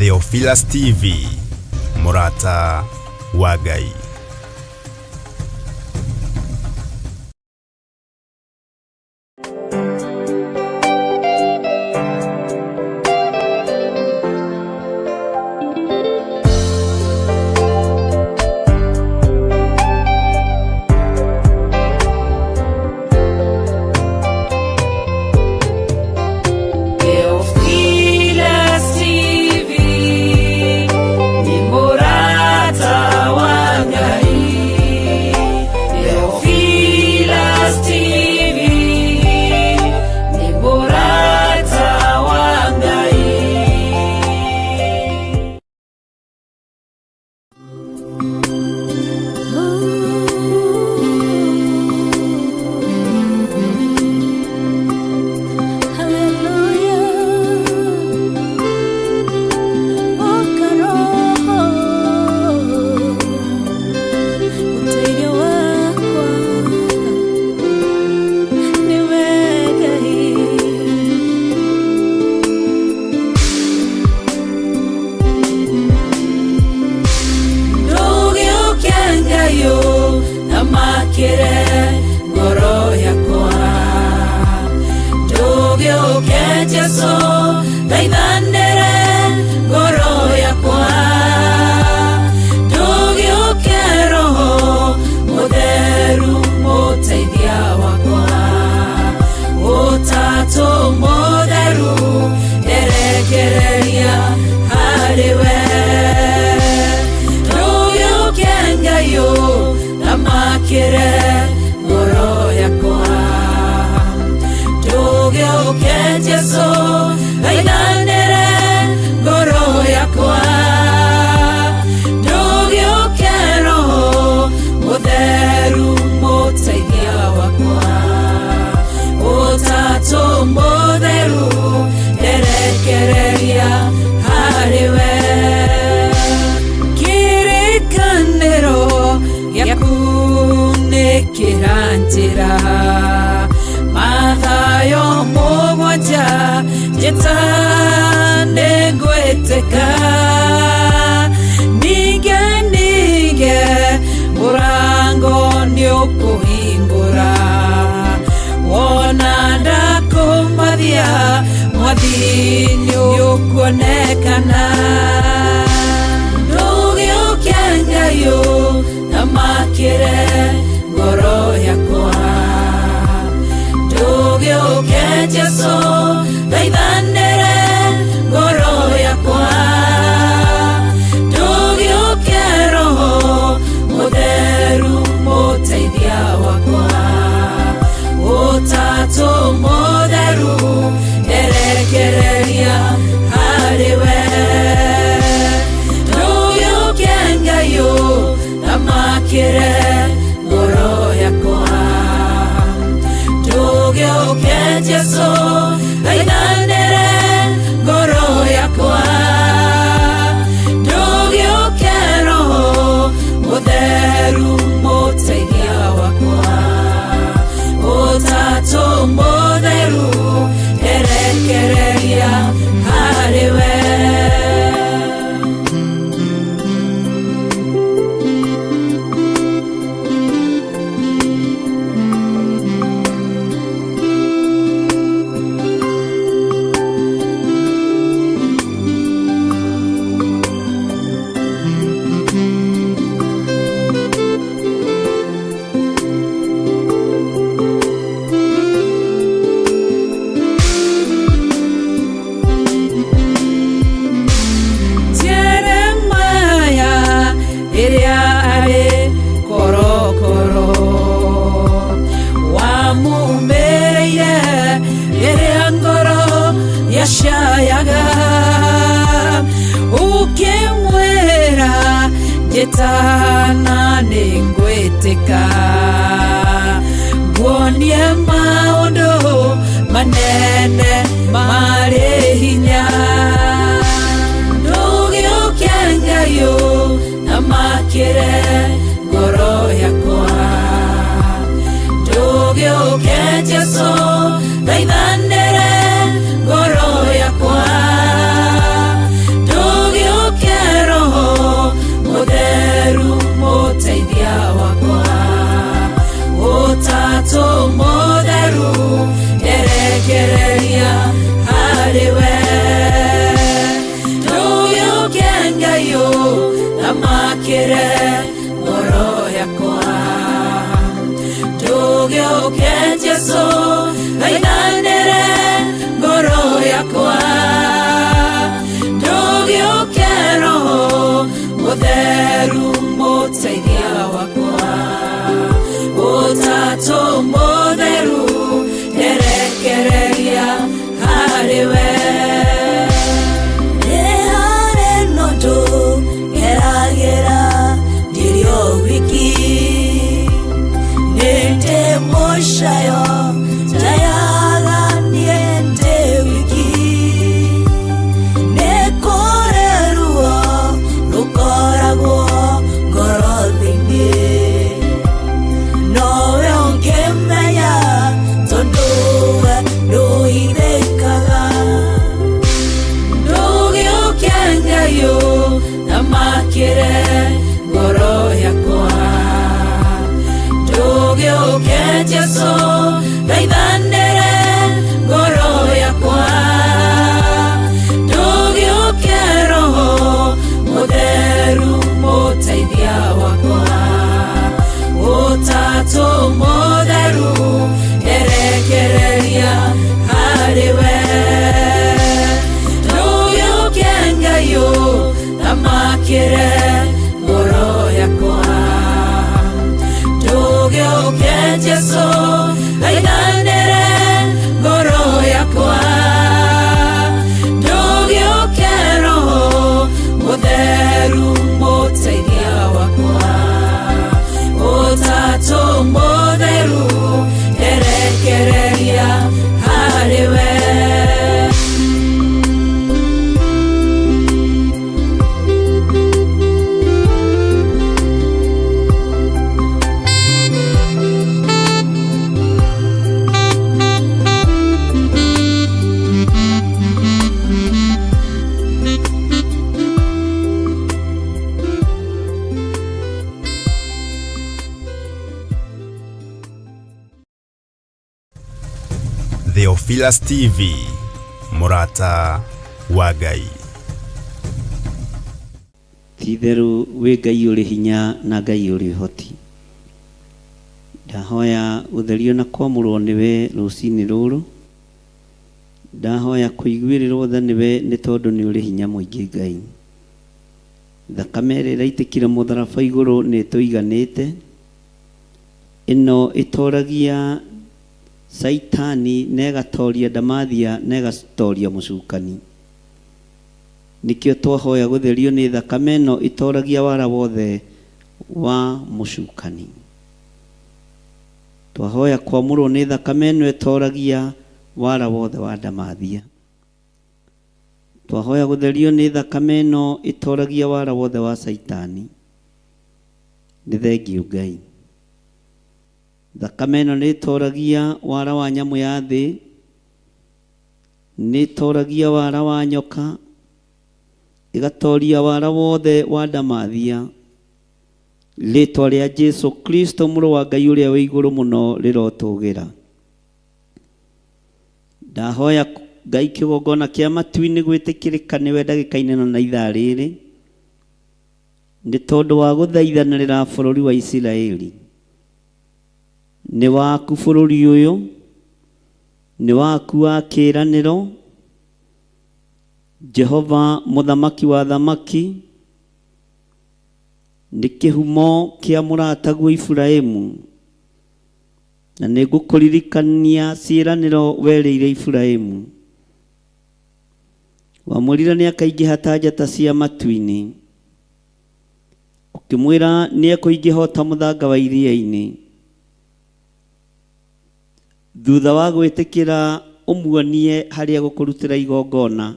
Theophilus TV, mũrata wa Ngai. Theophilus TV ni mũrata wa Ngai. Theophilus TV ni mũrata wa Ngai. Ndũgĩũke Ngai ũthamakĩre ngoro yakwa. Ndũgĩũke Jesũ thaithanĩre ngoro yakwa. Ndũgĩũke Roho Mũtheru mũteithia wakwa. Ũtatũ mũtheru nderekereria harĩ we. Ndũgĩũke Ngai ũthamakĩre ngoro yakwa. Ndũgĩũke Jesũ thaithanĩre ngoro yakwa. Ndũgĩũke Roho Mũtheru mũteithia wakwa. Ũtatũ mũtheru nderekereria harĩ we. Kĩrĩkanĩro gĩaku nĩ kĩranjĩra Mathayo mũgwanja njĩta nĩngwĩtĩka. Ninge ninge mũrango nĩũkũhingũra. Wona ndakũmathia mwathi nĩũkuonekana. Ndũgĩũke Ngai ũthamakĩre ngoro yakwa. Ndũgĩũke Jesũ thaithanĩre ngoro yakwa. Ndũgĩũke Roho Mũtheru mũteithia wakwa. Ũtatũ mũtheru nderekereria harĩ we. Ndũgĩũke Ngai ũthamakĩre ngoro yakwa. Ndũgĩũke Jesũ thaithanĩre ngoro yakwa. Ndũgĩũke Roho Mũtheru mũteithia wakwa. Ũtatũ mũtheru nderekereria harĩ we. Jeremaya ĩrĩa arĩ korokoro wamumĩrĩire rĩrĩa ngoro yacayaga ũkĩmwĩra njĩtana nĩngwĩtĩka nguonie maũndũ manene marĩ hinya. Ndũgĩũke Ngai ũthamakĩre ngoro yakwa. Ndũgĩũke Jesũ thaithanĩre ngoro yakwa. Ndũgĩũke Yakwa ndũgĩũke roho mũtheru mũteithia wakwa ũtatũ mũtheru nderekereria harĩ we. Nĩ harĩ na ũndũ ngeragĩra ndĩrĩ o wiki nĩ ndĩ mũcayo njayaga niĩ ndĩ wiki nĩ kũrĩ ruo rũkoragwo ngoro thĩinĩ nowe ũngĩmenya tondũ we ndũhithĩkaga. Ndũgĩũke Ngai ũthamakĩre ngoro yakwa ndũgĩũke Jesũ thaithanĩre ngoro yakwa ndũgĩũke roho mũtheru mũteithia wakwa ũtatũ mũtheru nderekereria harĩ we ndũgĩũke Ngai ũthamakĩre ngoro yakwa ndũgĩũke Jesũ thaithanĩre ngoro yakwa ndũgĩũke roho mũtheru mũteithia wakwa ũtatũ mũtheru nderekereria harĩ we. Theophilus TV, Murata wa Ngai. Ti-itherũ wĩ Ngai ũrĩ hinya na Ngai ũrĩ ũhoti. Ndahoya gũtherio na kwamũrwo nĩwe rũcinĩ rũrũ. Ndahoya kũiguĩrĩrwo tha nĩwe nĩ tondũ nĩ ũrĩ hinya mũingĩ Ngai. Thakame ĩrĩa ĩraitĩkire mũtharaba igũrũ nĩ ĩtũiganĩte. Ĩno ĩtoragia Saitani na ĩgatoria ndamathia na ĩgatoria mũcukani. Nĩkĩo twahoya gũtherio nĩ thakame ĩno ĩtoragia wara wothe wa mũcukani. Twahoya kwamũrwo nĩ thakame ĩno ĩtoragia wara wothe wa ndamathia. Twahoya gũtherio nĩ thakame ĩno ĩtoragia wara wothe wa Saitani. Nĩ thengiũ Ngai. Thakame ĩno nĩ ĩtoragia wara wa nyamũ ya thĩ, nĩ ĩtoragia wara wa nyoka, ĩgatoria wara wothe wa ndamathia. Rĩtwa rĩa Jesu Kristo mũrũ wa Ngai ũrĩa wĩ igũrũ mũno rĩrotũgĩra. Ndahoya Ngai kĩgongona kĩa matu-inĩ gwĩtĩkĩrĩka nĩwe ndagĩka-inĩ ĩno na ithaa rĩrĩ nĩ tondũ wa gũthaithanĩrĩra bũrũri wa Isiraeli. Nĩ waku bũrũri ũyũ, nĩ waku wa kĩĩranĩro, Jehova mũthamaki wa thamaki, nĩ kĩhumo kĩa mũrataguo Iburahimu, na nĩ ngũkũririkania ciĩranĩro werĩire Iburahimu. Wamwĩrire nĩ akaingĩha ta njata cia matu-inĩ, ũkĩmwĩra nĩ ekũingĩha o ta mũthanga wa iria-inĩ. Thutha wa gwĩtĩkĩra ũmuonie harĩa gũkũrutĩra igongona.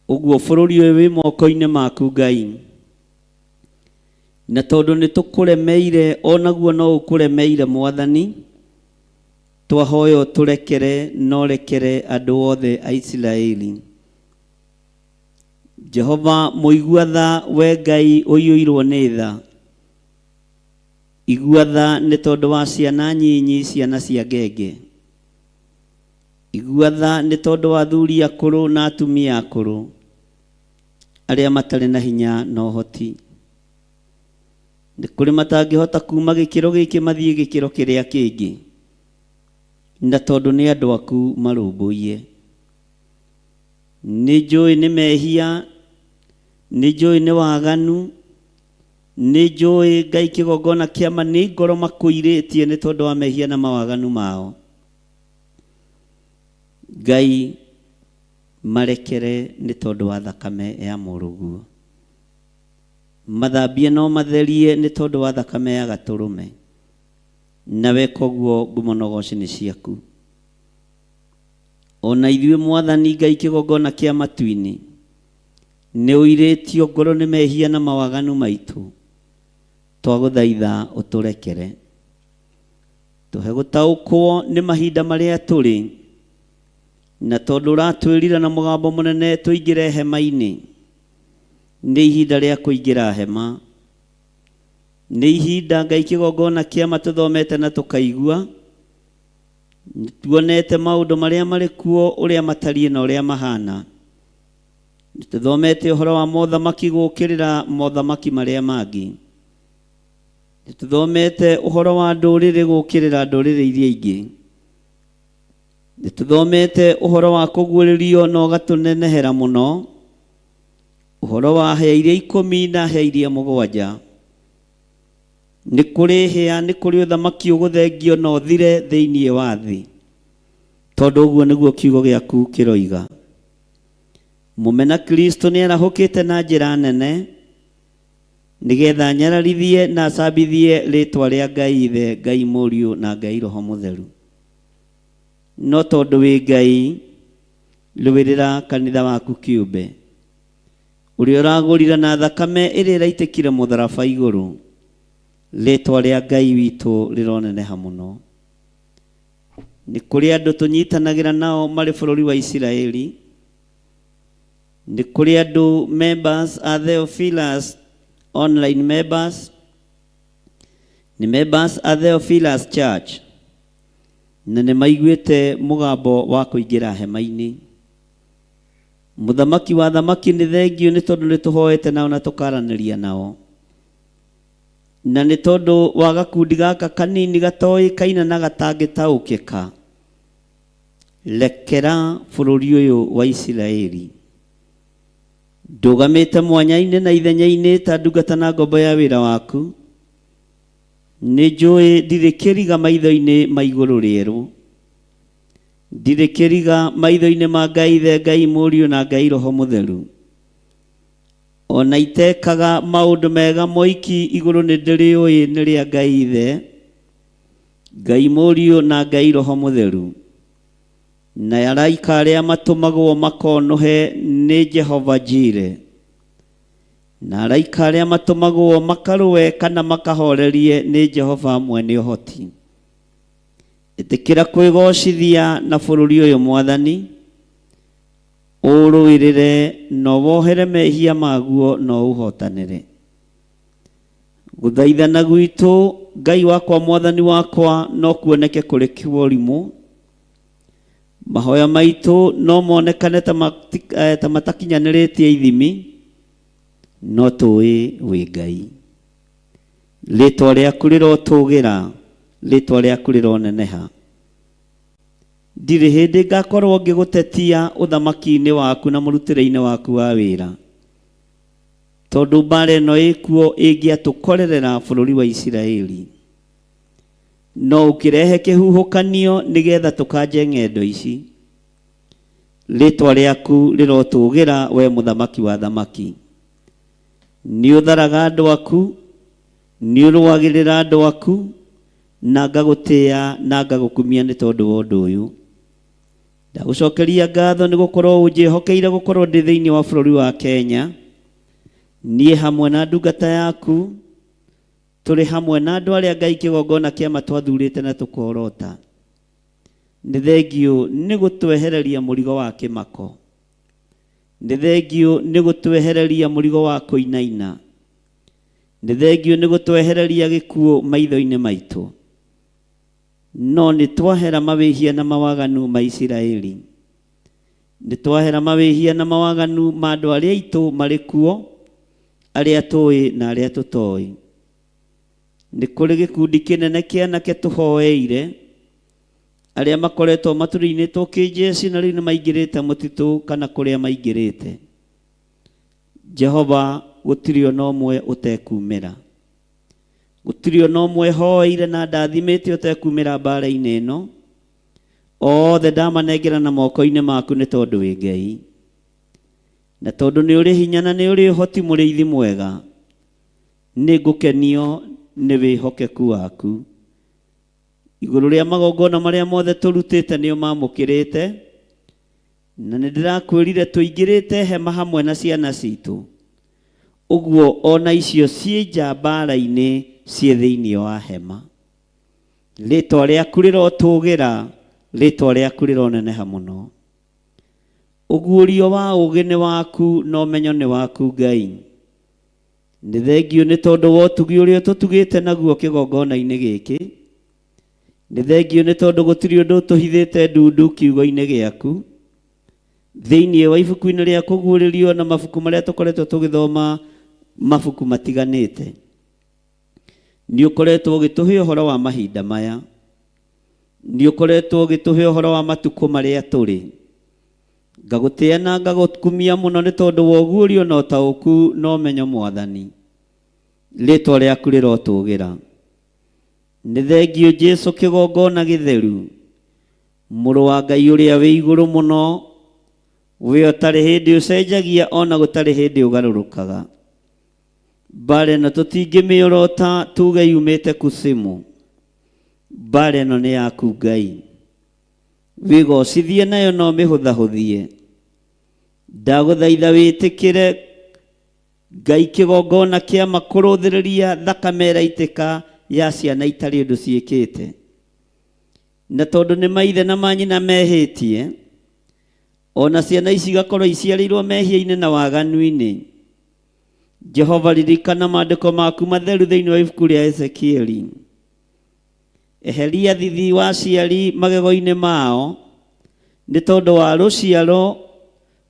Ũguo bũrũri ũyũ wĩ moko-inĩ maku Ngai. Na tondũ nĩ tũkũremeire onaguo no ũkũremeire Mwathani, twahoya ũtũrekere na ũrekere andũ othe a Isiraeli. Jehova mũigua tha we Ngai ũiyũirwo nĩ tha. Igua tha nĩ tondũ wa ciana nyinyi ciana cia ngenge. Igua tha nĩ tondũ wa athuri akũrũ na atumia akũrũ arĩa matarĩ na hinya na ũhoti. Nĩ kũrĩ matangĩhota kuma gĩkĩro gĩkĩ mathiĩ gĩkĩro kĩrĩa kĩngĩ, na tondũ nĩ andũ aku marũmbũiye. Nĩ njũĩ nĩ mehia, nĩ njũĩ nĩ waganu, nĩ njũĩ Ngai kĩgongona kĩama nĩ ngoro makũirĩtie nĩ tondũ wa mehia na mawaganu mao. Ngai marekere nĩ tondũ wa thakame ya mũrũguo. Mathambie no matherie nĩ tondũ wa thakame ya gatũrũme. Na weka ũguo ngumo na ũgoci nĩ ciaku. Ona ithuĩ Mwathani Ngai kĩgongona kĩa matu-inĩ, nĩ ũirĩtio ngoro nĩ mehia na mawaganu maitũ, twagũthaitha ũtũrekere. Tũhe gũtaũkwo nĩ mahinda marĩa tũrĩ, na tondũ ũratwĩrira na mũgambo mũnene tũingĩre hema-inĩ, nĩ ihinda rĩa kũingĩra hema. Nĩ ihinda Ngai kĩgongona kĩama tũthomete na tũkaigua, nĩtuonete maũndũ marĩa marĩ kuo ũrĩa matariĩ na ũrĩa mahana. Nĩtũthomete ũhoro wa mothamaki gũkĩrĩra mothamaki marĩa mangĩ. Nĩtũthomete ũhoro wa ndũrĩrĩ gũkĩrĩra ndũrĩrĩ iria ingĩ. Nĩtũthomete ũhoro wa kũguũrĩrio na ũgatũnenehera mũno, ũhoro wa hĩa iria ikũmi na hĩa iria mũgwanja. Nĩ kũrĩ hĩa, nĩ kũrĩ ũthamaki ũgũthengio na ũthire thĩinĩ wa thĩ, tondũ ũguo nĩguo kiugo gĩaku kĩroiga. Mũmena Kristo nĩ arahũkĩte na njĩra nene, nĩgetha anyararithie na acambithie rĩtwa rĩa Ngai Ithe, Ngai Mũriũ na Ngai Roho Mũtheru. No tondũ wĩ Ngai, rũĩrĩra kanitha waku kĩũmbe, ũrĩa ũragũrire na thakame ĩrĩa ĩraitĩkire mũtharaba igũrũ. Rĩtwa rĩa Ngai witũ rĩroneneha mũno. Nĩ kũrĩ andũ tũnyitanagĩra nao marĩ bũrũri wa Isiraeli. Nĩ kũrĩ andũ members a Theophilus online members, nĩ members a Theophilus Church, na nĩ maiguĩte mũgambo wa kũingĩra hema-inĩ. Mũthamaki wa thamaki nĩ thengiũ nĩ tondũ nĩ tũhoete nao na tũkaranĩria nao. Na nĩ tondũ wa gakundi gaka kanini gatoĩkaine na gatangĩtaũkĩka, rekera bũrũri ũyũ wa Isiraeli. Ndũgamĩte mwanya-inĩ na ithenya-inĩ ta ndungata na ngombo ya wĩra waku. Nĩ njũĩ ndirĩ kĩriga maitho-inĩ ma igũrũ rĩerũ. Ndirĩ kĩriga maitho-inĩ ma Ngai Ithe, Ngai Mũriũ na Ngai Roho Mũtheru. Ona itekaga maũndũ mega moiki igũrũ nĩ ndĩrĩũĩ nĩ rĩa Ngai Ithe, Ngai Mũriũ na Ngai Roho Mũtheru. Na araika arĩa matũmagwo makonũhe nĩ Jehova Jire. Na araika arĩa matũmagwo makarũe kana makahorerie nĩ Jehova mwene ũhoti. Ĩtĩkĩra kwĩgocithia na bũrũri ũyũ Mwathani, ũrũĩrĩre na wohere mehia maguo na ũhotanĩre. Gũthaithana gwitũ Ngai wakwa Mwathani wakwa no kuoneke kũrĩ kĩũrimũ. Mahoya maitũ no monekane ta matakinyanĩrĩtie ithimi, no tũĩ wĩ Ngai. Rĩtwa rĩaku rĩrotũgĩra, rĩtwa rĩaku rĩroneneha. Ndirĩ hĩndĩ ngakorwo ngĩgũtetia ũthamaki-inĩ waku na mũrutĩre-inĩ waku wa wĩra, tondũ mbara ĩno ĩkuo ĩngĩatũkorerera bũrũri wa Isiraeli. No ũkĩrehe kĩhuhũkanio nĩgetha tũkanje ng'endo ici. Rĩtwa rĩaku rĩrotũgĩra we mũthamaki wa thamaki. Nĩ ũtharaga andũ aku, nĩ ũrũagĩrĩra andũ aku, na ngagũtĩĩa na ngagũkumia nĩ tondũ wa ũndũ ũyũ. Ndagũcokeria ngatho nĩ gũkorwo ũnjĩhokeire gũkorwo ndĩ thĩinĩ wa bũrũri wa Kenya. Niĩ hamwe na ndungata yaku, tũrĩ hamwe na andũ arĩa Ngai kĩgongona kĩama twathurĩte na tũkorota. Nĩ thengiũ nĩ gũtwehereria mũrigo wa kĩmako. Nĩ thengiũ nĩ gũtwehereria mũrigo wa kũinaina. Nĩ thengiũ nĩ gũtwehereria gĩkuũ maitho-inĩ maitũ. No nĩ twahera mawĩhia na mawaganu ma Isiraeli. Nĩ twahera mawĩhia na mawaganu ma andũ arĩa aitũ marĩ kuo, arĩa tũĩ na arĩa tũtoĩ. Nĩ kũrĩ gĩkundi kĩnene kĩa anake tũhoeire, Arĩa makoretwo matũrinĩtwo kĩnjeci na rĩu nĩ maingĩrĩte mũtitũ kana kũrĩa maingĩrĩte. Jehova gũtirĩ ona ũmwe ũtekumĩra. Gũtirĩ ona ũmwe hoeire na ndathimĩte ũtekumĩra mbara-inĩ ĩno. Othe ndamanengera na moko-inĩ maku nĩ tondũ wĩ Ngai. Na tondũ nĩ ũrĩ hinya na nĩ ũrĩ ũhoti mũrĩithi mwega, nĩ ngũkenio nĩ wĩhokeku waku. Igũrũ rĩa magongona marĩa mothe tũrutĩte nĩ ũmamũkĩrĩte, na nĩ ndĩrakwĩrire tũingĩrĩte hema hamwe na ciana citũ. Ũguo ona icio ciĩ nja mbara-inĩ ciĩ thĩinĩ wa hema. Rĩtwa rĩaku rĩrotũgĩra, rĩtwa rĩaku rĩroneneha mũno. Ũguũrio wa ũũgĩ nĩ waku na ũmenyo nĩ waku Ngai. Nĩ thengiũ nĩ tondũ wa ũtugi ũrĩa ũtũtugĩte naguo kĩgongona-inĩ gĩkĩ. Nĩ thengiũ nĩ tondũ gũtirĩ ũndũ ũtũhithĩte ndundu kiugo-inĩ gĩaku. Thĩinĩ wa ibuku-inĩ rĩa kũguũrĩrio na mabuku marĩa tũkoretwo tũgĩthoma mabuku matiganĩte. Nĩ ũkoretwo ũgĩtũhe ũhoro wa mahinda maya. Nĩ ũkoretwo ũgĩtũhe ũhoro wa matukũ marĩa tũrĩ. Ngagũtĩa na ngagũkumia mũno nĩ tondũ wa ũguũrio na ũtaũku na ũmenyo Mwathani. Rĩtwa rĩaku rĩrotũgĩra. Nĩ thengiũ Jesu kĩgongona gĩtheru, mũrũ wa Ngai ũrĩa wĩ igũrũ mũno, we ũtarĩ hĩndĩ ũcenjagia ona gũtarĩ hĩndĩ ũgarũrũkaga. Mbara ĩno tũtingĩmĩorota tuge yumĩte kusimu. Mbara ĩno nĩ yaku Ngai. Wĩgocithie nayo no mĩhũthahũthie. Ndagũthaitha wĩtĩkĩre Ngai kĩgongona kĩa makũrũthĩrĩria thakame ĩraitĩka ya ciana itarĩ ũndũ ciĩkĩte. Na tondũ nĩ maithe na manyina mehĩtie, ona ciana ici igakorwo iciarĩirwo mehia-inĩ na waganu-inĩ. Jehova ririkana maandĩko maku matheru thĩinĩ wa ibuku rĩa Ezekieli. Eheria thithi wa aciari magego-inĩ mao, nĩ tondũ wa rũciaro,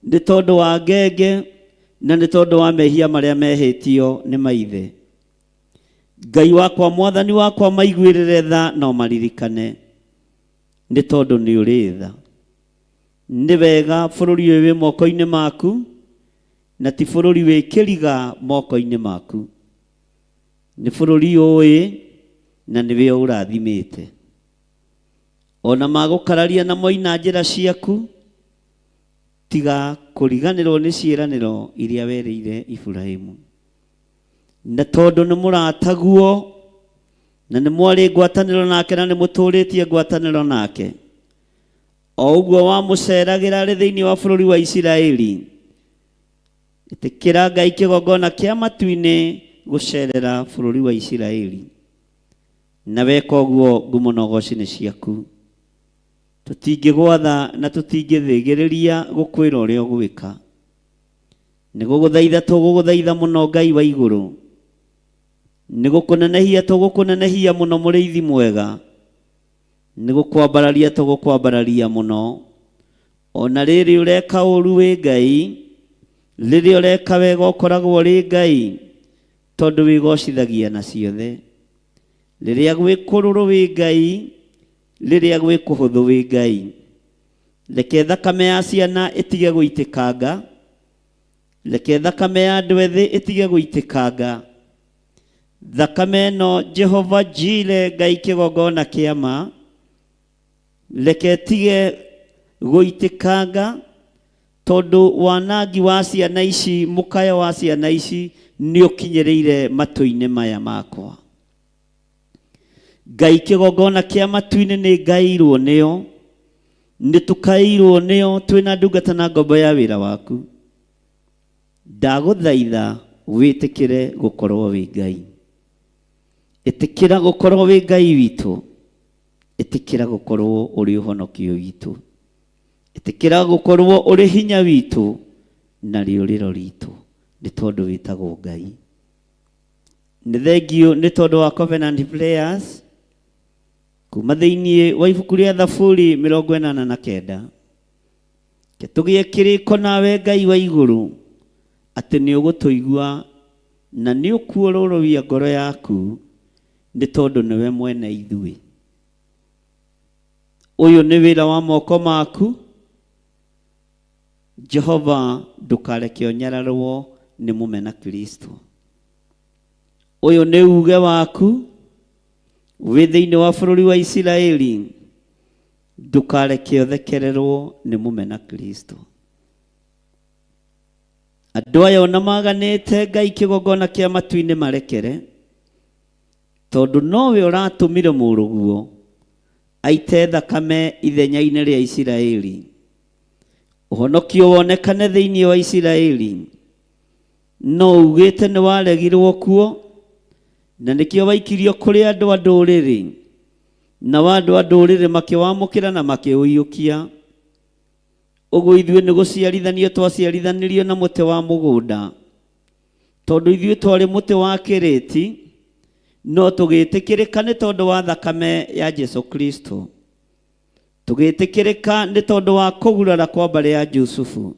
nĩ tondũ wa ngenge, na nĩ tondũ wa mehia marĩa mehĩtio nĩ maithe. Ngai wakwa, Mwathani wakwa, maiguĩrĩre tha no maririkane, nĩ tondũ nĩ ũrĩ tha. Nĩ wega bũrũri ũyũ wĩ moko-inĩ maku, na ti bũrũri wĩ kĩriga moko-inĩ maku. Nĩ bũrũri ũĩ na nĩwe ũrathimĩte. Ona magũkararia na moina njĩra ciaku, tiga kũriganĩrwo nĩ ciĩranĩro iria werĩire Iburahimu. Na tondũ nĩ mũrataguo na nĩ mwarĩ ngwatanĩro nake na nĩ mũtũrĩtie ngwatanĩro nake, o ũguo wamũceragĩra arĩ thĩinĩ wa bũrũri wa Isiraeli, ĩtĩkĩra Ngai kĩgongona kĩa matu-inĩ gũcerera bũrũri wa Isiraeli. Na weka ũguo ngumo na ũgoci nĩ ciaku. Tũtingĩgwatha na tũtingĩthĩgĩrĩria gũkwĩra ũrĩa ũgwĩka. Nĩ gũgũthaitha tũgũgũthaitha mũno Ngai wa igũrũ. Nĩ gũkũnenehia tũgũkũnenehia mũno mũrĩithi mwega. Nĩ gũkwambararia tũgũkwambararia mũno. Ona rĩrĩ ũreka ũru wĩ Ngai, rĩrĩa ũreka wega ũkoragwo ũrĩ Ngai, tondũ wĩgocithagia na ciothe. Rĩrĩa gwĩ kũrũrũ wĩ Ngai, rĩrĩa gwĩ kũhũthũ wĩ Ngai. Reke thakame ya ciana ĩtige gũitĩkanga, reke thakame ya andũ ethĩ ĩtige gũitĩkanga. Thakame ĩno Jehova Jire Ngai kĩgongona kĩa ma, reke ĩtige gũitĩkanga, tondũ wanangi wa ciana ici, mũkayo wa ciana ici nĩ ũkinyĩrĩire matũ-inĩ maya makwa. Ngai kĩgongona kĩa matu-inĩ nĩ ngaĩirwo nĩo, nĩ tũkaĩirwo nĩo twĩna ndungata na ngombo ya wĩra waku. Ndagũthaitha wĩtĩkĩre gũkorwo wĩ Ngai. Ĩtĩkĩra gũkorwo wĩ Ngai witũ. Ĩtĩkĩra gũkorwo ũrĩ ũhonokio witũ. Ĩtĩkĩra gũkorwo ũrĩ hinya witũ na rĩũrĩro ritũ, nĩ tondũ wĩtagwo Ngai. Nĩ thengiũ nĩ tondũ wa Covenant Prayers kuma thĩinĩ wa ibuku rĩa Thaburi 89. Ke tũgĩe kĩrĩko nawe Ngai wa igũrũ atĩ nĩ ũgũtũigua na nĩ ũkuororoia ngoro yaku, nĩ tondũ nĩwe mwene ithuĩ. Ũyũ nĩ wĩra wa moko maku. Jehova, ndũkareke ũnyararwo nĩ mũmena Kristo. Ũyũ nĩ uge waku wĩ thĩinĩ wa bũrũri wa Isiraeli, ndũkareke ũthekererwo nĩ mũmena Kristo. Andũ aya ona maganĩte Ngai kĩgongona kĩa matu-inĩ marekere, tondũ nowe ũratũmire mũrũguo aite thakame ithenya-inĩ rĩa Isiraeli, ũhonokio wonekane thĩinĩ wa Isiraeli. No ugĩte nĩ waregirwo kuo, na nĩkĩo waikirio kũrĩ andũ a ndũrĩrĩ, nao andũ a ndũrĩrĩ makĩwamũkĩra na makĩũiyũkia. Ũguo ithuĩ nĩ gũciarithanio twaciarithanirio na mũtĩ wa mũgũnda, tondũ ithuĩ twarĩ mũtĩ wa kĩrĩti, no tũgĩtĩkĩrĩka nĩ tondũ wa thakame ya Jesu Kristo. Tũgĩtĩkĩrĩka nĩ tondũ wa kũgurara kwa mbarĩ ya Jusufu.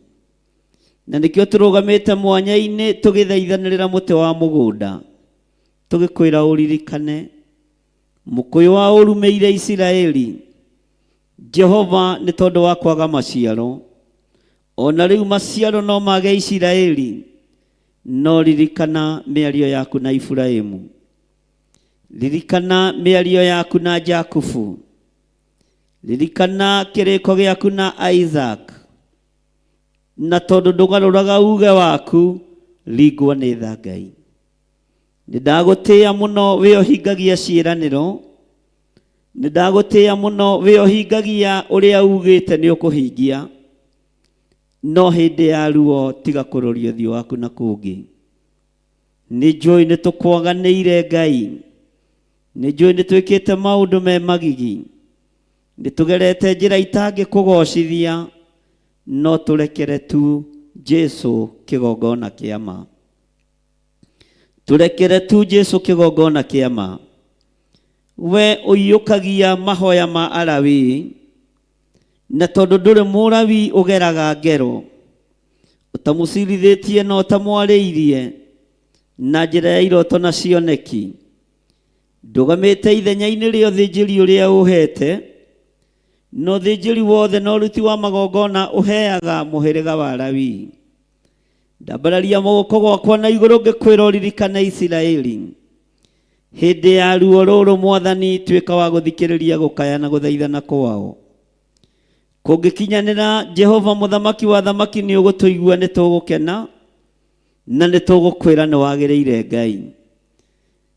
Na nĩkĩo tũrũgamĩte mwanya-inĩ tũgĩthaithanĩrĩra mũtĩ wa mũgũnda, tũgĩkwĩra ũririkane mũkũyũ wa ũrumĩire Isiraeli, Jehova, nĩ tondũ wa kwaga maciaro. O na rĩu maciaro no mage Isiraeli, no ririkana mĩario yaku na Iburahimu, ririkana mĩario yaku na Jakubu, ririkana kĩrĩko gĩaku na Isaac, na tondũ ndũgarũraga uge waku, ringwo nĩ tha Ngai. Nĩ ndagũtĩĩa mũno wĩ ũhingagia ciĩranĩro, nĩ ndagũtĩĩa mũno wĩ ũhingagia ũrĩa ugĩte nĩ ũkũhingia, no hĩndĩ ya ruo tiga kũroria ũthiũ waku na kũngĩ. Nĩ njũĩ nĩ tũkwaganĩire Ngai, nĩ njũĩ nĩ twĩkĩte maũndũ me magigi, nĩ tũgerete njĩra itangĩkũgocithia, no tũrekere tu Jesu kĩgongona kĩa ma. Tũrekere tu Jesu kĩgongona kĩa ma. We ũiyũkagia mahoya ma Alawii, na tondũ ndũrĩ Mũlawii ũgeraga ngero, ũtamũcirithĩtie na ũtamwarĩirie na njĩra ya iroto na cioneki, ndũgamĩte ithenya-inĩ rĩa ũthĩnjĩri ũrĩa ũhete, na ũthĩnjĩri wothe na ũruti wa magongona ũheaga mũhĩrĩga wa Lawii. Ndambararia moko gwakwa na igũrũ ngĩkwĩra ũririkane Isiraeli. Hĩndĩ ya ruo rũrũ Mwathani, tuĩka wa gũthikĩrĩria gũkaya na gũthaithana kwao. Kũngĩkinyanĩra, Jehova mũthamaki wa thamaki nĩ ũgũtũigua, nĩ tũgũkena na nĩ tũgũkwĩra nĩ wagĩrĩire Ngai.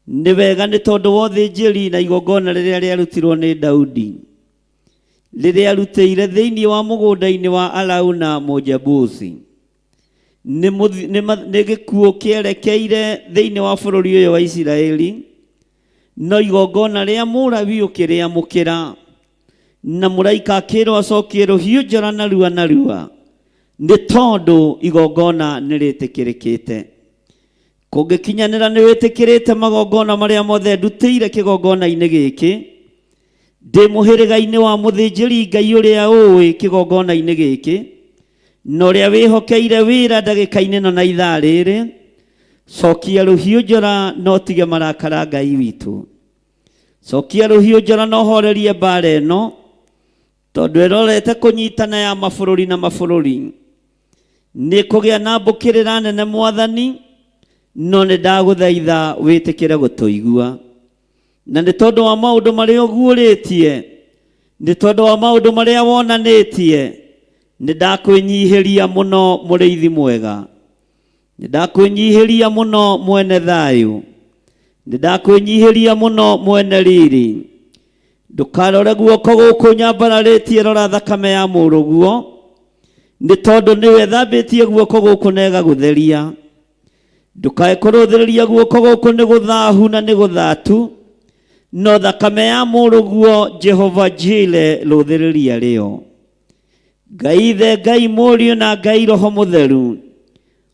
Nĩ wega nĩ tondũ wa ũthĩnjĩri na igongona rĩrĩa rĩarutirwo nĩ Daudi, rĩrĩa arutĩire thĩinĩ wa mũgũnda-inĩ wa Arauna Mũjebusi. Nĩ nĩ gĩkuũ kĩerekeire thĩinĩ wa bũrũri ũyũ wa Isiraeli, no igongona rĩa Mũlawi ũkĩrĩamũkĩra, na mũraika akĩrwo acokie rũhiũ njora narua narua, nĩ tondũ igongona nĩ rĩtĩkĩrĩkĩte. Kũngĩkinyanĩra nĩ wĩtĩkĩrĩte magongona marĩa mothe ndutĩire kĩgongona-inĩ gĩkĩ, ndĩ mũhĩrĩga-inĩ wa mũthĩnjĩri Ngai ũrĩa ũĩ kĩgongona-inĩ gĩkĩ, na ũrĩa wĩhokeire wĩra ndagĩka-inĩ ĩno na ithaa rĩrĩ, cokia rũhiũ njora na ũtige marakara Ngai witũ. Cokia rũhiũ njora na ũhorerie mbaara ĩno, tondũ ĩrorete kũnyitana ya mabũrũri na mabũrũri. Nĩ kũgĩa na mbũkĩrĩra nene Mwathani, no nĩ ndagũthaitha wĩtĩkĩre gũtũigua. Na nĩ tondũ wa maũndũ marĩa ũguũrĩtie, nĩ tondũ wa maũndũ marĩa wonanĩtie, nĩ ndakwĩnyihĩria mũno mũrĩithi mwega. Nĩ ndakwĩnyihĩria mũno mwene thayũ. Nĩ ndakwĩnyihĩria mũno mwene riri. Ndũkarore guoko gũkũ nyambararĩtie, rora thakame ya mũrũguo, nĩ tondũ nĩwe ĩthambĩtie guoko gũkũ na ĩgagũtheria. Ndũkae kũrũthĩrĩria guoko gũkũ nĩ gũthahu na nĩ gũthatu, no thakame ya mũrũguo Jehova Jire rũthĩrĩria rĩo. Ngai Ithe, Ngai Mũriũ na Ngai Roho Mũtheru,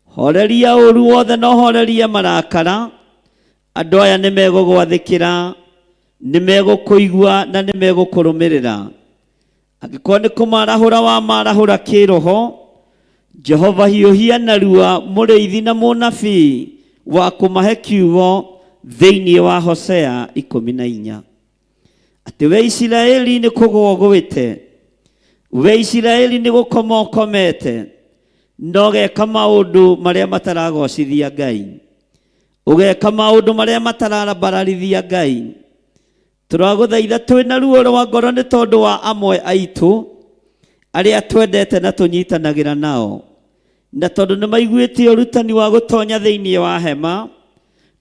horeria ũru wothe na ũhorerie marakara. Andũ aya nĩ megũgwathĩkĩra, nĩ megũkũigua na nĩ megũkũrũmĩrĩra. Angĩkorwo nĩ kũmarahũra wamarahũra kĩroho, Jehova hiũhia narua mũrĩithi na mũnabii wa kũmahe kiugo thĩinĩ wa Hosea 14. Atĩ we Isiraeli nĩ kũgũa ũgwĩte, we Isiraeli nĩ gũkoma ũkomete, na ũgeka maũndũ marĩa mataragocithia Ngai, ũgeka maũndũ marĩa matararbararithia Ngai. Tũragũthaitha twĩna ruo rwa ngoro nĩ tondũ wa amwe aitũ arĩa twendete na tũnyitanagĩra nao, na tondũ nĩ maiguĩte ũrutani wa gũtonya thĩinĩ wa hema,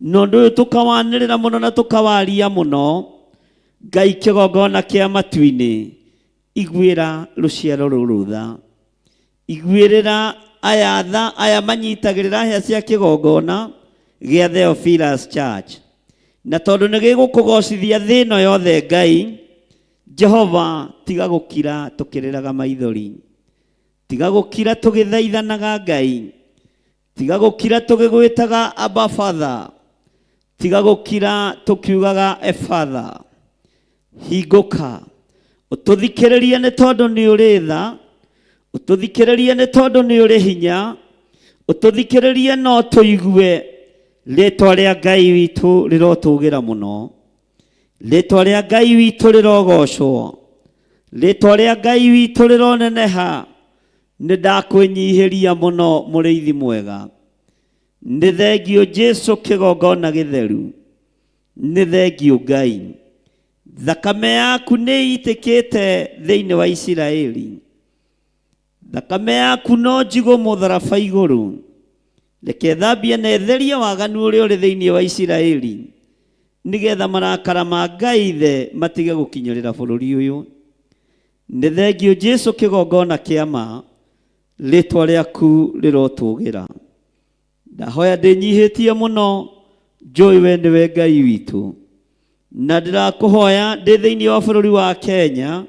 na ũndũ ũyũ tũkawanĩrĩra mũno na tũkawaria mũno. Ngai kĩgongona kĩa matu-inĩ, iguĩra rũciaro rũrũ tha, iguĩrĩra aya tha, aya manyitagĩrĩra hĩa cia kĩgongona gĩa Theophilus Church, na tondũ nĩ gĩgũkũgocithia thĩ ĩno yothe. Ngai Jehova, tiga gũkira tũkĩrĩraga maithori, tiga gũkira tũgĩthaithanaga. Ngai, tiga gũkira tũgĩgwĩtaga Abba Father, tiga gũkira tũkiugaga e Father. Hingũka ũtũthikĩrĩrie nĩ tondũ nĩ ũrĩ tha, ũtũthikĩrĩrie nĩ tondũ nĩ ũrĩ hinya, ũtũthikĩrĩrie no tũigue rĩtwa rĩa Ngai witũ rĩrotũgĩra mũno, rĩtwa rĩa Ngai witũ rĩrogocwo, rĩtwa rĩa Ngai witũ rĩroneneha. Nĩ ndakwĩnyihĩria mũno, mũrĩithi mwega. Nĩ thengio Jesu kĩgongona gĩtheru, nĩ thengio Ngai. Thakame yaku nĩ itĩkĩte thĩinĩ wa Isiraeli, thakame yaku no njigũ mũtharaba igũrũ. Reke thambie na ĩtherie waganu ũrĩa ũrĩ thĩinĩ wa Isiraeli, nĩgetha marakara ma Ngai ithe matige gũkinyĩrĩra bũrũri ũyũ. Nĩ thengio Jesu kĩgongona kĩa ma, rĩtwa rĩaku rĩrotũgĩra. Ndahoya ndĩnyihĩtie mũno, njũĩ we nĩwe Ngai witũ, na ndĩrakũhoya ndĩ thĩinĩ wa bũrũri wa Kenya,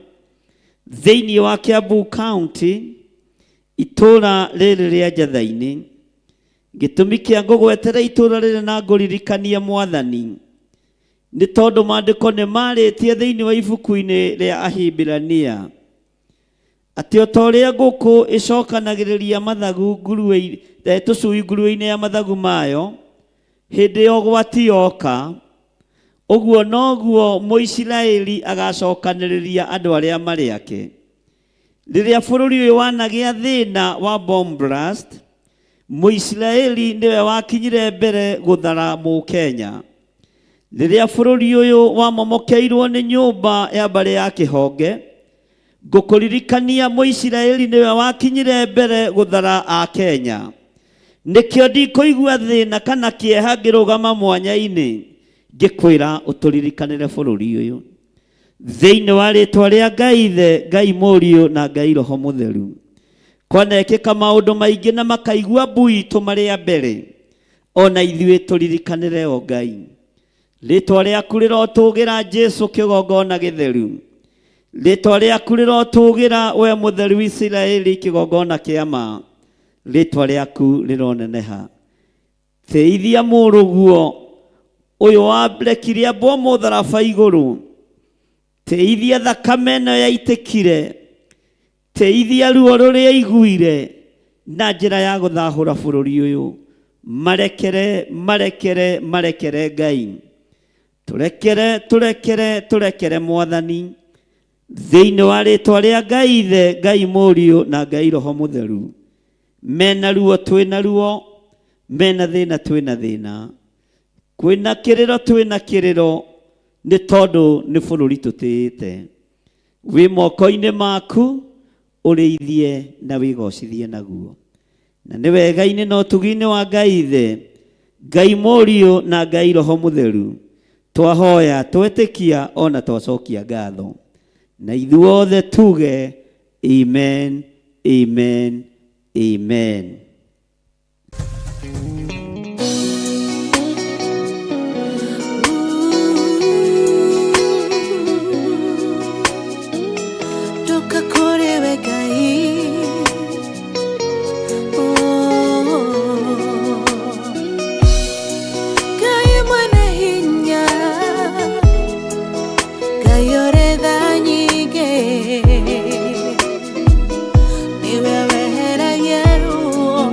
thĩinĩ wa Kiambu County, itũũra rĩrĩ rĩa Njatha-inĩ. Gĩtũmi kĩa ngũgwetera itũũra rĩrĩ na ngũririkanie, Mwathani, nĩ tondũ maandĩko nĩ marĩtie thĩinĩ wa ibuku-inĩ rĩa Ahibirania atĩ o ta ũrĩa ngũkũ ĩcokanagĩrĩria mathagu nguruwe, tũcui nguruwe-inĩ ya mathagu mayo hĩndĩ ya ũgwati yoka, ũguo noguo Mũisiraeli agacokanĩrĩria andũ arĩa marĩ ake. Rĩrĩa bũrũri ũyũ wanagĩa thĩna wa bomb blast, Mũisiraeli nĩwe wakinyire mbere gũthara Mũkenya. Rĩrĩa bũrũri ũyũ wamomokeirwo nĩ nyũmba ya mbarĩ ya Kĩhonge, ngũkũririkania Mũisiraeli nĩwe wakinyire mbere gũthara a Kenya. Nĩkĩo ndikũigua thĩna kana kĩeha ngĩrũgama mwanya-inĩ ngĩkwĩra ũtũririkanĩre bũrũri ũyũ thĩinĩ wa rĩtwa rĩa Ngai Ithe, Ngai Mũriũ na Ngai Roho Mũtheru. Kwanekĩka maũndũ maingĩ na makaigua mbu itũ marĩ a mbere, ona ithuĩ tũririkanĩre o Ngai. Rĩtwa rĩaku rĩrotũgĩra, Jesu kĩgongona gĩtheru, rĩtwa rĩaku rĩrotũgĩra, we mũtheru Isiraeli kĩgongona kĩa ma, rĩtwa rĩaku rĩroneneha. Teithia mũrũguo ũyũ warekire ambwo mũtharaba igũrũ, teithia thakame ĩno yaitĩkire, teithia ruo rũrĩa aiguire na njĩra ya gũthahũra bũrũri ũyũ. Marekere, marekere, marekere Ngai, tũrekere, tũrekere, tũrekere Mwathani, thĩinĩ wa rĩtwa rĩa Ngai Ithe, Ngai Mũriũ na Ngai Roho Mũtheru. Mena ruo twĩna ruo, mena thĩna twĩna thĩna, kwĩna kĩrĩro twĩna kĩrĩro, nĩ tondũ nĩ bũrũri tũtĩĩte. Wĩ moko-inĩ maku, ũrĩithie na wĩgocithie naguo, na nĩ wega-inĩ na ũtugi-inĩ wa Ngai Ithe, Ngai Mũriũ na Ngai Roho Mũtheru twahoya, twetĩkia ona twacokia ngatho, na ithuothe tuge amen, amen, amen. Ndoka kũrĩ we Ngai. Oh. Ngai mwene hinya, Ngai ũrĩ tha nyingĩ, nĩwe weheragia ruo.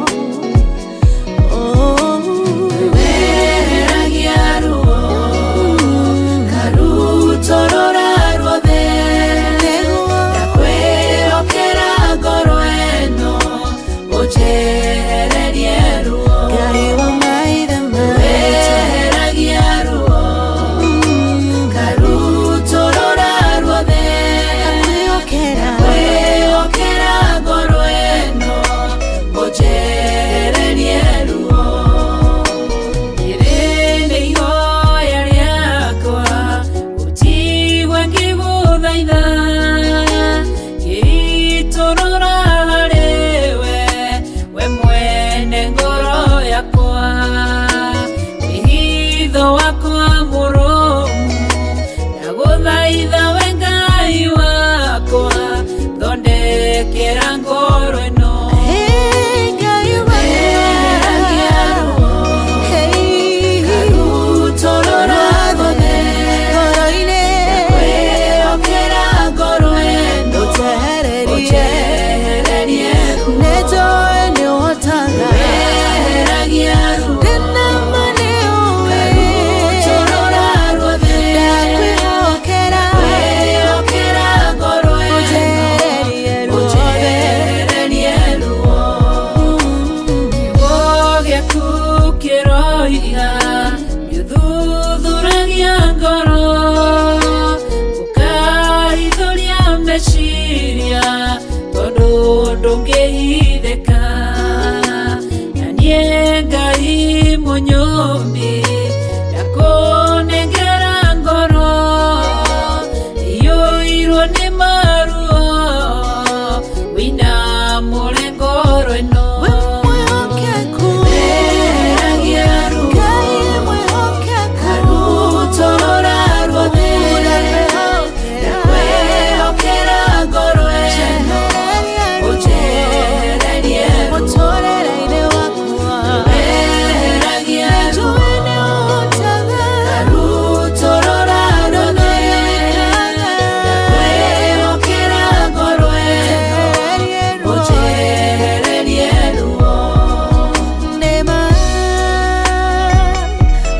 Mũmbi ndakũnengera ngoro iyũirwo nĩ maruo wĩna mũre ngoro ĩno. We mwĩhokeku. Weheragia ruo. Ngai mwĩhokeku. Karutorora ruothe. Ndakwĩhokera ngoro ĩno. Ũnjehererie ruo. Mũtũrĩre-inĩ wakwa. Weheragia ruo. Njũĩ nĩ ũhotaga. Karutorora ruothe. Ndakwĩhokera ngoro ĩno. Ũnjehererie ruo. Nĩma,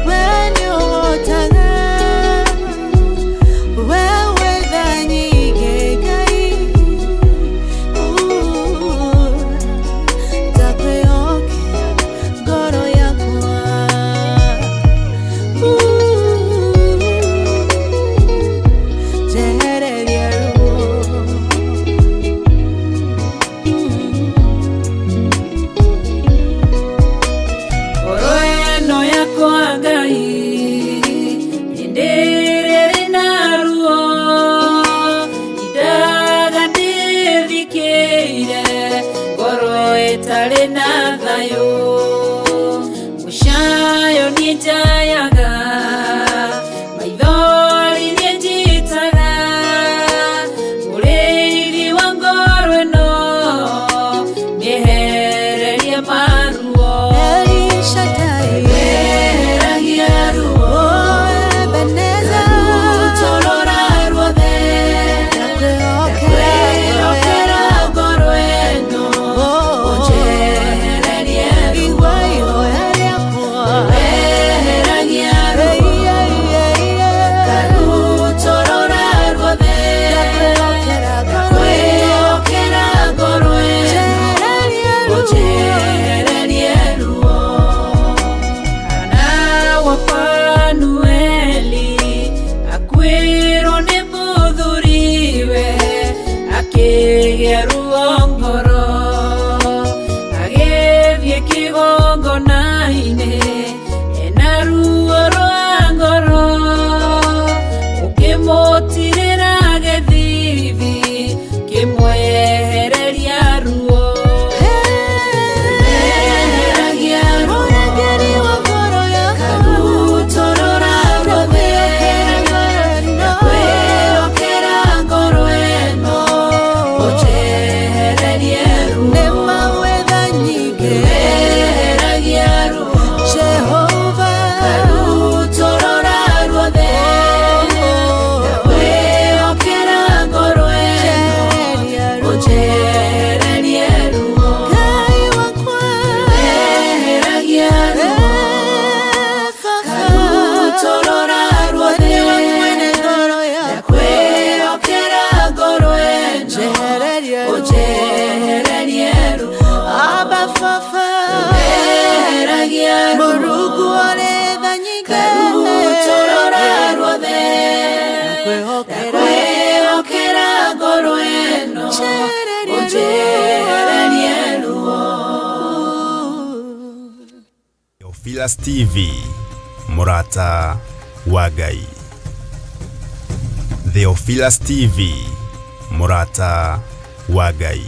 we nĩũhotaga. We wĩ tha nyingĩ Ngai. Ndakwĩhokera ngoro yakwa. Njehererie ruo. Ngoro ĩno yakwa Ngai nĩndĩrĩrĩ na ruo indaga ndĩthikĩire ngoro ĩtarĩ na thayũ mũcayo niĩ njayaga maithori niĩ njitaga mũrĩithi wa ngoro ĩno nĩehererie maruo. El Shaddai. Weheragia ruo. Oh, Ebenezer. Karutorora ruothe. Ndakwĩhokera ngoro ĩno. Ũnjehererie ruo. Igua ihoya rĩakwa. Weheragia ruo. Karutorora ruothe. Ndakwĩhokera ngoro ĩno. Ũnjehererie ruo. Hana wa Fanueli akuĩrwo nĩ mũthuriwe akĩgĩa ruo ngoro agĩthiĩ kĩgongona-inĩ ena ruo rwa ngoro ũkĩmũtirĩra gĩthithi kĩmwehereria ruo. Weheragia ruo. Mũrangĩri wa ngoro yakwa. Karutorora ruothe. Ndakwĩhokera ngoro ĩno. Ũnjehererie ruo. Nĩma wĩ tha nyingĩ. Weheragia ruo. Jehova. Karutorora ruothe. Ndakwĩhokera ngoro ĩno. Njehererie ruo. Ũnjehererie ruo. Ngai wakwa. Weheragia ruo. Karutorora ruothe. Nĩwe mwene ngoro yakwa. Ndakwĩhokera ngoro ĩno. Njehererie ruo. Ũnjehererie ruo. Abba Baba. Weheragia ruo. Mũrungu ũrĩ tha nyingĩ. Karutorora ruothe. Ndakwĩhokera. Ndakwĩhokera ngoro ĩno. Njehererie Ũnjehererie ruo. Theophilus TV, Mũrata wa Ngai. Theophilus TV, Mũrata wa Ngai.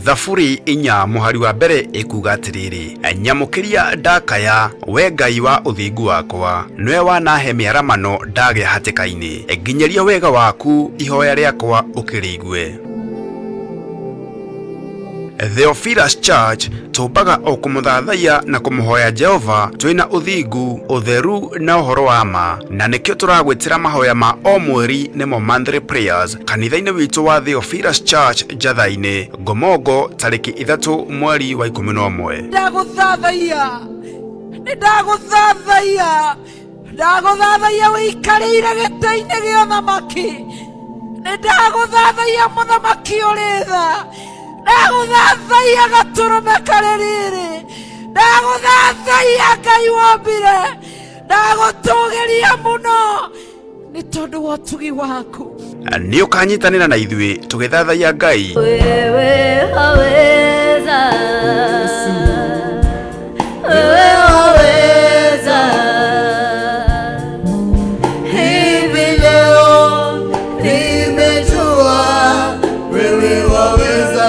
Thaburi 4 mũhari wa mbere ĩkuga atĩrĩrĩ, nyamũkĩria ndakaya we Ngai wa ũthingu wakwa, nĩwe wanahe mĩaramano ndagĩa hatĩka-inĩ, nginyĩria wega waku ihoya rĩakwa ũkĩrĩigue. Theophilus Church tũmbaga o kũmũthathaiya na kũmũhoya Jehova twĩna ũthingu, ũtheru na ũhoro wa ma, na nĩkĩo tũragwĩtĩra mahoya ma o mweri nĩmo monthly prayers kanitha-inĩ witũ wa Theophilus Church Njatha-inĩ, Ngomongo, tarĩki 3 mweri wa 11. Ndagũthathaiya, nĩ ndagũthathaiya, ndagũthathaiya wĩikarĩire gĩtĩ-inĩ gĩa ũthamaki. Nĩ ndagũthathaiya mũthamaki ũrĩ tha. Ndagũthathaiya gatũrũme karĩ riri. Ndagũthathaiya Ngai wombire. Ndagũtũgĩria mũno. Nĩ tondũ wa ũtugi waku. Nĩ ũkanyitanĩra na ithuĩ tũgĩthathaiya Ngai. Wewe waweza, wewe waweza. Hivi leo nimejua wewe waweza.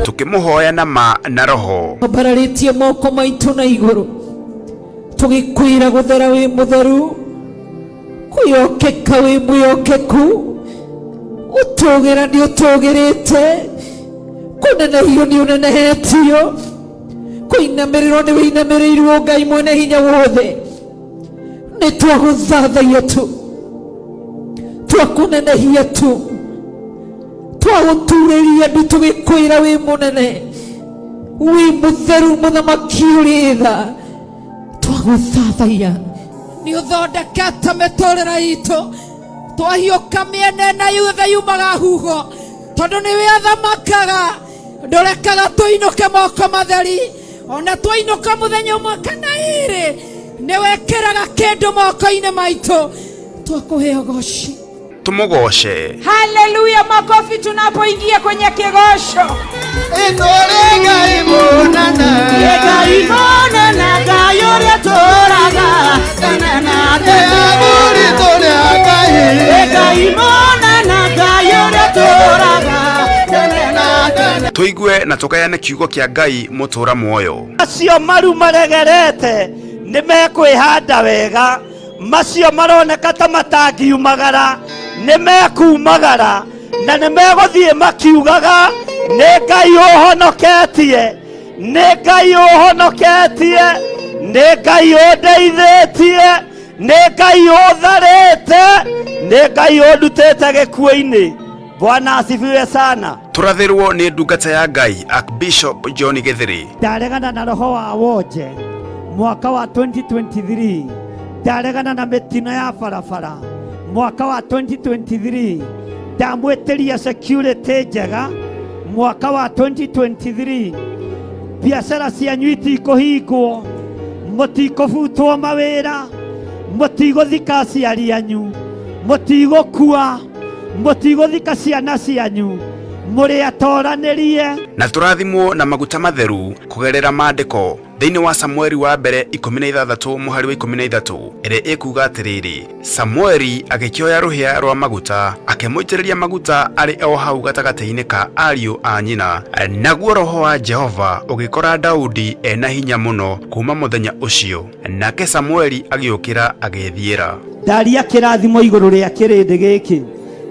Tũkĩmũhoya na ma na roho. Twambararĩtie moko maitũ na igũrũ tũgĩkwĩra gũthera wĩ mũtheru, kwĩyokeka wĩ mwĩokeku, ũtũgĩra nĩ ũtũgĩrĩte, kũnenehio nĩ ũnenehetio, kũinamĩrĩrwo nĩ wĩinamĩrĩirwo. Ngai mwene hinya wothe, nĩ twagũthathaiya tu, twakũnenehia tu, twagũturĩria ndu tũgĩkwĩra wĩ mũnene, wĩ mũtheru, mũthamaki ũrĩ tha, twagũthathaiya. Nĩ ũthondekete mĩtũrĩre itũ, twahiũka mĩena ĩna yothe yumaga huho, tondũ nĩwe athamakaga, ndũrekaga tũinũke moko matheri. Ona twainũka mũthenya ũmwe kana ĩrĩ, nĩwekĩraga kĩndũ moko-inĩ maitũ. Twakũhe ũgoci. Tũmũgoce. Haleluya! Makofi tunapoingia kwenye kigosho. Ĩtũrĩ Ngai mũnene. Ngai mũnene, Ngai ũrĩa tũraga tene na tene. Athuri tũrĩ a Ngai. Ngai mũnene, Ngai ũrĩa tũraga tene na tene. Tũigue na tũgayane kiugo kĩa Ngai mũtũra muoyo. Macio maru maregerete nĩ mekwĩhanda wega, macio maroneka ta matangiumagara nĩ mekumagara, na nĩ megũthiĩ makiugaga nĩ Ngai ũhonoketie, nĩ Ngai ũhonoketie, nĩ Ngai ũndeithĩtie, nĩ Ngai ũtharĩte, nĩ Ngai ũndutĩte gĩkuũ-inĩ. Bwana asifiwe sana. Tũrathĩrwo nĩ ndungata ya Ngai Archbishop John Gĩthĩrĩ. Ndaregana na roho wa wonje mwaka wa 2023, ndaregana na mĩtino ya barabara mwaka wa 2023, ndamwĩtĩria security njega mwaka wa 2023, biacara cianyu itikũhingwo, mũtikũbutwo mawĩra, mũtigũthika aciari anyu, mũtigũkua, mũtigũthika ciana cianyu, mũrĩ atoranĩrie. Na tũrathimwo na maguta matheru kũgerera maandĩko thĩinĩ wa Samueli wa mbere 16 mũhari wa 13, ĩrĩa ĩkuga atĩrĩrĩ: Samueli agĩkĩoya rũhĩa rwa maguta akĩmũitĩrĩria maguta arĩ o hau gatagatĩ-inĩ ka ariũ a nyina, naguo roho wa Jehova ũgĩkora Daudi ena hinya mũno kuma mũthenya ũcio. Nake Samueli agĩũkĩra agĩĩthiĩra. Ndaria kĩrathimo igũrũ rĩa kĩrĩndĩ gĩkĩ,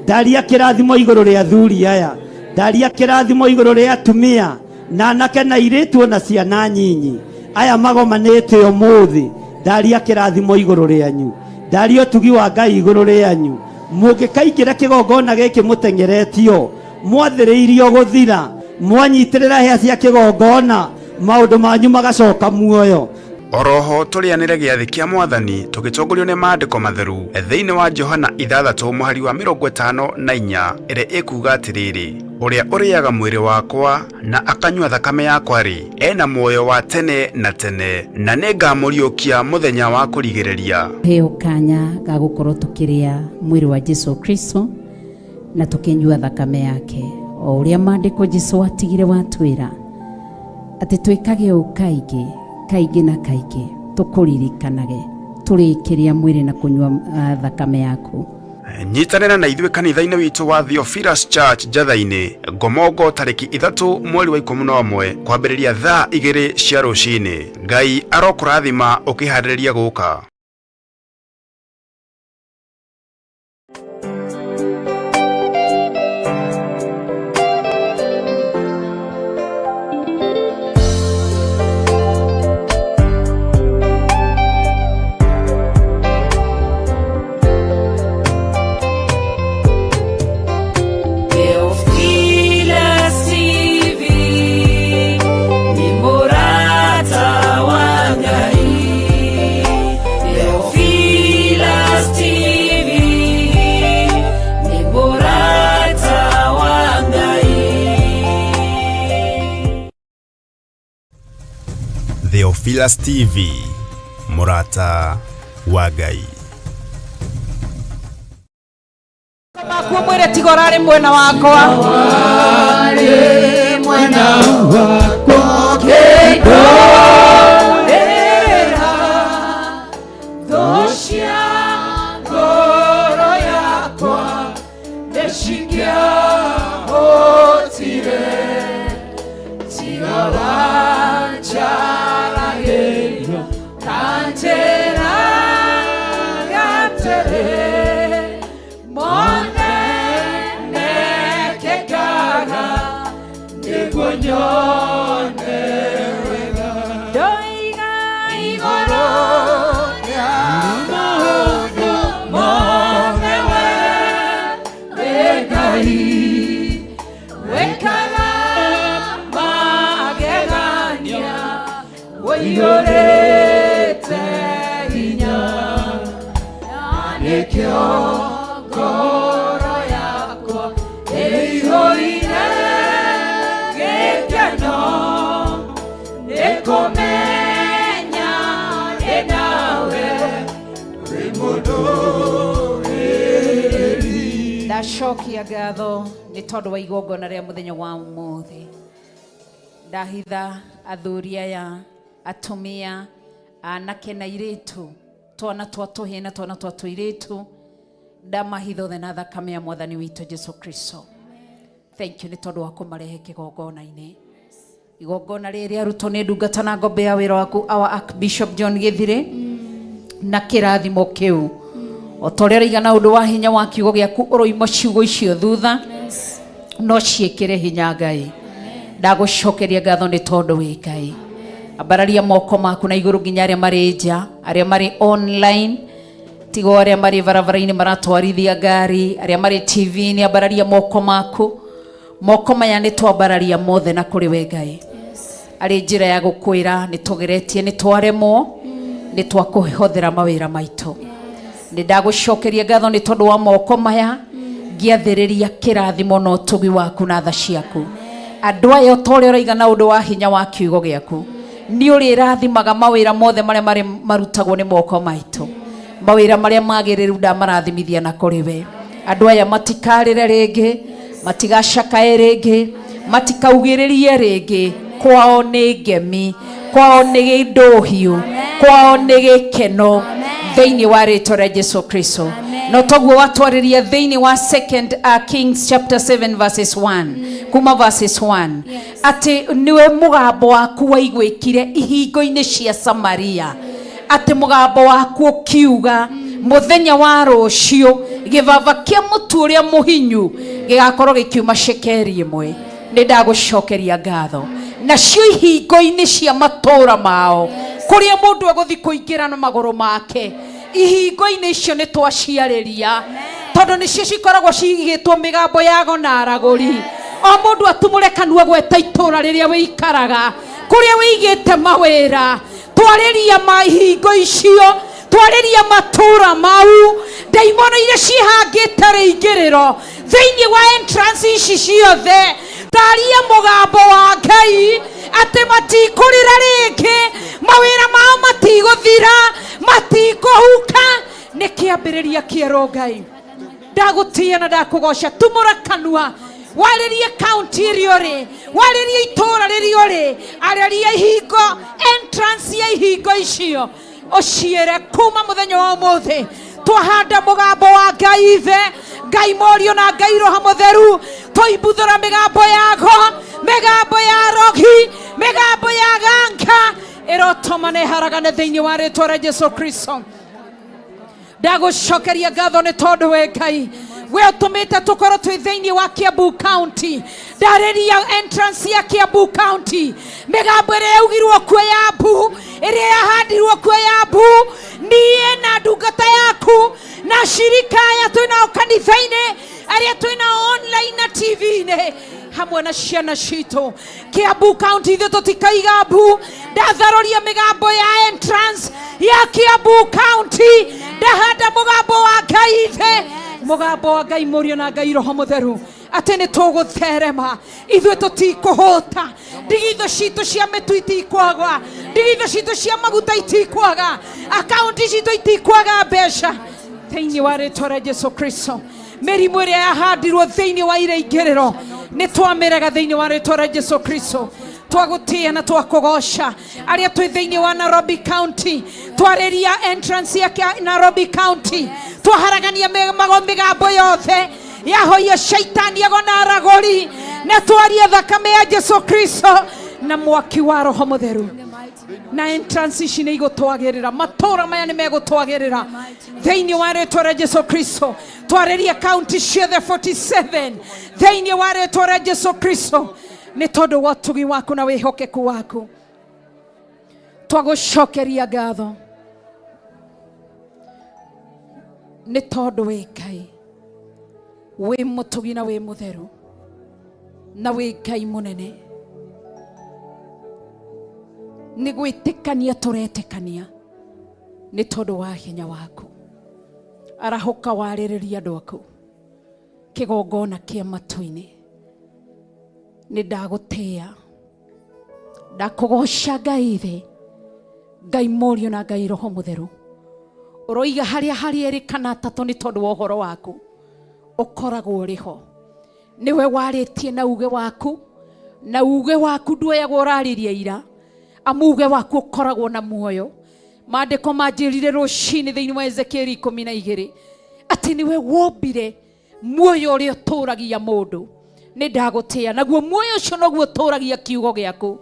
ndaria kĩrathimo igũrũ rĩa athuri aya, ndaria kĩrathimo igũrũ rĩa atumia na anake na airĩtu na ciana nyinyi aya magomanĩte ũmũthĩ. Ndaria kĩrathimo igũrũ rĩanyu, ndaria ũtugi wa Ngai igũrũ rĩanyu. Mũngĩkaingĩra kĩgongona gĩkĩ mũteng'eretio, mwathĩrĩirio gũthira, mwanyitĩrĩra hĩa cia kĩgongona, maũndũ manyu magacoka muoyo. Oroho tũrĩanĩre gĩathĩ kĩa Mwathani tũgĩtongorio nĩ maandĩko matheru thĩinĩ wa Johana 6 mũhari wa 54, ĩrĩa ĩkuga atĩrĩrĩ: ũrĩa ũrĩaga mwĩrĩ wakwa na akanyua thakame yakwa rĩ, ena muoyo wa tene na tene, na nĩngamũriũkia mũthenya wa kũrigĩrĩria. Heo kanya ga gũkorwo tũkĩrĩa mwĩrĩ wa Jesu Kristo na tũkĩnyua thakame yake, o ũrĩa maandĩko Jesu atigire watwĩra atĩ twĩkage ũũ kaingĩ kaingĩ na kaingĩ, tũkũririkanage tũrĩkĩrĩa mwĩrĩ na kũnyua thakame yaku. Nyitanĩra na ithuĩ kanitha-inĩ witũ wa Theophilus Church Njatha-inĩ, Ngomongo, tarĩki 3 mweri wa 11 kwambĩrĩria thaa 2 cia rũcinĩ. Ngai arokũrathima ũkĩharĩrĩria gũka. Theophilus TV ni murata wa Ngai. Theophilus TV ni murata wa Ngai. Theophilus TV, mũrata wa Ngai. Mwĩre tiga ũrarĩ mwena wakwa. Mwena wakwa. Kĩndũrĩra thũ cia ngoro yakwa nĩcingĩahotire, tiga wanjaragĩria kanjĩra gatĩrĩ mothe mekĩkaga nĩguo nyone wega. Ndoiga Igũrũ rĩa maũndũ mothe we wĩ Ngai wĩkaga magegania ũiyũrĩte hinya, na nĩkĩo ngoro yakwa ĩihũire gĩkeno nĩkũmenya ndĩ nawe wĩ mũndũrĩrĩri. Ndacokia ngatho nĩ tondũ wa igongona rĩa mũthenya wa ũmũthĩ. Ndahitha athuri aya, atumia, anake na airĩtu, twana twa tũhĩĩ na twana twa tũirĩtu, ndamahitha othe na thakame ya mwathani witũ Jesu Kristo. Thank you nĩ tondũ wa kũmarehe kĩgongona-inĩ. Igongona rĩrĩ arutwo nĩ ndungata na ngombe ya wĩra waku our Archbishop John Gĩthirĩ na kĩrathimo kĩu o ta ũrĩa ũroiga na ũndũ wa hinya wa kiugo gĩaku ũroima ciugo icio thutha no ciĩkĩre hinya. Ngai, ndagũcokeria ngatho nĩ tondũ wĩ Ngai. Ambararia moko maku na igũrũ nginya arĩa marĩ nja, arĩa marĩ online, tigo arĩa marĩ barabara-inĩ maratwarithia ngari, arĩa marĩ TV-inĩ, ambararia moko maku. Moko maya nĩ twambararia mothe na kũrĩ we Ngai, arĩ njĩra ya gũkwĩra nĩ tũgeretie, nĩ twaremwo, nĩ twakũhothera mawĩra maitũ. Nĩ ndagũcokeria ngatho nĩ tondũ wa moko maya, ngĩathĩrĩria kĩrathimo na ũtugi waku na tha ciaku andũ aya, o ta ũrĩa ũraiga na ũndũ wa hinya wa kiugo gĩaku nĩ ũrĩrathimaga mawĩra mothe marĩa marĩ marutagwo nĩ moko maitũ. Mawĩra marĩa magĩrĩru ndamarathimithia na kũrĩ we. Andũ aya matikarĩre rĩngĩ, matigacakae rĩngĩ, matikaugĩrĩrie rĩngĩ. Kwao nĩ ngemi, kwao nĩ gĩndũhiũ, kwao nĩ gĩkeno thĩinĩ wa rĩtwa rĩa Jesu Kristo. No toguo watwarĩria thĩinĩ wa Second Kings chapter 7 verses 1, kuma verses 1, atĩ nĩwe mũgambo waku waiguĩkire ihingo-inĩ cia Samaria, atĩ mũgambo waku ũkiuga mũthenya wa rũciũ gĩbaba kĩa mũtu ũrĩa mũhinyu gĩgakorwo gĩkiuma cekeri 1. Nĩ ndagũcokeria ngatho. Nacio ihingo-inĩ cia matũũra mao kũrĩa mũndũ egũthiĩ kũingĩra na magũrũ make, ihingo-inĩ icio nĩ twaciarĩria, tondũ nĩcio cikoragwo cigĩtwo mĩgambo ya ago na aragũri. O mũndũ atumũre kanua gweta itũũra rĩrĩa wĩikaraga, kũrĩa wĩigĩte mawĩra. Twarĩria ma ihingo icio, twarĩria matũũra mau, ndaimono iria ciĩhangĩte rĩingĩrĩro thĩinĩ wa entrance ici ciothe, taria mũgambo wa Ngai atĩ matikũrĩra rĩngĩ, mawĩra mao matigũthira, matikũhuka. Nĩ kĩambĩrĩria kĩerũ. Ngai, ndagũtĩĩa na ndakũgoca. Tumũra kanua warĩrie kaunti ĩrĩa ũrĩ, warĩrie itũũra rĩrĩa ũrĩ, arĩria ihingo, entrance ya ihingo icio, ũciĩre kuma mũthenya wa ũmũthĩ twahanda mũgambo wa Ngai Ithe, Ngai Mũriũ na Ngai Roho Mũtheru, tũimbuthũra mĩgambo yago, mĩgambo ya rogi, mĩgambo ya ganga ĩrotoma na ĩharagane thĩinĩ wa rĩtwa rĩa Jesu Kristo. Ndagũcokeria ngatho nĩ tondũ we Ngai we ũtũmĩte tũkorwo twĩ thĩinĩ wa Kiambu County. Ndarĩria entrance ya Kiambu County, mĩgambo ĩrĩa yaugirwo kuo ya mbu, ĩrĩa yahandirwo kuo ya mbu, niĩ na ndungata yaku na shirika aya twĩnao kanitha-inĩ, arĩa twĩnao online na TV-inĩ hamwe na ciana citũ, Kiambu County ithuĩ tũtikaiga mbu. Ndatharũria mĩgambo ya entrance ya Kiambu County, ndahanda mũgambo wa Ngai Ithe, mũgambo wa Ngai Mũriũ na Ngai Roho Mũtheru, atĩ nĩ tũgũtherema ithuĩ, tũtikũhũta, ndigithũ citũ cia mĩtu itikwaga, ndigithũ citũ cia maguta itikwaga, akaunti citũ itikwaga mbeca thĩinĩ wa rĩtwa rĩa Jesu Kristo. Mĩrimũ ĩrĩa yahandirwo thĩinĩ wa iraingĩrĩro nĩ twamĩrega thĩinĩ wa rĩtwa rĩa Jesu Kristo. Twagũtĩĩa na twakũgoca. Arĩa twĩ thĩinĩ wa Nairobi County, twarĩria entrance ya Nairobi County, twaharagania mĩgambo yothe yahoia shaitani ago na aragũri, na twarie thakame ya Jesu Kristo na mwaki wa Roho Mũtheru. Na entrance ici nĩ igũtwagĩrĩra, matũũra maya nĩ megũtwagĩrĩra thĩinĩ wa rĩtwa rĩa Jesu Kristo. Twarĩrie kaunti ciothe 47 thĩinĩ wa rĩtwa rĩa Jesu Kristo, nĩ tondũ wa ũtugi waku na wĩhokeku waku. Twagũcokeria ngatho nĩ tondũ wĩ Ngai, wĩ mũtugi na wĩ mũtheru na wĩ Ngai mũnene. Nĩ gwĩtĩkania tũretĩkania nĩ tondũ wa hinya waku. Arahũka warĩrĩria andũ aku kĩgongona kĩa matu-inĩ. Nĩ ndagũtĩĩa, ndakũgoca Ngai Ithe, Ngai Mũriũ na Ngai Roho Mũtheru. Ũroiga harĩa harĩ erĩ kana atatũ nĩ tondũ wa ũhoro waku ũkoragwo ũrĩ ho. Nĩwe warĩtie na uge waku, na uge waku nduoyagwo ũrarĩria ira, amu uge waku ũkoragwo na muoyo. Maandĩko manjĩrire rũcinĩ thĩinĩ wa Ezekieli 12 atĩ nĩwe wombire muoyo ũrĩa ũtũragia mũndũ. Nĩ ndagũtĩĩa, naguo muoyo ũcio noguo ũtũragia kiugo gĩaku.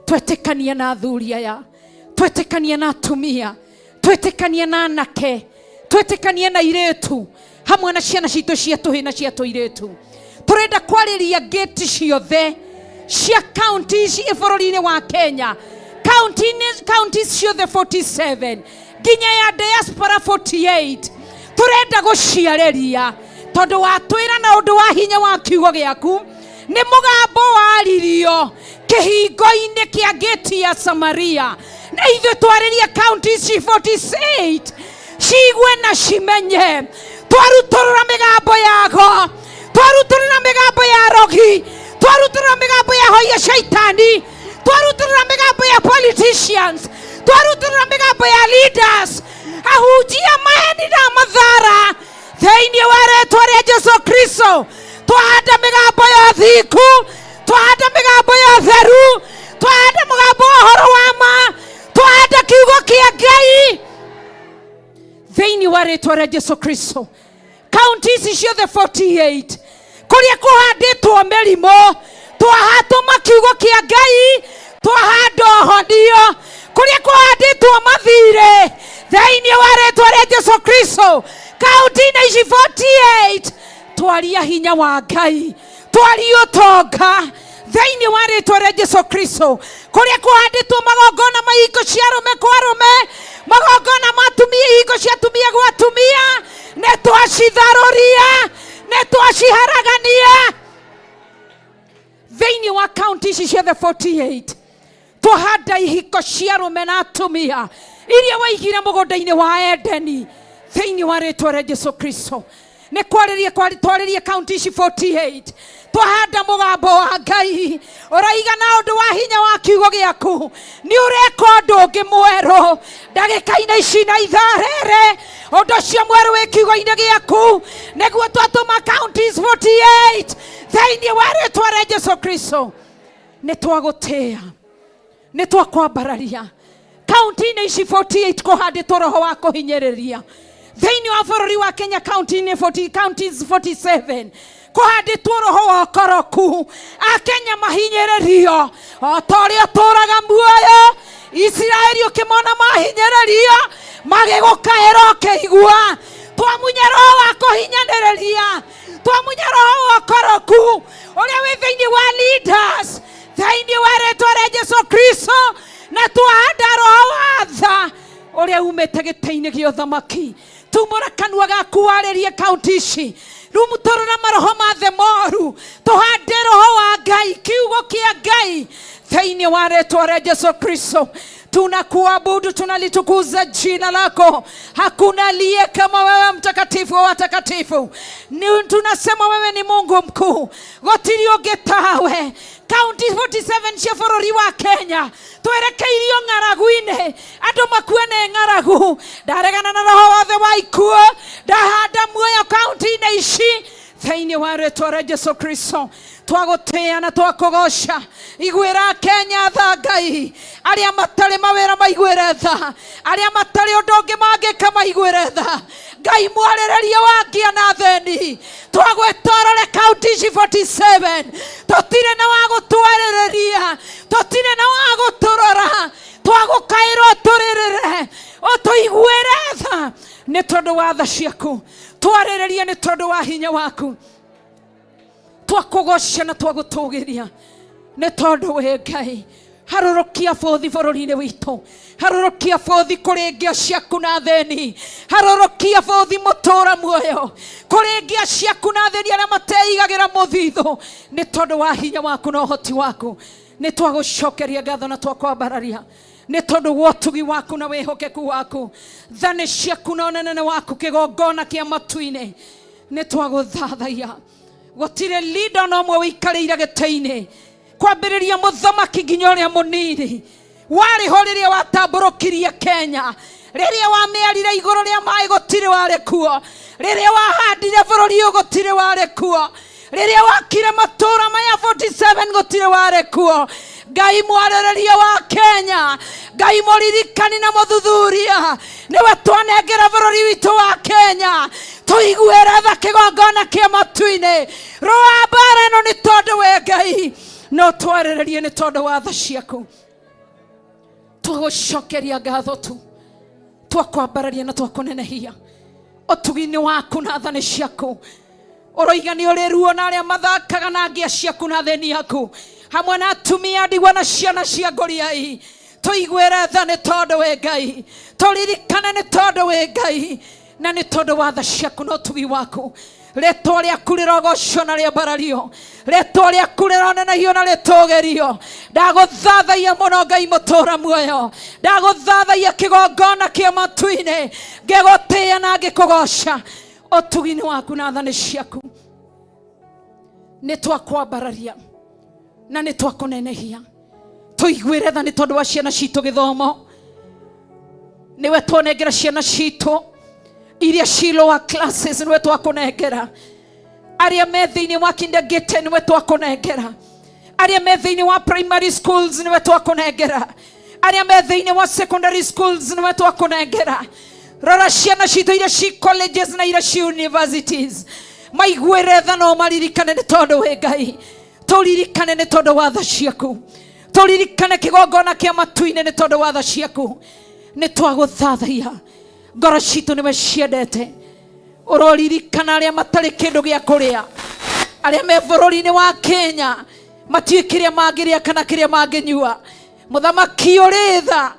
Twetĩkania na athuri aya, twetĩkania na atumia, twetĩkania na anake, twetĩkania na irĩtu hamwe na ciana citũ cia tũhĩ na cia tũirĩtu. Tũrenda kwarĩria ngĩti ciothe cia kaunti ici bũrũri-inĩ wa Kenya, kaunti ciothe 47 nginya ya diaspora 48. Tũrenda gũciarĩria tondũ watwĩra na ũndũ wa hinya wa kiugo gĩaku nĩ mũgambo waririo kĩhingo-inĩ kĩa ngĩti ya Samaria, na ithuĩ twarĩrie kaunti ici 48 ciigue na cimenye. Twarutũrũra mĩgambo yago, twarutũrũra mĩgambo ya rogi, twarutũrũra mĩgambo ya hoia shaitani, twarutũrũra mĩgambo ya politicians, twarutũrũra mĩgambo ya leaders, ahunjia maheni na mathara thĩinĩ wa rĩtwa rĩa Jesu Kristo. Twahanda mĩgambo ya thingu, twahanda mĩgambo ya ũtheru, twahanda mũgambo wa ũhoro wa ma, twahanda kiugo kĩa Ngai thĩinĩ wa rĩtwa rĩa Jesu Kristo. Kaunti ici ciothe 48 kũrĩa kũhandĩtwo mĩrimũ, twahatũma kiugo kĩa Ngai, twahanda ũhonio. Kũrĩa kũhandĩtwo mathirĩ thĩinĩ wa rĩtwa rĩa Jesu Kristo, kaunti-inĩ ici 48 twaria hinya wa Ngai, twaria ũtonga thĩinĩ wa rĩtwa rĩa Jesu Kristo. Kũrĩa kũhandĩtwo magongona ma ihingo cia arũme kwa arũme, magongona ma atumia ihingo cia atumia gwa atumia, nĩ twacitharũria, nĩ twaciharagania thĩinĩ wa kaunti ici ciothe 48. Twahanda ihiko cia arũme na atumia iria waigire mũgũnda-inĩ wa Edeni thĩinĩ wa rĩtwa rĩa Jesu Kristo. Nĩ kwarĩrie twarĩrie kaunti ici 48, twahanda mũgambo wa Ngai ũraiga na ũndũ wa hinya wa kiugo gĩaku nĩ ũreka ũndũ ũngĩ mwerũ ndagĩka-inĩ ici na ithaa rĩrĩ. Ũndũ ũcio mwerũ wĩ kiugo-inĩ gĩaku nĩguo twatũma counties 48 thĩinĩ wa rĩtwa rĩa Jesu Kristo. Nĩ twagũtĩĩa, nĩ twakwambararia. Kaunti-inĩ ici 48 kũhandĩtwo roho wa kũhinyĩrĩria thĩinĩ wa bũrũri wa Kenya. Kaunti-inĩ 40, counties 47 kũhandĩtwo roho wa ũkoroku, Akenya mahinyĩrĩrio o ta ũrĩa ũtũũraga muoyo. Isiraeli ũkĩmona mahinyĩrĩrio magĩgũkaĩra ũkĩigua. Twamunya roho wa kũhinyanĩrĩria, twamunya roho wa ũkoroku ũrĩa wĩ thĩinĩ wa leaders thĩinĩ wa rĩtwa rĩa Jesu Kristo, na twahanda roho wa tha ũrĩa umĩte gĩtĩ-inĩ gĩa ũthamaki. Tumũra kanua gaku warĩrie kaunti ici, rumutũrũra maroho mathe moru, tũhande roho wa Ngai, kiugo kĩa Ngai thĩinĩ wa rĩtwa rĩa Jesu Kristo. Tunakuabudu, tunalitukuza jina lako. Hakuna aliye kama wewe, mtakatifu wa watakatifu. Tunasema wewe ni Mungu mkuu, gũtirĩ ũngĩ tawe. Kaunti 47 cia bũrũri wa Kenya twerekeirio ng'aragu-inĩ, andũ makue nĩ ng'aragu. Ndaregana na roho wothe wa ikuũ, Ndahanda muoyo kaunti-inĩ ici thĩinĩ wa rĩtwa rĩa Jesu Kristo. Twagũtĩĩa na twakũgoca. Iguĩra Kenya tha Ngai, arĩa matarĩ mawĩra maiguĩre tha, arĩa matarĩ ũndũ ũngĩ mangĩka maiguĩre tha. Ngai mwarĩrĩria wa ngĩa na thĩni, twagwĩta ũrore kaunti ici 47, tũtirĩ na wa gũtwarĩrĩria, tũtirĩ na wa gũtũrora, twagũkaĩra ũtũrĩrĩre, ũtũiguĩre tha nĩ tondũ wa tha ciaku, twarĩrĩrie nĩ tondũ wa hinya waku. Twakũgoca na twagũtũgĩria nĩ tondũ wĩ Ngai. Harũrũkia bũthi bũrũri-inĩ witũ, harũrũkia bũthi kũrĩ ngĩa ciaku na thĩni, harũrũkia bũthi mũtũra muoyo kũrĩ ngĩa ciaku na thĩni arĩa mateigagĩra mũthithũ, nĩ tondũ wa hinya waku na ũhoti waku. Nĩ twagũcokeria ngatho na twakwambararia nĩ tondũ wa ũtugi waku na wĩhokeku waku, tha nĩ ciaku na ũnene waku, kĩgongona kĩa matu-inĩ. Nĩ twagũthathaia. Gũtirĩ leader ona ũmwe ũikarĩire gĩtĩ-inĩ, kwambĩrĩria mũthamaki nginya ũrĩa mũnini warĩ ho rĩrĩa watambũrũkirie Kenya, rĩrĩa wamĩarire igũrũ rĩa maĩ gũtirĩ warĩ kuo, rĩrĩa wahandire bũrũri ũyũ gũtirĩ warĩ kuo, rĩrĩa wakire matũũra maya 47 gũtirĩ warĩ kuo. Ngai mwarĩrĩria wa Kenya, Ngai mũririkani na mũthuthuria, nĩwe twanengera bũrũri witũ wa Kenya. Tũiguĩre tha kĩgongona kĩa matu-inĩ, rũa mbara ĩno nĩ tondũ we Ngai no twarĩrĩrie nĩ tondũ wa tha ciaku. Twagũcokeria ngatho tu, twakwambararia na twakũnenehia ũtugi-inĩ waku na tha nĩ ciaku. Ũroiga nĩ ũrĩ ruo na arĩa mathakaga na ngĩa ciaku na thĩni yaku, hamwe na atumia ndigwa na ciana cia ngũriai. Tũiguĩre tha nĩ tondũ wĩ Ngai, tũririkane nĩ tondũ wĩ Ngai, na nĩ tondũ wa tha ciaku na ũtugi waku. Rĩtwa rĩaku rĩrogocwo na rĩambarario, rĩtwa rĩaku rĩronenehio na rĩtũgĩrio. Ndagũthathaia mũno Ngai mũtũra muoyo, ndagũthathaia kĩgongona kĩa matu-inĩ, ngĩgũtĩĩa na ngĩkũgoca ũtugi-inĩ waku na tha nĩ ciaku. Nĩ twakwambararia na nĩ twakũnenehia. Tũiguĩre tha nĩ tondũ wa ciana citũ gĩthomo, nĩwe twanengera ciana citũ iria ci lower classes, nĩwe twakũnengera. Arĩa me thĩinĩ wa kindergarten, nĩwe twakũnengera. Arĩa me thĩinĩ wa primary schools, nĩwe twakũnengera. Arĩa me thĩinĩ wa secondary schools, nĩwe twakũnengera. Rora ciana citũ iria ci colleges na iria ci universities, maiguĩre tha no maririkane nĩ tondũ wĩ Ngai. Tũririkane nĩ tondũ wa tha ciaku, tũririkane kĩgongona kĩa matu-inĩ nĩ tondũ wa tha ciaku. Nĩ twagũthathaia, ngoro citũ nĩwe ciendete. Ũroririkana arĩa matarĩ kĩndũ gĩa kũrĩa, arĩa me bũrũri-inĩ wa Kenya matiũĩ kĩrĩa mangĩrĩa kana kĩrĩa mangĩnyua. Mũthamaki ũrĩ tha,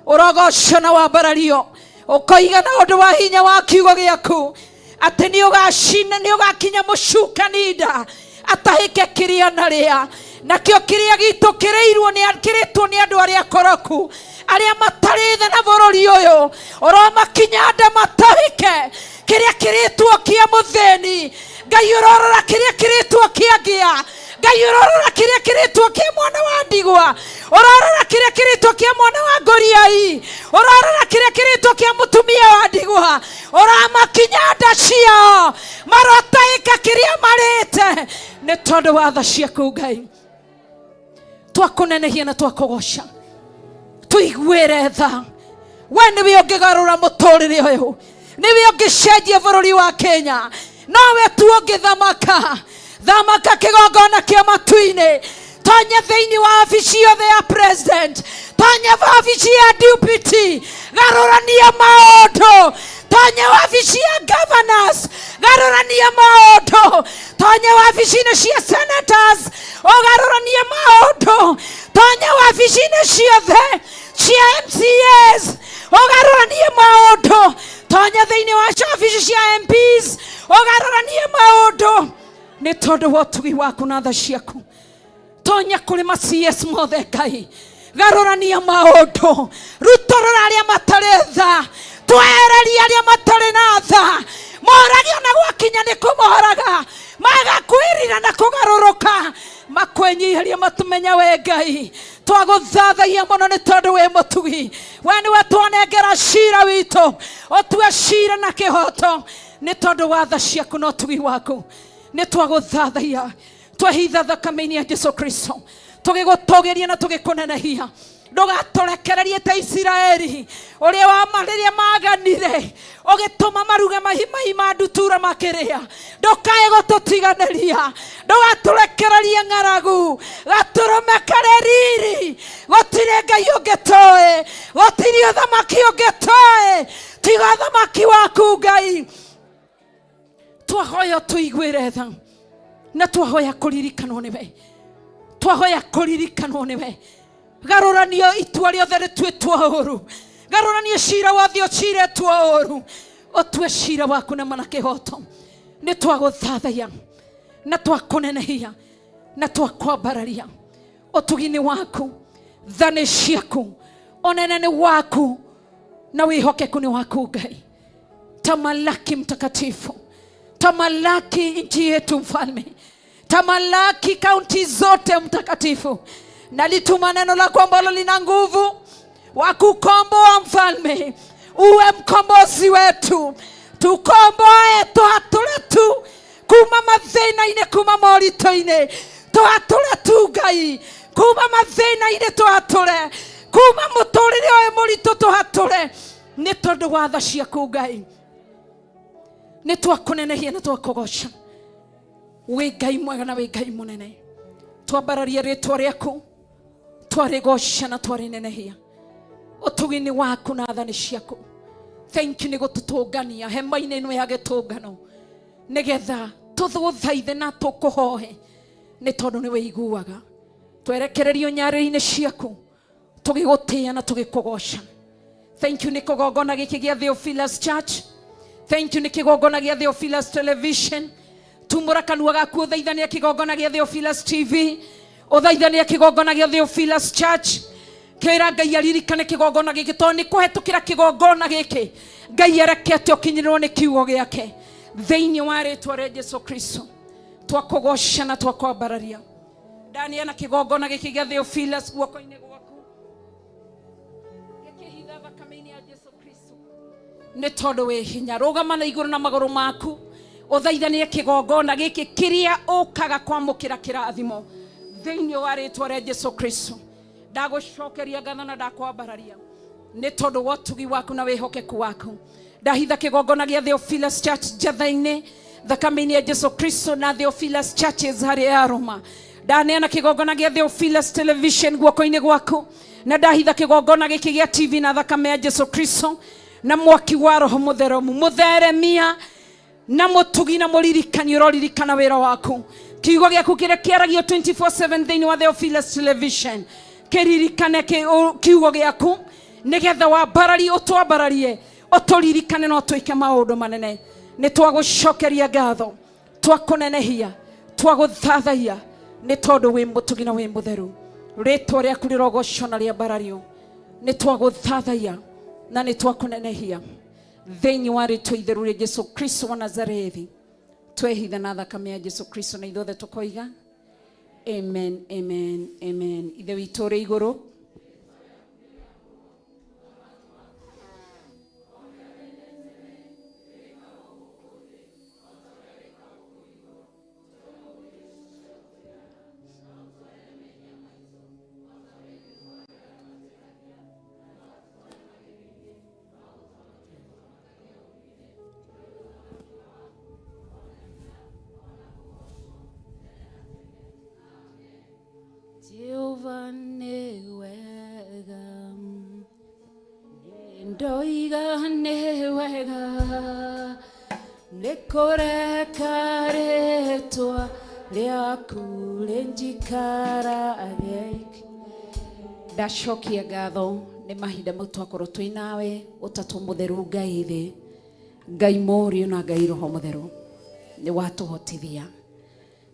ũrogocwo na wambarario, ũkoiga na ũndũ wa hinya wa kiugo gĩaku atĩ nĩ ũgacina, nĩ ũgakinya mũcukani nda atahĩke kĩrĩa na rĩa, nakĩo kĩrĩa gitũ kĩrĩirwo nĩ kĩrĩtwo nĩ andũ arĩa akoroku, arĩa matarĩ tha na bũrũri ũyũ. Ũromakinya nda matahĩke kĩrĩa kĩrĩtwo kĩa mũthĩni. Ngai ũrorora kĩrĩa kĩrĩtwo kĩa ngĩa, Ngai ũrorora kĩrĩa kĩrĩtwo kĩa mwana wa ndigwa, ũrorora kĩrĩa kĩrĩtwo kĩa mwana wa ngũriai, ũrorora kĩrĩa kĩrĩtwo kĩa mũtumia wa ndigwa. Ũramakinya nda ciao marotahĩka kĩrĩa marĩte nĩ tondũ wa tha ciaku Ngai. Twakũnenehia na twakũgoca, tũiguĩre tha. We nĩwe ũngĩgarũra mũtũrĩre ũyũ, nĩwe ũngĩcenjia bũrũri wa Kenya, nowe tu ũngĩthamaka. Thamaka kĩgongona kĩa matu-inĩ, tonya thĩinĩ wa wabici yothe ya president, tonya wabici ya deputy, garũrania maũndũ, tonya wabici ya governors, garũrania maũndũ, tonya wabici-inĩ cia senators, ũgarũranie maũndũ, tonya wabici-inĩ ciothe cia MCAs, ũgarũranie maũndũ, tonya thĩinĩ wa wabici cia MPs, ũgarũranie maũndũ nĩ tondũ wa ũtugi waku na tha ciaku. Tonya kũrĩ ma CS mothe Ngai, garũrania maũndũ, rutũrũra arĩa matarĩ tha, twehereria arĩa matarĩ na tha, morage ona gwakinya nĩ kũmoraga, magakwĩrira na kũgarũrũka, makwĩnyiheria matũmenya we Ngai. Twagũthathaia mũno nĩ tondũ wĩ mũtugi, we nĩwe twanengera cira witũ, ũtue cira na kĩhoto. Nĩ tondũ wa tha ciaku na ũtugi waku, nĩ twagũthathaiya, twehitha thakame-inĩ ya Jesu Kristo, tũgĩgũtũgĩria na tũgĩkũnenehia. Ndũgatũrekererie ta Isiraeli ũrĩa wa rĩrĩa maganire, ũgĩtũma maruge mahi ma ndutura makĩrĩa. Ndũkae gũtũtiganĩria, ndũgatũrekererie ng'aragu, gatũrũme karĩ riri. Gũtirĩ Ngai ũngĩ tũĩ, gũtirĩ ũthamaki ũngĩ tũĩ tiga ũthamaki waku Ngai. Twahoya tũiguĩre tha, na twahoya kũririkanwo nĩwe, twahoya kũririkanwo nĩwe. Garũranio itua rĩothe rĩtuĩtwo ũru, garũranio cira wothe ũcirĩtwo ũru, ũtue cira waku na mana kĩhoto. Nĩ twagũthathaiya na twakũnenehia na twakwambararia. Ũtugi-inĩ waku, tha nĩ ciaku, ũnene nĩ waku na wĩhokeku nĩ waku Ngai. Tamalaki mtakatifu, tamalaki nchi yetu mfalme, tamalaki kaunti zote mtakatifu. Nalituma neno lako ambalo lina nguvu wa kukomboa mfalme, uwe mkombozi wetu, tukomboe tũhatũre tu kuma mathĩna-inĩ, kuma moritũ-inĩ, tũhatũre tu Ngai kuma mathĩna-inĩ, tũhatũre kuma mũtũrĩre ũyũ mũritũ, tũhatũre nĩ tondũ wa tha ciaku Ngai. Nĩ twakũnenehia na twakũgoca, wĩ Ngai mwega na wĩ Ngai mũnene. Twambararia rĩtwa rĩaku, twarĩgoca na twarĩnenehia. Ũtugi-inĩ waku na tha nĩ ciaku. Thank you nĩ gũtũtũngania hema-inĩ ĩno ya gĩtũngano, nĩgetha tũgũthaithe na tũkũhoe, nĩ tondũ nĩ wĩiguaga. Twerekererio nyarĩrĩ-inĩ ciaku, tũgĩgũtĩĩa na tũgĩkũgoca. Thank you nĩ kĩgongona gĩkĩ gĩa Theophilus Church. Thank you nĩ kĩgongona gĩa Theophilus Television. Tumũra kanua gaku ũthaithania kĩgongona gĩa Theophilus TV, ũthaithania kĩgongona gĩa Theophilus Church. Kĩra Ngai aririkane kĩgongona gĩkĩ, tondũ nĩ kũhetũkĩra kĩgongona gĩkĩ Ngai arekete ũkinyĩrĩrwo nĩ kiugo gĩake. Thĩinĩ wa rĩtwa rĩa Jesu Kristo twakũgoca na twakwambararia. Ndaneana kĩgongona gĩkĩ gĩa Theophilus guoko-inĩ gwaku, gĩkĩhitha thakame-inĩ ya Jesu Kristo, nĩ tondũ wĩ hinya. Rũgama na igũrũ na magũrũ maku, ũthaithanie kĩgongona gĩkĩ kĩrĩa ũkaga kwamũkĩra kĩrathimo thĩinĩ wa rĩtwa rĩa Jesu Kristo. Ndagũcokeria ngatho na ndakwambararia nĩ tondũ wa ũtugi waku na wĩhokeku waku. Ndahitha kĩgongona gĩa Theophilus Church njatha-inĩ thakame-inĩ ya Jesu Kristo na Theophilus Churches harĩa ya Roma. Ndaneana kĩgongona gĩa Theophilus Television guoko-inĩ gwaku, na ndahitha kĩgongona gĩkĩ gĩa TV na thakame ya Jesu Kristo na mwaki wa Roho Mũtheru, mũtheremia na mũtugi na mũririkani ũroririkana wĩra waku. Kiugo gĩaku kĩrĩa kĩaragio 24/7 thĩinĩ wa Theophilus Television kĩririkane kiugo gĩaku, nĩgetha wambararie, ũtwambararie, ũtũririkane na ũtwĩke maũndũ manene. Nĩ twagũcokeria ngatho, twakũnenehia, twagũthathaiya, nĩ tondũ wĩ mũtugi na wĩ mũtheru. Rĩtwa rĩaku rĩrogocwo na rĩambarario. Nĩ twagũthathaiya na nĩ twakũnenehia thĩinĩ wa rĩtwa itheru rĩa Jesu Kristo wa Nazarethi. Twehitha na thakame ya Jesu Kristo, na ithuothe tũkoiga amen, amen, amen. Ithe witũ ũrĩ igũrũ, Jehova nĩ wega, ndoiga nĩ wega, nĩ kũreka rĩtwa rĩaku rĩnjikarage. Ndacokia ngatho nĩ mahinda mau twakorwo twĩ nawe, ũtatũ mũtheru Ngai thĩ, Ngai Mũriũ na Ngai Roho Mũtheru, nĩ watũhotithia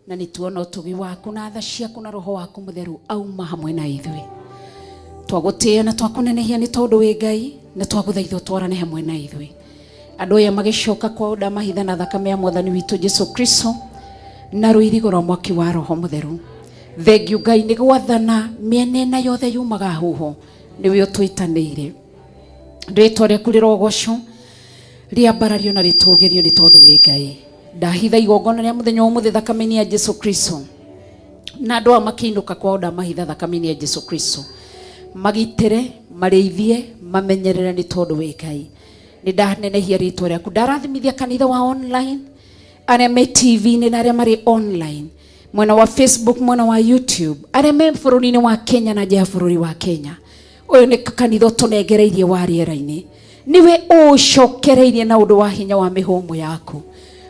na nĩ tuona ũtugi waku na tha ciaku na roho waku mũtheru auma hamwe na ithuĩ. Twagũtĩĩa na twakũnenehia nĩ tondũ wĩ Ngai, na twagũthaitha ũtwarane hamwe na ithuĩ. Andũ aya magĩcoka kwao, ndamahitha na thakame ya mwathani witũ Jesu Kristo na rũirigo rwa mwaki wa roho mũtheru. Thengiũ Ngai nĩ gwathana mĩena ĩna yothe yumaga huho, nĩwe ũtwĩtanĩire. Rĩtwa rĩaku rĩrogocwo. Rĩambarario na rĩtũgĩrio nĩ tondũ wĩ Ngai. Ndahitha igongona rĩa mũthenya wa ũmũthĩ thakame-inĩ ya Jesu Kristo. Na andũ aya makĩinũka kwao ndamahitha thakame-inĩ ya Jesu Kristo. Magitĩre, marĩithie, mamenyerere nĩ tondũ wĩ Ngai. Nĩ ndanenehia rĩtwa rĩaku. Ndarathimithia kanitha wa online, arĩa me TV-inĩ na arĩa marĩ online, mwena wa Facebook, mwena wa YouTube, arĩa me bũrũri-inĩ wa Kenya na nja ya bũrũri wa Kenya. Ũyũ nĩ kanitha ũtũnengereirie wa rĩera-inĩ. Nĩwe ũũcokereirie na ũndũ wa hinya wa mĩhũmũ yaku.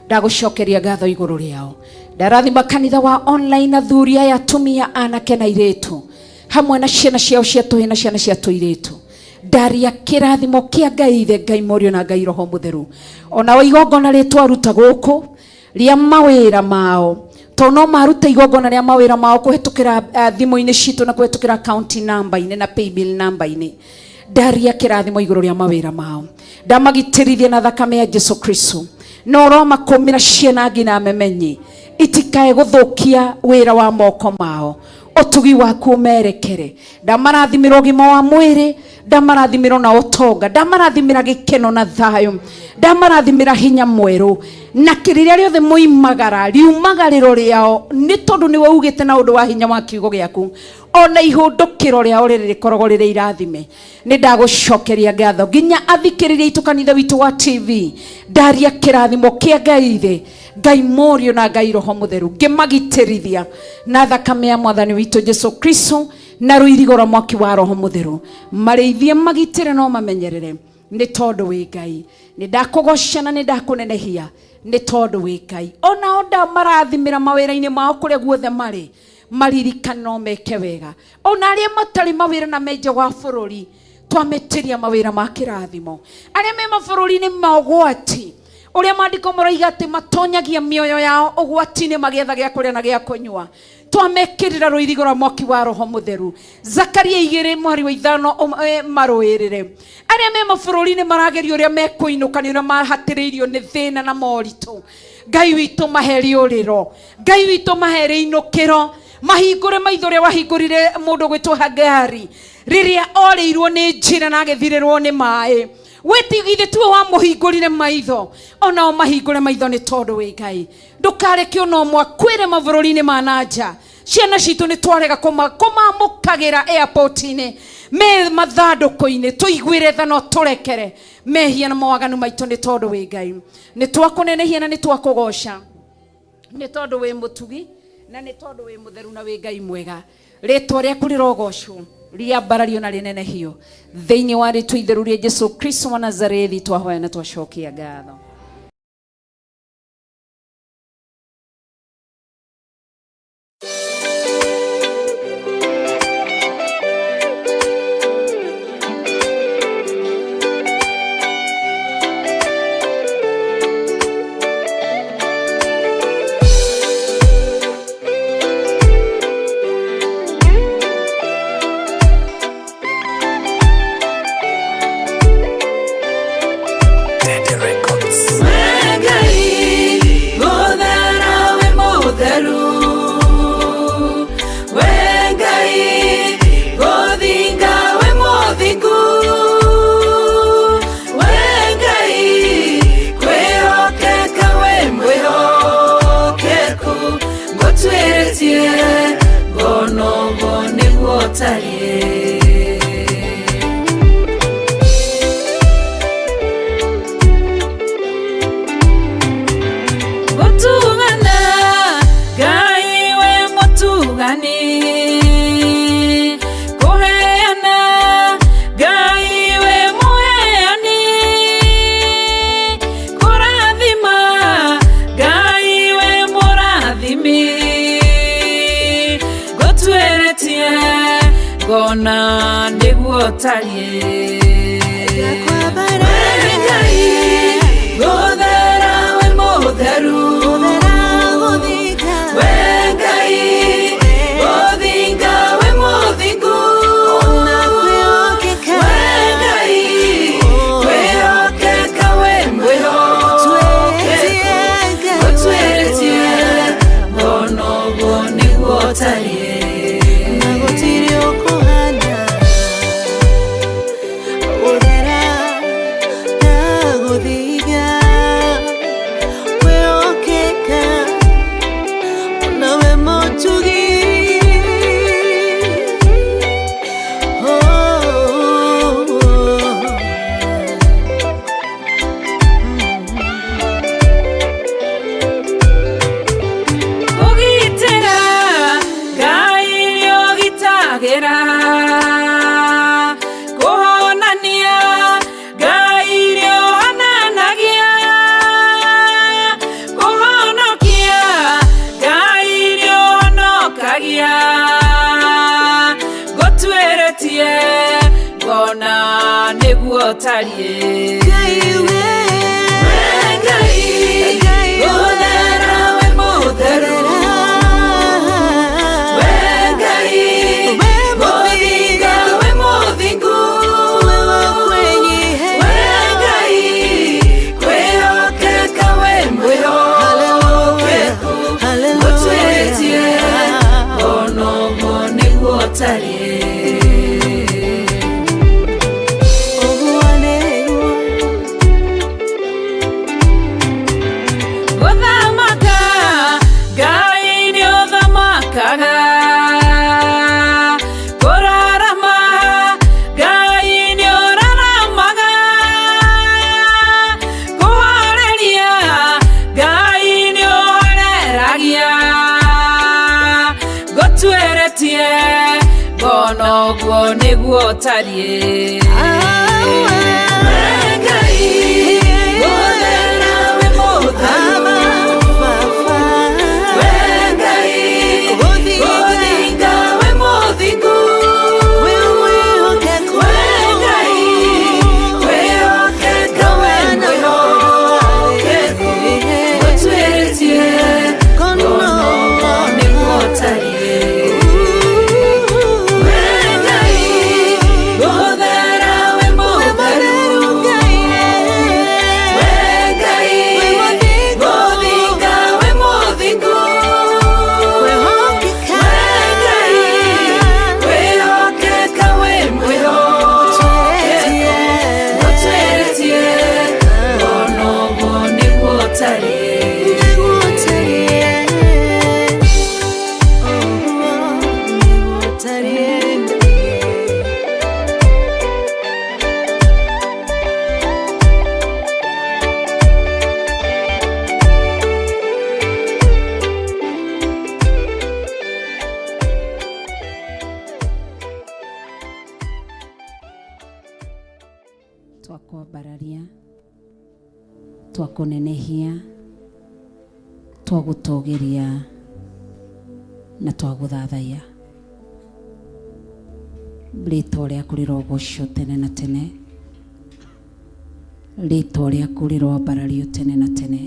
Ndagũcokeria ngatho igũrũ rĩao. Ndarathima kanitha wa online, athuri aya, atumia, anake na airĩtu, hamwe na ciana ciao cia tũhĩ na ciana cia tũirĩtu. Ndaria kĩrathimo kĩa Ngai Ithe, Ngai Mũriũ na Ngai Roho Mũtheru. Onao igongona rĩtwaruta gũkũ rĩa mawĩra mao, tondũ no maruta igongona rĩa mawĩra mao kũhetũkĩra thimũ-inĩ citũ na kũhetũkĩra account number-inĩ na paybill number-inĩ. Ndaria kĩrathimo igũrũ rĩa mawĩra mao. Ndamagitĩrithia na thakame ya Jesu Kristo. Na ũromakũmĩra ciana nginya memenyi itikae gũthũkia wĩra wa moko mao. Ũtugi waku ũmerekere. Ndamarathimĩra ũgima wa mwĩrĩ, ndamarathimĩra na ũtonga, ndamarathimĩra gĩkeno na thayũ, ndamarathimĩra hinya mwerũ. Na rĩrĩa rĩothe moimagara, riumagarĩro rĩao nĩ tondũ nĩwe ugĩte na ũndũ wa hinya wa kiugo gĩaku, ona ihũndũkĩro rĩao rĩrĩ rĩkoragwo rĩrĩ irathime. Nĩ ndagũcokeria ngatho nginya athikĩrĩria itũ kanitha witũ wa TV. Ndaria kĩrathimo kĩa Ngai Ithe, Ngai Mũriũ na Ngai Roho Mũtheru, ngĩmagitĩrithia na thakame ya Mwathani witũ Jesu Kristo na rũirigo rwa mwaki wa Roho Mũtheru. Marĩithie, magitĩre no mamenyerere nĩ tondũ wĩ Ngai. Nĩ ndakũgoca na nĩ ndakũnenehia nĩ tondũ wĩ Ngai. Onao ndamarathimĩra mawĩra-inĩ mao kũrĩa guothe marĩ, maririkane no meke wega. Ona arĩa matarĩ mawĩra na me nja wa bũrũri, twamĩtĩria mawĩra ma kĩrathimo. Arĩa me mabũrũri-inĩ ma ũgwati, ũrĩa maandĩko maroiga atĩ matonyagia mĩoyo yao ũgwati-inĩ magĩetha gĩa kũrĩa na gĩa kũnyua, twamekĩrĩra rũirigo rwa mwaki wa Roho Mũtheru. Zakaria 2 mweri wa 5 marũĩrĩre. Arĩa me mabũrũri-inĩ marageria ũrĩa mekũinũka nĩ ũrĩa mahatĩrĩirio nĩ thĩna na moritũ, Ngai witũ mahe rĩũrĩro, Ngai witũ mahe rĩinũkĩro, mahingũre maitho ũrĩa wahingũrire mũndũ gwĩtwo Hagari rĩrĩa orĩirwo nĩ njĩra na agĩthirĩrwo nĩ maĩ. Wĩtigithĩ tuo wamũhingũrire maitho, onao mahingũre maitho nĩ tondũ wĩ Ngai. Ndũkareke ona ũmwe akwĩre mabũrũri-inĩ ma na nja. Ciana citũ nĩ twarega kũmamũkagĩra airport-inĩ, me mathandũkũ-inĩ, tũiguĩre tha no tũrekere mehia na mawaganu maitũ nĩ tondũ wĩ Ngai. Nĩ twakũnenehia na nĩ twakũgoca nĩ tondũ wĩ mũtugi na nĩ tondũ wĩ mũtheru na wĩ Ngai mwega. Rĩtwa rĩaku rĩrogocwo, rĩambarario na rĩnenehio thĩinĩ wa rĩtwa itheru rĩa Jesu Kristo wa Nazarethi. Twahoya na twacokia ngatho. Gũtugana, Ngai we mũtugani. Kũheana, Ngai we mũheani. Kũrathima, Ngai we mũrathimi. Ngũtuĩrĩtie, ngona nĩguo ũtariĩ. We Ngai, gũthera wĩ mũtheru. We Ngai, gũthinga wĩ mũthingu. We Ngai, kwĩhokeka wĩ mwĩhokeku. Ngũtuĩrĩtie, ngona ũguo nĩguo ũtariĩ. Na gũtirĩ ũkũhana gũthera na gũthinga. ũtariĩ. We Ngai, gũthera wĩ mũtheru. We Ngai, mũthinga wĩ mũthingu. We Ngai, kwĩhokeka wĩ mwĩhokeku. Gũtuĩtie onoguo nĩguo ũtariĩ. Gũthamaka, Ngai nĩ ũthamakaga. Kũrarama, Ngai nĩ ũraramaga. Kũhoreria, Ngai nĩ ũhoreragia. Ngũtuĩrĩtie, ngona ũguo nĩguo ũtariĩ. We Ngai, gũthera wĩ mũtheru. We Ngai, gũthinga wĩ mũthingu. We Ngai, kwĩhokeka wĩ mwĩhokeku. Gũtuĩrĩtie, ngona ũguo nĩguo ũtariĩ. We Ngai, gũthera wĩ mũtheru. We Ngai, gũthinga wĩ mũthingu. We Ngai, kwĩhokeka wĩ mwĩhokeku. Gũtuĩrĩtie, ngona ũguo nĩguo ũtariĩ. Twakwambararia, twakũnenehia, twagũtũgĩria na twagũthathaiya. Rĩtwa rĩaku rĩrogocwo tene na tene, rĩtwa rĩaku rĩroambarario tene na tene.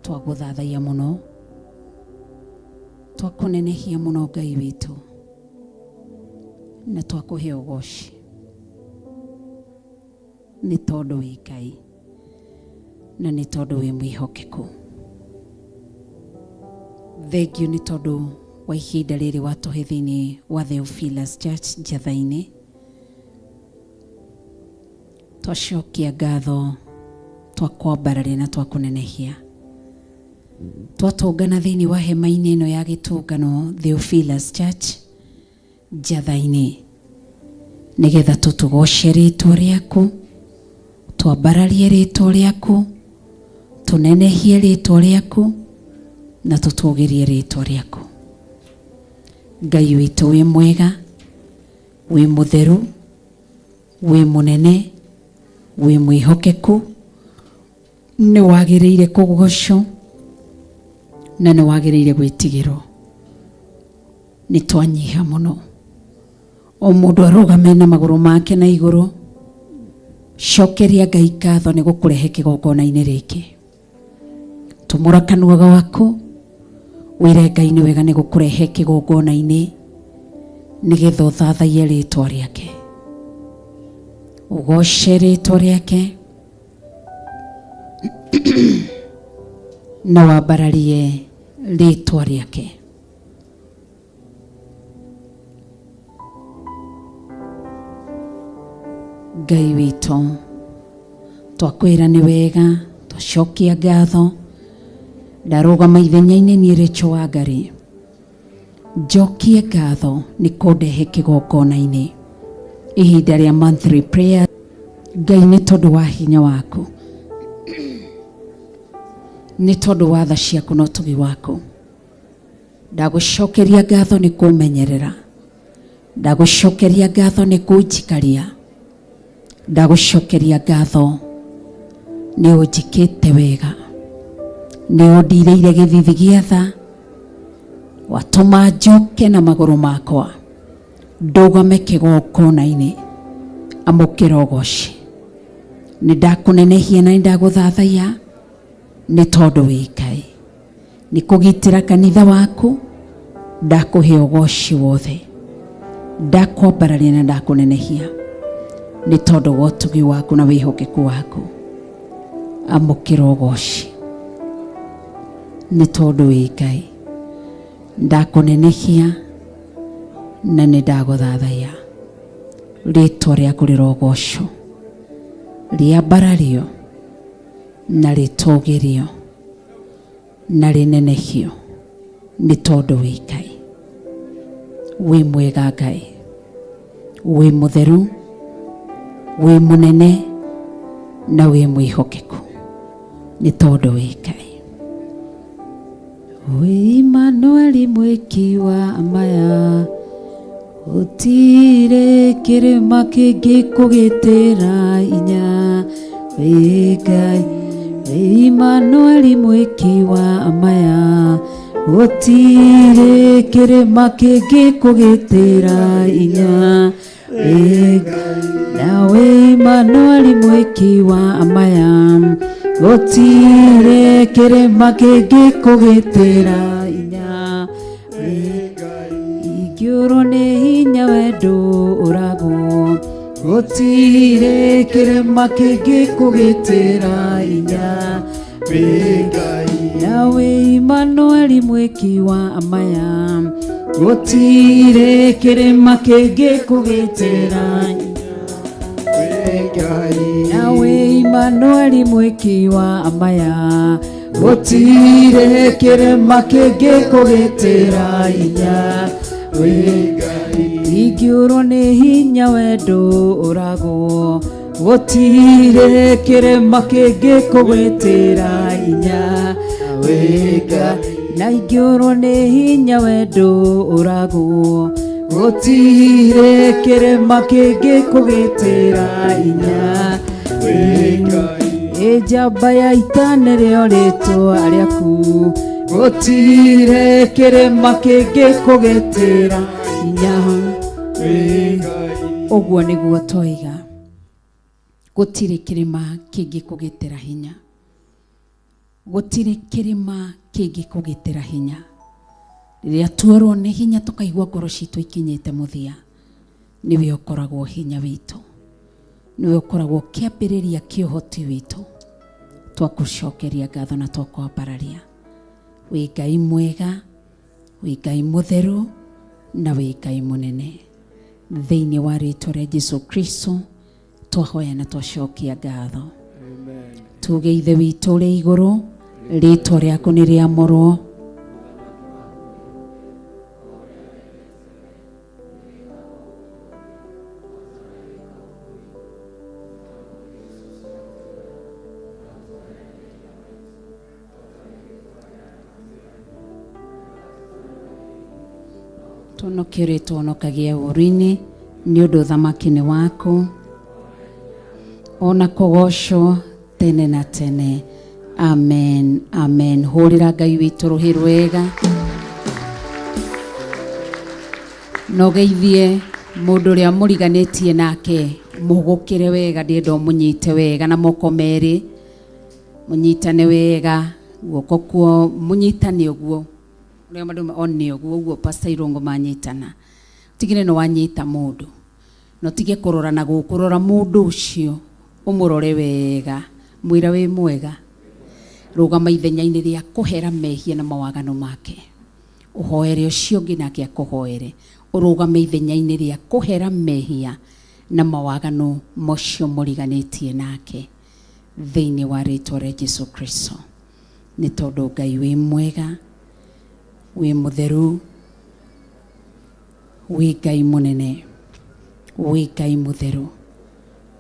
Twagũthathaiya mũno, twakũnenehia mũno Ngai witũ, na twakũhe ũgoci nĩ tondũ wĩ Ngai na nĩ tondũ wĩ mwĩhokeku. Thengiũ nĩ tondũ wa ihinda rĩrĩ watũhe thĩinĩ wa Theophilus Church Njatha-inĩ. Twacokia ngatho, twakwambararia na twakũnenehia. Twatũngana thĩinĩ wa hema-inĩ ĩno ya gĩtũngano Theophilus Church Njatha-inĩ, nĩgetha tũtũgoce rĩtwa rĩaku, twambararie rĩtwa rĩaku, tũnenehie rĩtwa rĩaku na tũtũgĩrie rĩtwa rĩaku. Ngai witũ wĩ mwega, wĩ mũtheru, wĩ mũnene, wĩ mwĩhokeku, nĩ wagĩrĩire kũgocwo na nĩ wagĩrĩire gwĩtigĩrwo. Nĩ twanyiha mũno, o mũndũ arũgame na magũrũ make na igũrũ. Cokeria Ngai ngatho nĩ gũkũrehe kĩgongona-inĩ rĩngĩ. Tumũra kanua gaku wĩre Ngai nĩ wega nĩ gũkũrehe kĩgongona-inĩ nĩgetha ũthathaiye rĩtwa rĩake, ũgoce rĩtwa rĩake na wambararie rĩtwa rĩake. Ngai witũ, twakwĩra nĩ wega, twacokia ngatho. Ndarũgama ithenya-inĩ niĩ Rachel Wangari, njokie ngatho nĩ kũndehe kĩgongona-inĩ ihinda rĩa monthly prayer. Ngai, nĩ tondũ wa hinya waku, nĩ tondũ wa tha ciaku na ũtugi waku, ndagũcokeria ngatho nĩ kũmenyerera, ndagũcokeria ngatho nĩ kũnjikaria, ndagũcokeria ngatho nĩ ũnjĩkĩte wega, nĩ ũndirĩire gĩthithi gĩa tha, watũma njoke na magũrũ makwa. Ndũgame kĩgongona-inĩ, amũkĩra ũgoci. Nĩ ndakũnenehia na nĩ ndagũthathaiya nĩ tondũ wĩ Ngai. Nĩ kũgitĩra kanitha waku, ndakũhe ũgoci wothe. Ndakwambararia na ndakũnenehia nĩ tondũ wa ũtugi waku na wĩhokeku waku. Amũkĩra ũgoci nĩ tondũ wĩ Ngai. Ndakũnenehia na nĩ ndagũthathaiya. Rĩtwa rĩaku rĩrogocwo, rĩambarario na rĩtũgĩrio na rĩnenehio nĩ tondũ wĩ Ngai. Wĩ mwega Ngai, wĩ mũtheru, wĩ mũnene na wĩ mwĩhokeku nĩ tondũ wĩ Ngai. Wĩ Imanueli mwĩki wa maya, gũtirĩ kĩrĩma kĩngĩkũgitĩra inya. Wĩ Ngai, wĩ Imanueli mwĩki wa maya, gũtirĩ kĩrĩma kĩngĩkũgitĩra inya. Wĩ Ngai, na wĩ Imanueli mwĩki wa maya, gũtirĩ kĩrĩma kĩngĩkũgitĩra inya. Wĩ Ngai, ingĩũrwo nĩ hinya wendo ũragwo, gũtirĩ kĩrĩma kĩngĩkũgitĩra inya. Wĩ Ngai, na wĩ Imanueli mwĩki wa maya, gũtirĩ kĩrĩma kĩngĩkũgitĩra inya. Na wĩ Imanueli mwĩki wa maya, gũtirĩ kĩrĩma kĩngĩkũgitĩra inya. Wĩ Ngai, ingĩũrwo nĩ hinya wendo ũragwo, gũtirĩ kĩrĩma kĩngĩkũgitĩra inya. Wĩ Ngai, na ingĩũrwo nĩ hinya wendo ũragwo, gũtirĩ kĩrĩma kĩngĩkũgitĩra inya. Wĩ Ngai, ĩ njamba ya ita nĩrĩo rĩtwa rĩaku, gũtirĩ kĩrĩma kĩngĩkũgitĩra inya. Wĩ Ngai, ũguo nĩguo toiga, gũtirĩ kĩrĩma kĩngĩkũgitĩra hinya, gũtirĩ kĩrĩma kĩngĩkũgitĩra hinya. Rĩrĩa tuorwo nĩ hinya tũkaigua ngoro citũ ikinyĩte mũthia, nĩwe ũkoragwo hinya witũ, nĩwe ũkoragwo kĩambĩrĩria kĩa ũhoti witũ. Twakũcokeria ngatho na twakwambararia. Wĩ Ngai mwega, wĩ Ngai mũtheru na wĩ Ngai mũnene. Thĩinĩ wa rĩtwa rĩa Jesu Kristo twahoya na twacokia ngatho. Tuge Ithe witũ ũrĩ igũrũ, rĩtwa rĩaku nĩ rĩamũrwo. Tũhonokie ũrĩa tũhonokagia ũũru-inĩ, nĩ ũndũ ũthamaki nĩ waku, ona kũgocwo tene na tene. Amen, amen. Hũrĩra Ngai witũ rũhĩ rwega na ũgeithie mũndũ ũrĩa mũriganĩtie nake, mũgũkĩre wega, ndĩrenda ũmũnyite wega na moko merĩ, mũnyitane wega guoko kuo, mũnyitane ũguo ũrĩa andũ one ũguo ũguo Pastor Irũngũ manyitana, tigire nĩ wanyita mũndũ na ũtige kũrora na gũkũ, rora mũndũ ũcio ũmũrore wega, mwĩra wĩ mwega, rũgama ithenya-inĩ rĩa kũhera mehia na mawaganu make, ũhoere ũcio ũngĩ nake akũhoere, ũrũgame ithenya-inĩ rĩa kũhera mehia na mawaganu mocio mũriganĩtie nake thĩinĩ wa rĩtwa rĩa Jesu Kristo. Nĩ tondũ Ngai wĩ mwega, wĩ mũtheru, wĩ Ngai mũnene, wĩ Ngai mũtheru,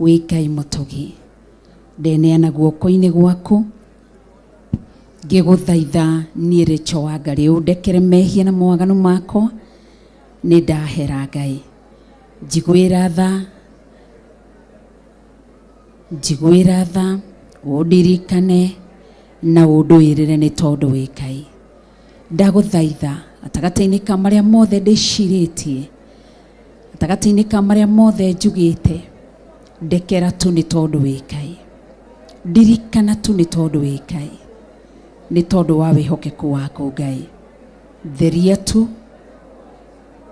wĩ Ngai mũtugi. Ndeneana guoko-inĩ gwaku ngĩgũthaitha niĩ Rachel Wangari ũndekere mehia na mawaganu makwa. Nĩ ndahera Ngai, njiguĩra tha, njiguĩra tha, ũndirikane na ũndũĩrĩre nĩ tondũ wĩ Ngai. Ndagũthaitha gatagatĩ-inĩ ka marĩa mothe ndĩcirĩtie, Gatagatĩ-inĩ ka marĩa mothe njugĩte, ndekera tu nĩ tondũ wĩ Ngai. Ndirikana tu nĩ tondũ wĩ Ngai. Nĩ tondũ wa wĩhokeku waku Ngai. Theria tu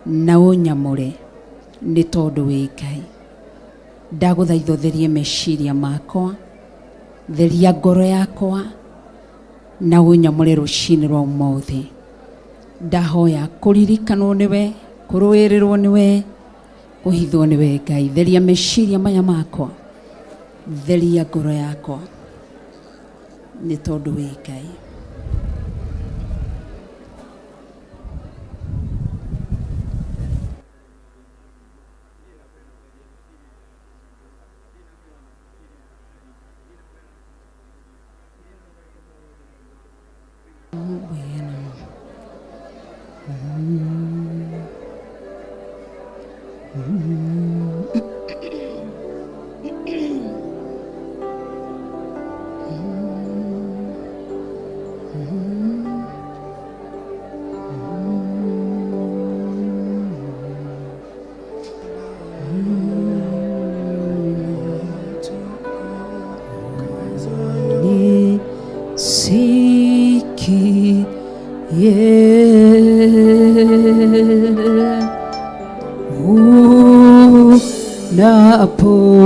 na ũnyamũre nĩ tondũ wĩ Ngai. Ndagũthaitha ũtherie meciria makwa, theria ngoro yakwa na ũnyamũre rũcinĩ rwa ũmũthĩ. Ndahoya kũririkanwo nĩwe, kũrũĩrĩrwo nĩwe, kũhithwo nĩwe Ngai. Theria meciria maya makwa, theria ngoro yakwa nĩ tondũ wĩ Ngai.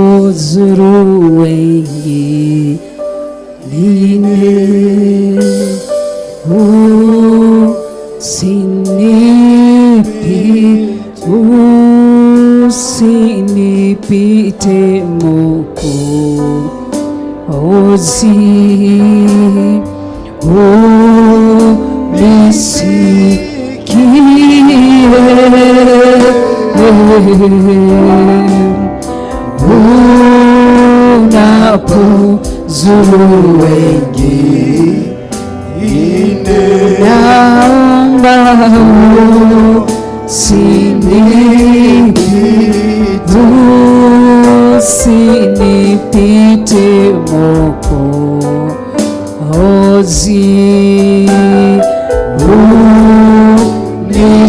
Unapozuru wengine usinipite Mwokozi, unisikie unapozuru wengine, naomba usinipite Mwokozi, unisikie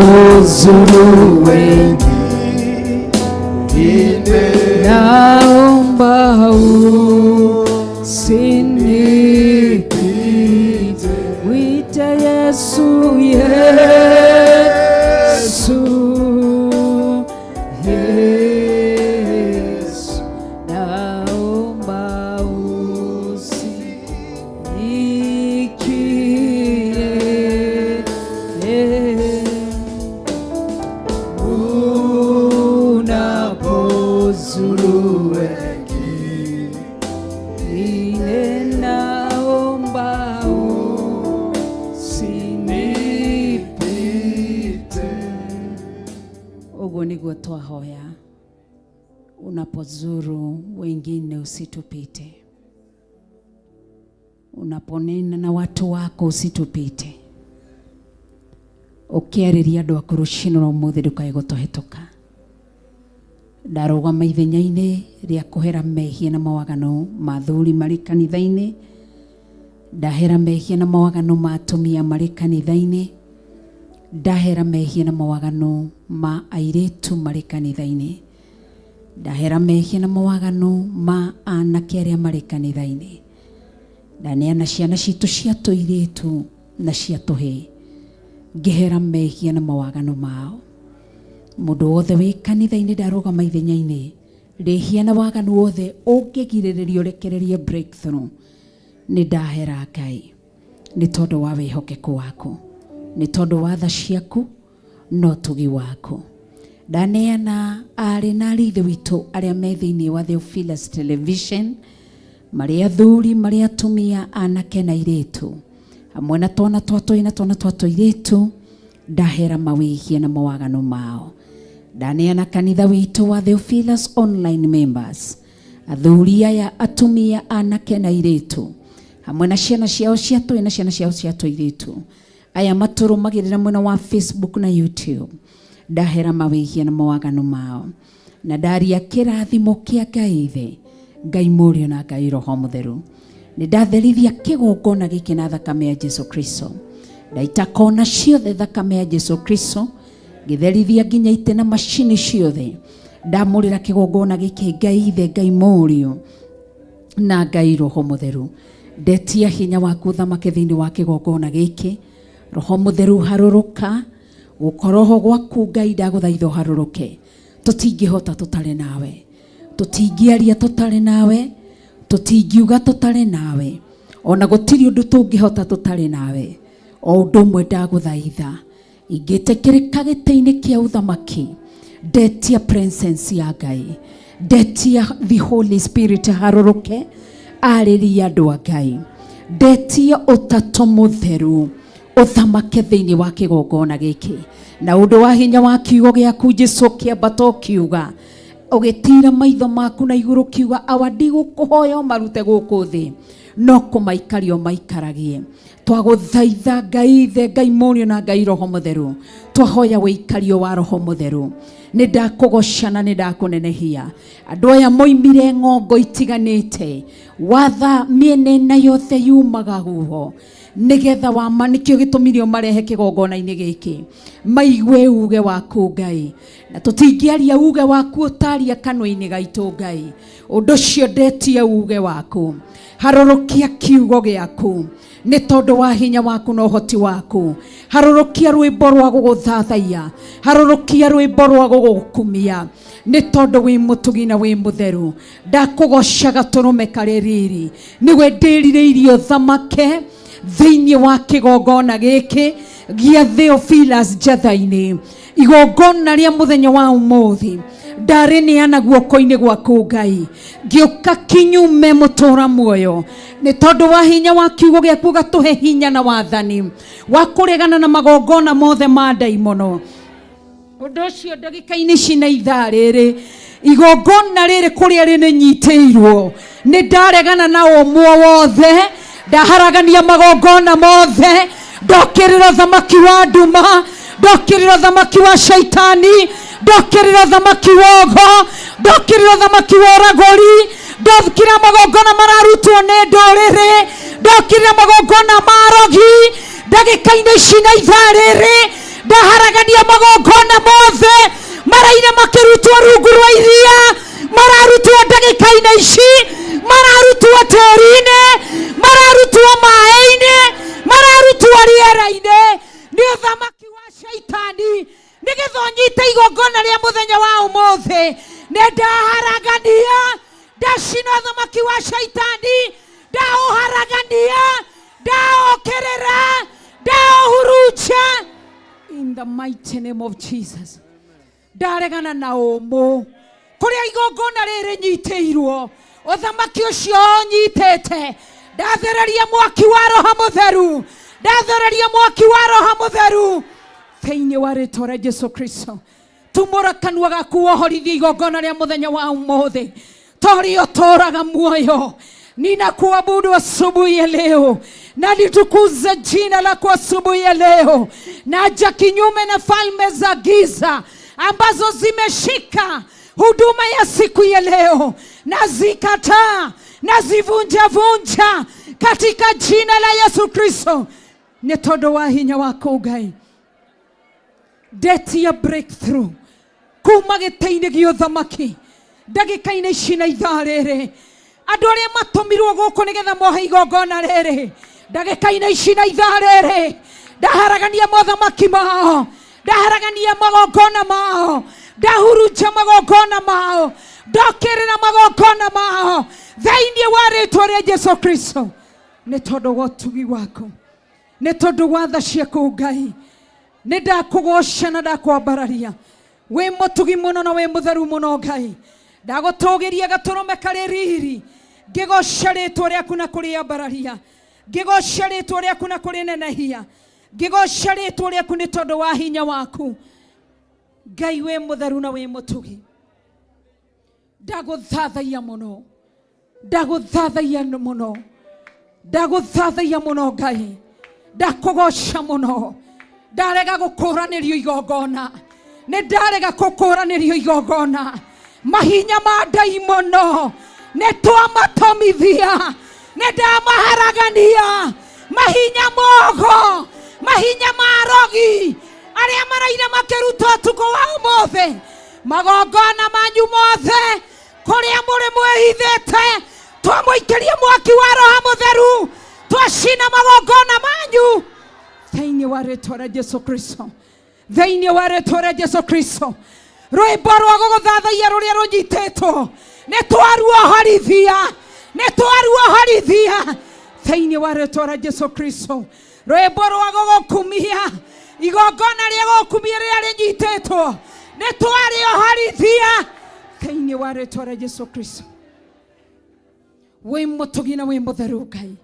unapozuru wengine, naomba usinipite. Mwite Yesu, Yesu, Yesu, naomba usinikie unapozuru wengine, naomba usinipite. Ũguo nĩguo twahoya, unapozuru wengine usitupite, unaponena na watu wako usitupite, ũkĩarĩria andũ aku rũcinĩ rwa ũmũthĩ ndũkae gũtũhĩtũka. Ndarũgama ithenya-inĩ rĩa kũhera mehia na mawaganu ma athuri marĩ kanitha-inĩ, ndahera mehia na mawaganu ma atumia marĩ kanitha-inĩ, ndahera mehia na mawaganu ma airĩtu marĩ kanitha-inĩ, ndahera mehia na mawaganu ma anake arĩa marĩ kanitha-inĩ, ndaneana ciana citũ cia tũirĩtu na cia tũhĩĩ, ngĩhera mehia na mawaganu mao. Mũndũ wothe wĩ kanitha-inĩ ndarũgama ithenya-inĩ rĩhia na waganu wothe ũngĩgirĩrĩria ũrekererie breakthrough, nĩ ndahera Ngai nĩ tondũ wa wĩhokeku waku, nĩ tondũ wa tha ciaku na ũtugi waku. Ndaneana aarĩ na ariũ ithe witũ arĩa me thĩinĩ wa Theophilus Television, marĩ athuri, marĩ atumia, anake na airĩtu, hamwe na twana twa tũhĩĩ na twana twa tũirĩtu, ndahera mawĩhia na mawaganu mao. Ndaneana kanitha witũ wa Theophilus Online Members, athuri aya, atumia, anake na airĩtu, hamwe na ciana ciao cia tũhĩĩ na ciana ciao cia tũirĩtu, aya matũrũmagĩrĩra mwena wa Facebook na YouTube, ndahera mawĩhia na mawaganu mao, na ndaria kĩrathimo kĩa Ngai Ithe, Ngai Mũriũ na Ngai Roho Mũtheru. Nĩ ndatherithia kĩgongona gĩkĩ na thakame ya Jesu Kristo. Ndaita kona ciothe thakame ya Jesu Kristo, ngĩtherithia nginya itĩ na macini ciothe. Ndamũrĩra kĩgongona gĩkĩ Ngai Ithe, Ngai Mũriũ na Ngai Roho Mũtheru. Ndetia hinya waku ũthamake thĩinĩ wa kĩgongona gĩkĩ. Roho Mũtheru harũrũka, gũkorwo ho gwaku Ngai ndagũthaitha ũharũrũke. Tũtingĩhota tũtarĩ nawe, tũtingĩaria tũtarĩ nawe, tũtingiuga tũtarĩ nawe, ona gũtirĩ ũndũ tũngĩhota tũtarĩ nawe. O ũndũ ũmwe ndagũthaitha, ingĩtĩkĩrĩka gĩtĩ-inĩ kĩa ũthamaki, ndetia presence ya Ngai, ndetia the Holy Spirit harũrũke arĩrie andũ a Ngai, ndetia ũtatũ mũtheru ũthamake thĩinĩ wa kĩgongona gĩkĩ, na ũndũ wa hinya wa kiugo gĩaku Jesu kĩambata ũkiuga, ũgĩtira maitho maku na igũrũ kiuga, awa ndigũkũhoya ũmarute gũkũ thĩ, no kũmaikaria ũmaikaragie. Twagũthaitha Ngai Ithe, Ngai Mũriũ na Ngai Roho Mũtheru, twahoya wĩikario wa Roho Mũtheru. Nĩ ndakũgoca na nĩ ndakũnenehia. Andũ aya moimire ng'ongo itiganĩte, watha mĩena ĩna yothe yumaga huho, nĩgetha wama, nĩkĩo gĩtũmire ũmarehe kĩgongona-inĩ gĩkĩ, maigue uge waku Ngai. Na tũtingĩaria uge waku ũtaria kanua-inĩ gaitũ Ngai. Ũndũ ũcio ndetia uge waku, harũrũkia kiugo gĩaku nĩ tondũ wa hinya waku na ũhoti waku. Harũrũkia rwĩmbo rwa gũgũthathaiya, harũrũkia rwĩmbo rwa gũgũkumia, nĩ tondũ wĩ mũtugi na wĩ mũtheru. Ndakũgoca gatũrũme karĩ riri, nĩwe ndĩrirĩirie ũthamake thĩinĩ wa kĩgongona gĩkĩ gĩa Theophilus Njatha-inĩ. Igongona rĩa mũthenya wa ũmũthĩ ndarĩneana guoko-inĩ gwaku Ngai, ngĩũka kinyume mũtũra muoyo, nĩ tondũ wa hinya wa kiugo gĩaku ũgatũhe hinya na wathani wa kũregana na magongona mothe ma ndaimono. Ũndũ ũcio ndagĩka-inĩ ici na ithaa rĩrĩ, igongona rĩrĩ kũrĩa rĩnyitĩirwo, nĩ ndaregana na ũmwe wothe, ndaharagania magongona mothe, ndokĩrĩra ũthamaki wa nduma, ndokĩrĩra ũthamaki wa shaitani, ndokĩrĩra ũthamaki wa ũgo, ndokĩrĩra ũthamaki wa ũragũri, ndokĩrĩra magongona mararutwo nĩ ndũrĩrĩ, ndokĩrĩra magongona ma arogi. Ndagĩka-inĩ ici na ithaa rĩrĩ ndaharagania magongona mothe maraire makĩrutwo rungu rwa iria, mararutwo ndagĩka-inĩ ici, mararutwo tĩri-inĩ, mararutwo maĩ-inĩ, mararutwo rĩera-inĩ nĩ ũthamaki wa shaitani, nĩgetha ũnyite igongona rĩa mũthenya wa ũmũthĩ. Nĩ ndaharagania, ndacina ũthamaki wa shaitani, ndaũharagania, ndaũkĩrĩra, ndaũhurunja in the mighty name of Jesus. Ndaregana na ũmũ kũrĩa igongona rĩrĩ nyitĩirwo, ũthamaki ũcio ũnyitĩte, ndathereria mwaki wa Roho Mũtheru, ndathereria mwaki wa Roho Mũtheru thĩinĩ wa rĩtwa rĩa Jesu Kristo. Tumũra kanua gaku wohorithie igongona rĩa mũthenya wa ũmũthĩ, toria ũtũraga muoyo. Ninakuabudu asubuhi ya leo na litukuze jina lako asubuhi ya leo. Naja kinyume na falme za giza ambazo zimeshika huduma ya siku ya leo, nazikataa, nazivunja vunja katika jina la Yesu Kristo. Nĩ tondũ wa hinya waku Ngai, ndetia breakthrough kuma gĩtĩ-inĩ gĩa ũthamaki ndagĩka-inĩ ici na ithaa rĩrĩ. Andũ arĩa matũmirwo gũkũ nĩgetha mohe igongona rĩrĩ ndagĩka-inĩ ici na ithaa rĩrĩ, ndaharagania mothamaki mao, ndaharagania magongona mao, ndahurunja magongona mao, ndokĩrĩra magongona mao thĩinĩ wa rĩtwa rĩa Jesu Kristo. Nĩ tondũ wa ũtugi waku, nĩ tondũ wa tha ciaku Ngai, nĩ ndakũgoca na ndakwambararia. Wĩ mũtugi mũno na wĩ mũtheru mũno Ngai, ndagũtũgĩria gatũrũme karĩ riri, ngĩgoca rĩtwa rĩaku na kũrĩambararia, ngĩgoca rĩtwa rĩaku na kũrĩnenehia, ngĩgoca rĩtwa rĩaku nĩ tondũ wa hinya waku Ngai. Wĩ mũtheru na wĩ mũtugi, ndagũthathaiya mũno, ndagũthathaiya mũno, ndagũthathaiya mũno Ngai, ndakũgoca mũno. Ndarega gũkũranĩrio igongona, nĩ ndarega gũkũranĩrio igongona. Mahinya ma ndaimono nĩ twamatomithia. Nĩ ndamaharagania mahinya mogo, mahinya ma rogi arĩa maraire makĩruta ũtukũ wa ũmũthĩ, magongona manyu mothe kũrĩa mũrĩ mwĩhithĩte, twamũikĩria mwaki wa Roho Mũtheru, twacina magongona manyu thĩinĩ wa rĩtwa rĩa Jesu Kristo, thĩinĩ wa rĩtwa rĩa Jesu Kristo. Rwĩmbo rwa gũgũthathaiya rũrĩa rũnyitĩtwo nĩ twaruohorithia, nĩ twaruohorithia thĩinĩ wa rĩtwa rĩa Jesu Kristo. Rwĩmbo rwa gũgũkumia, igongona rĩa gũgũkumia rĩrĩa rĩnyitĩtwo nĩ twarĩohorithia thĩinĩ wa rĩtwa rĩa Jesu Kristo. Wĩ mũtugi na wĩ mũtheru Ngai,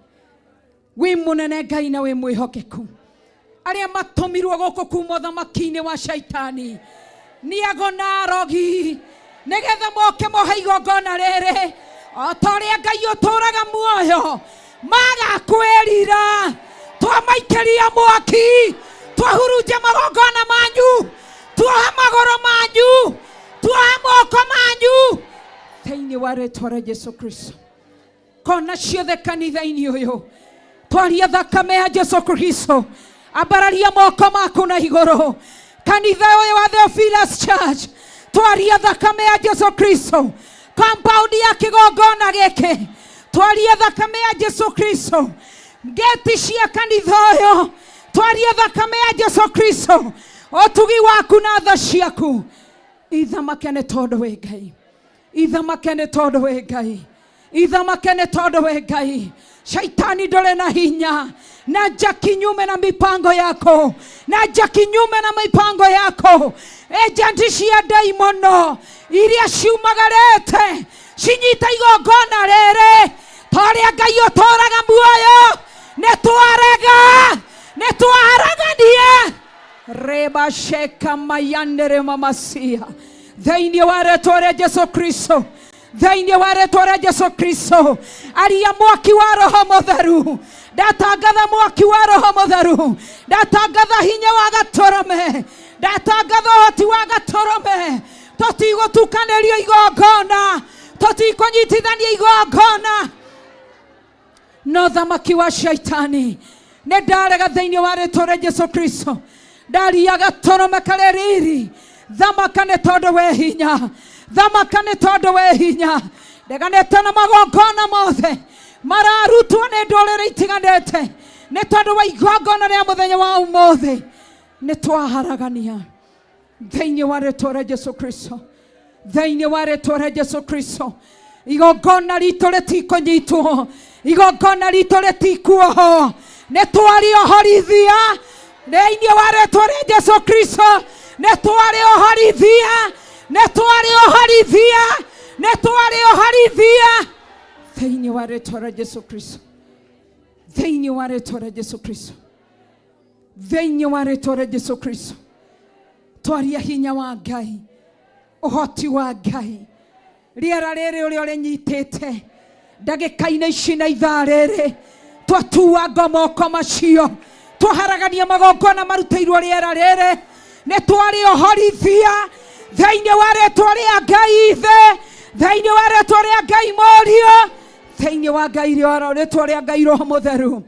wĩ mũnene Ngai na wĩ mwĩhokeku. Arĩa matũmirwo gũkũ kuma ũthamaki-inĩ wa Shaitani nĩ ago na arogi, nĩgetha moke mohe igongona rĩrĩ o ta ũrĩa Ngai ũtũũraga muoyo, magakwĩrira. Twamaikĩria mwaki, twahurunja magongona manyu, tuoha magũrũ manyu, tuoha moko manyu thĩinĩ wa rĩtwa rĩa Jesu Kristo. Kona ciothe kanitha-inĩ ũyũ twaria thakame ya Jesu Kristo, ambararia moko maku na igũrũ. Kanitha ũyũ wa Theophilus Church, twaria thakame ya Jesu Kristo. Compound ya kĩgongona gĩkĩ, twaria thakame ya Jesu Kristo. Ngeti cia kanitha ũyũ, twaria thakame ya Jesu Kristo. Ũtugi waku na tha ciaku ithamake nĩ tondũ wĩ Ngai, ithamake nĩ tondũ wĩ Ngai, ithamake nĩ tondũ wĩ Ngai. Shaitani ndũrĩ na hinya, na nja kinyume na mipango yako, na nja kinyume na mipango yako. Ejenti cia ndaimono iria ciumagarĩte cinyita igongona rĩrĩ, ta ũrĩa Ngai ũtũũraga muoyo, nĩ twarega, nĩ twaharagania. Reba sheka mayanere mamasia thĩinĩ wa rĩtwa rĩa Jesu Kristo, thĩinĩ wa rĩtwa rĩa Jesu Kristo. Aria mwaki wa Roho Mũtheru, ndatangatha mwaki wa Roho Mũtheru, ndatangatha hinya wa gatũrũme, ndatangatha ũhoti wa gatũrũme. Tũtigũtukanĩrio igongona, tũtikũnyitithania igongona no thamaki wa Shaitani. Nĩ ndarega thĩinĩ wa rĩtwa rĩa Jesu Kristo. Ndaria gatũrũme karĩ riri, thamaka nĩ tondũ wĩ hinya, thamaka nĩ tondũ wĩ hinya. Ndeganĩte na magongona mothe mararutwo nĩ ndũrĩrĩ itiganĩte nĩ tondũ wa igongona rĩa mũthenya wa ũmũthĩ, nĩ twaharagania thĩinĩ wa rĩtwa rĩa Jesu Kristo, thĩinĩ wa rĩtwa rĩa Jesu Kristo. Igongona ritũ rĩtikũnyitwo, igongona ritũ rĩtikuohwo, nĩ twarĩohorithia thĩinĩ wa rĩtwa rĩa Jesu Kristo. Nĩ twarĩohorithia, nĩ twarĩohorithia, nĩ twarĩohorithia thĩinĩ wa rĩtwa rĩa Jesu Kristo, thĩinĩ wa rĩtwa rĩa Jesu Kristo, thĩinĩ wa rĩtwa rĩa Jesu Kristo. Twaria hinya wa Ngai, ũhoti wa Ngai, rĩera rĩrĩ ũrĩa ũrĩnyitĩte ndagĩka-inĩ ici na ithaa rĩrĩ, twatuanga moko macio, twaharagania magongona marutĩirwo rĩera rĩrĩ, nĩ twarĩohorithia thĩinĩ wa rĩtwa rĩa Ngai Ithe, thĩinĩ wa rĩtwa rĩa Ngai Mũriũ, thĩinĩ wa Ngai rĩtwa rĩa Ngai Roho Mũtheru.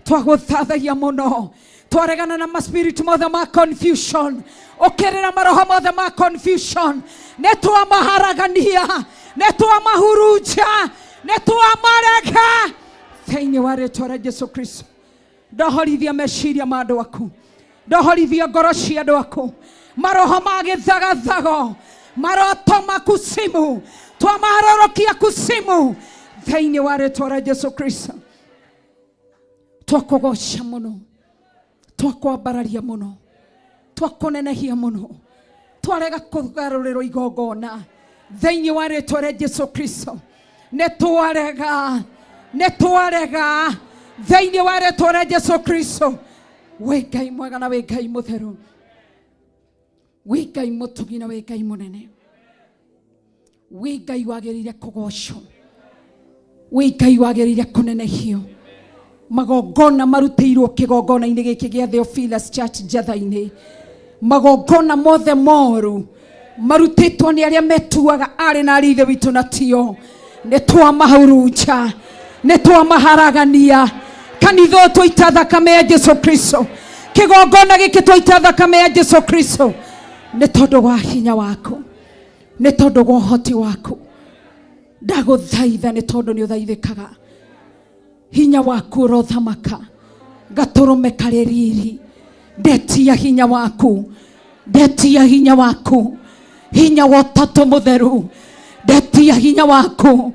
Twagũthathaia mũno, twaregana na maspirit mothe ma confusion, ũkĩrĩra maroho mothe ma confusion, nĩ twamaharagania, nĩ twamahurunja, nĩ twamarega thĩinĩ wa rĩtwa rĩa Jesu Kristo. Ndohorithia meciria ma andũ aku, ndohorithia ngoro cia andũ aku, maroho ma gĩthagathago, maroto ma kusimu, twamaharũrũkia kusimu thĩinĩ wa rĩtwa rĩa Jesu Kristo. Twakũgoca mũno, twakwambararia mũno, twakũnenehia mũno, twarega kũgarũrĩrwo igongona thĩinĩ wa rĩtwa rĩa Jesu Kristo. Nĩ twarega, nĩ twarega thĩinĩ wa rĩtwa rĩa Jesu Kristo. Wĩ Ngai mwega na wĩ Ngai mũtheru, wĩ Ngai mũtugi na wĩ Ngai mũnene, wĩ Ngai wagĩrĩire kũgocwo, wĩ Ngai wagĩrĩire kũnenehio. Magongona marutĩirwo kĩgongona-inĩ gĩkĩ gĩa Theophilus Church Njatha-inĩ, magongona mothe moru marutĩtwo nĩ arĩa metuaga arĩ na arĩ ithe witũ na tio, nĩ twamahurunja, Nĩ twamaharagania kanitha ũyũ twaita thakame ya Jesu Kristo, kĩgongona gĩkĩ twaita thakame ya Jesu Kristo, nĩ tondũ wa hinya waku, nĩ tondũ wa ũhoti waku. Ndagũthaitha nĩ tondũ nĩ ũthaithĩkaga, hinya waku ũrothamaka, gatũrũme karĩ riri. Ndetia hinya waku, ndetia hinya waku, hinya wa ũtatũ mũtheru, ndetia hinya waku,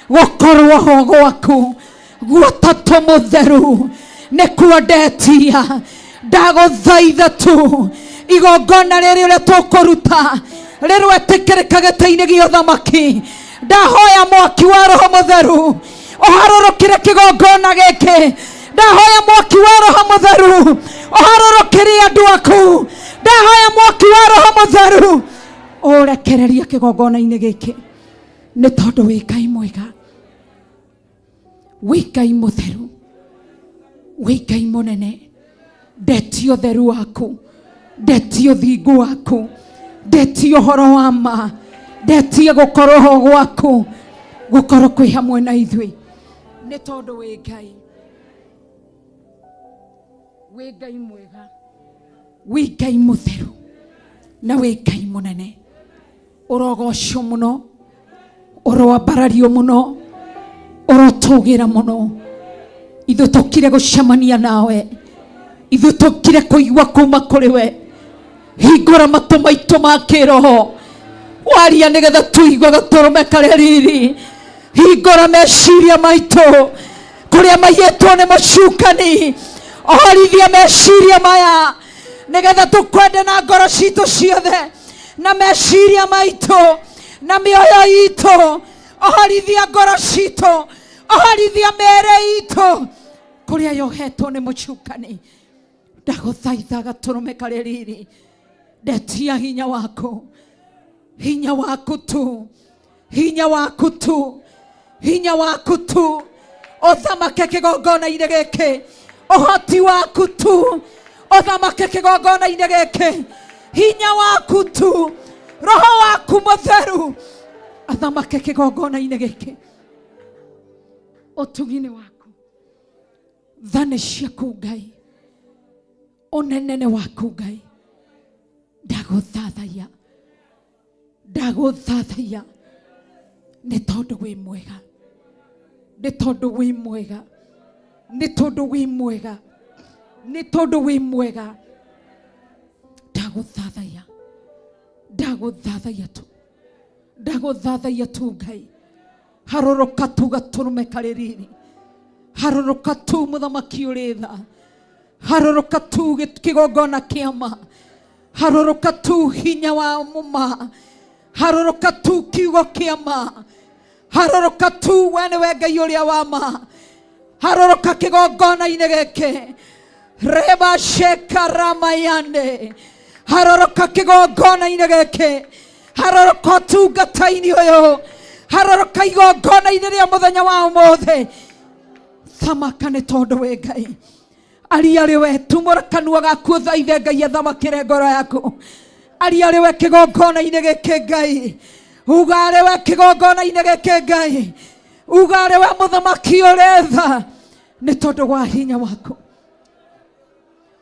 gũkorwo ho gwaku guotatũ mũtheru nĩkuo ndetia. Ndagũthaitha tu igongona rĩrĩ ũrĩa tũkũruta rĩrwetĩkĩrĩka gĩtĩ-inĩ gĩa ũthamaki. Ndahoya mwaki wa roho mũtheru ũharũrũkĩre kĩgongona gĩkĩ. Ndahoya mwaki wa roho mũtheru ũharũrũkĩre andũ aku. Ndahoya mwaki wa roho mũtheru ũrekererie kĩgongona-inĩ gĩkĩ, nĩ tondũ wĩ Ngai mwega, wĩ Ngai mũtheru, wĩ Ngai mũnene. Ndetia ũtheru waku, ndetia ũthingu waku, ndetia ũhoro wa ma, ndetia gũkorwo ho gwaku, gũkorwo kwĩ hamwe na ithuĩ, nĩ tondũ wĩ Ngai, wĩ Ngai mwega, wĩ Ngai mũtheru, na wĩ Ngai mũnene. Ũrogocwo mũno, ũroambarario mũno, ũrotũgĩra mũno. Ithuĩ tũkire gũcemania nawe, ithuĩ tũkire kũigua kuma kũrĩ we. Hingũra matũ maitũ ma kĩroho, waria nĩgetha tũigue gatũrũme karĩa riri. Hingũra meciria maitũ kũrĩa maiyĩtwo nĩ mũcukani, ohorithia meciria maya nĩgetha tũkwende na ngoro citũ ciothe na meciria maitũ na mĩoyo itũ. Ohorithia ngoro citũ, ohorithia mĩĩrĩ itũ kũrĩa yohetwo nĩ mũcukani. Ndagũthaitha gatũrũme karĩ riri, ndetia hinya waku, hinya waku tu, hinya waku tu, hinya waku tu, ũthamake kĩgongona-inĩ gĩkĩ, ũhoti waku tu ũthamake kĩgongona-inĩ gĩkĩ, hinya waku tu, roho waku mũtheru athamake kĩgongona-inĩ gĩkĩ. Ũtugi-inĩ waku, tha nĩ ciaku Ngai, ũnene nĩ waku Ngai. Ndagũthathaiya, ndagũthathaiya nĩ tondũ wĩ mwega, nĩ tondũ wĩ mwega, nĩ tondũ wĩ mwega, nĩ tondũ wĩ mwega. Ndagũthathaiya, ndagũthathaiya tu, ndagũthathaiya tu Ngai. Harũrũka tu gatũrũme karĩ riri, harũrũka tu mũthamaki ũrĩ tha, harũrũka tu kĩgongona kĩa ma, harũrũka tu hinya wa mũma, harũrũka tu kiugo kĩa ma, harũrũka tu we nĩwe Ngai ũrĩa wa ma. Harũrũka kĩgongona-inĩ gĩkĩ, reba shekaramayane, harũrũka kĩgongona-inĩ gĩkĩ, harũrũka ũtungata-inĩ ũyũ, harũrũka igongona-inĩ rĩa mũthenya wa ũmũthĩ. Thamaka nĩ tondũ wĩ Ngai. Aria rĩ we, tumũra kanua gaku ũthaithe Ngai athamakĩre ngoro yaku. Aria rĩ we kĩgongona-inĩ gĩkĩ Ngai, uga rĩ we kĩgongona-inĩ gĩkĩ Ngai, uga rĩ we mũthamaki ũretha, nĩ tondũ wa hinya waku,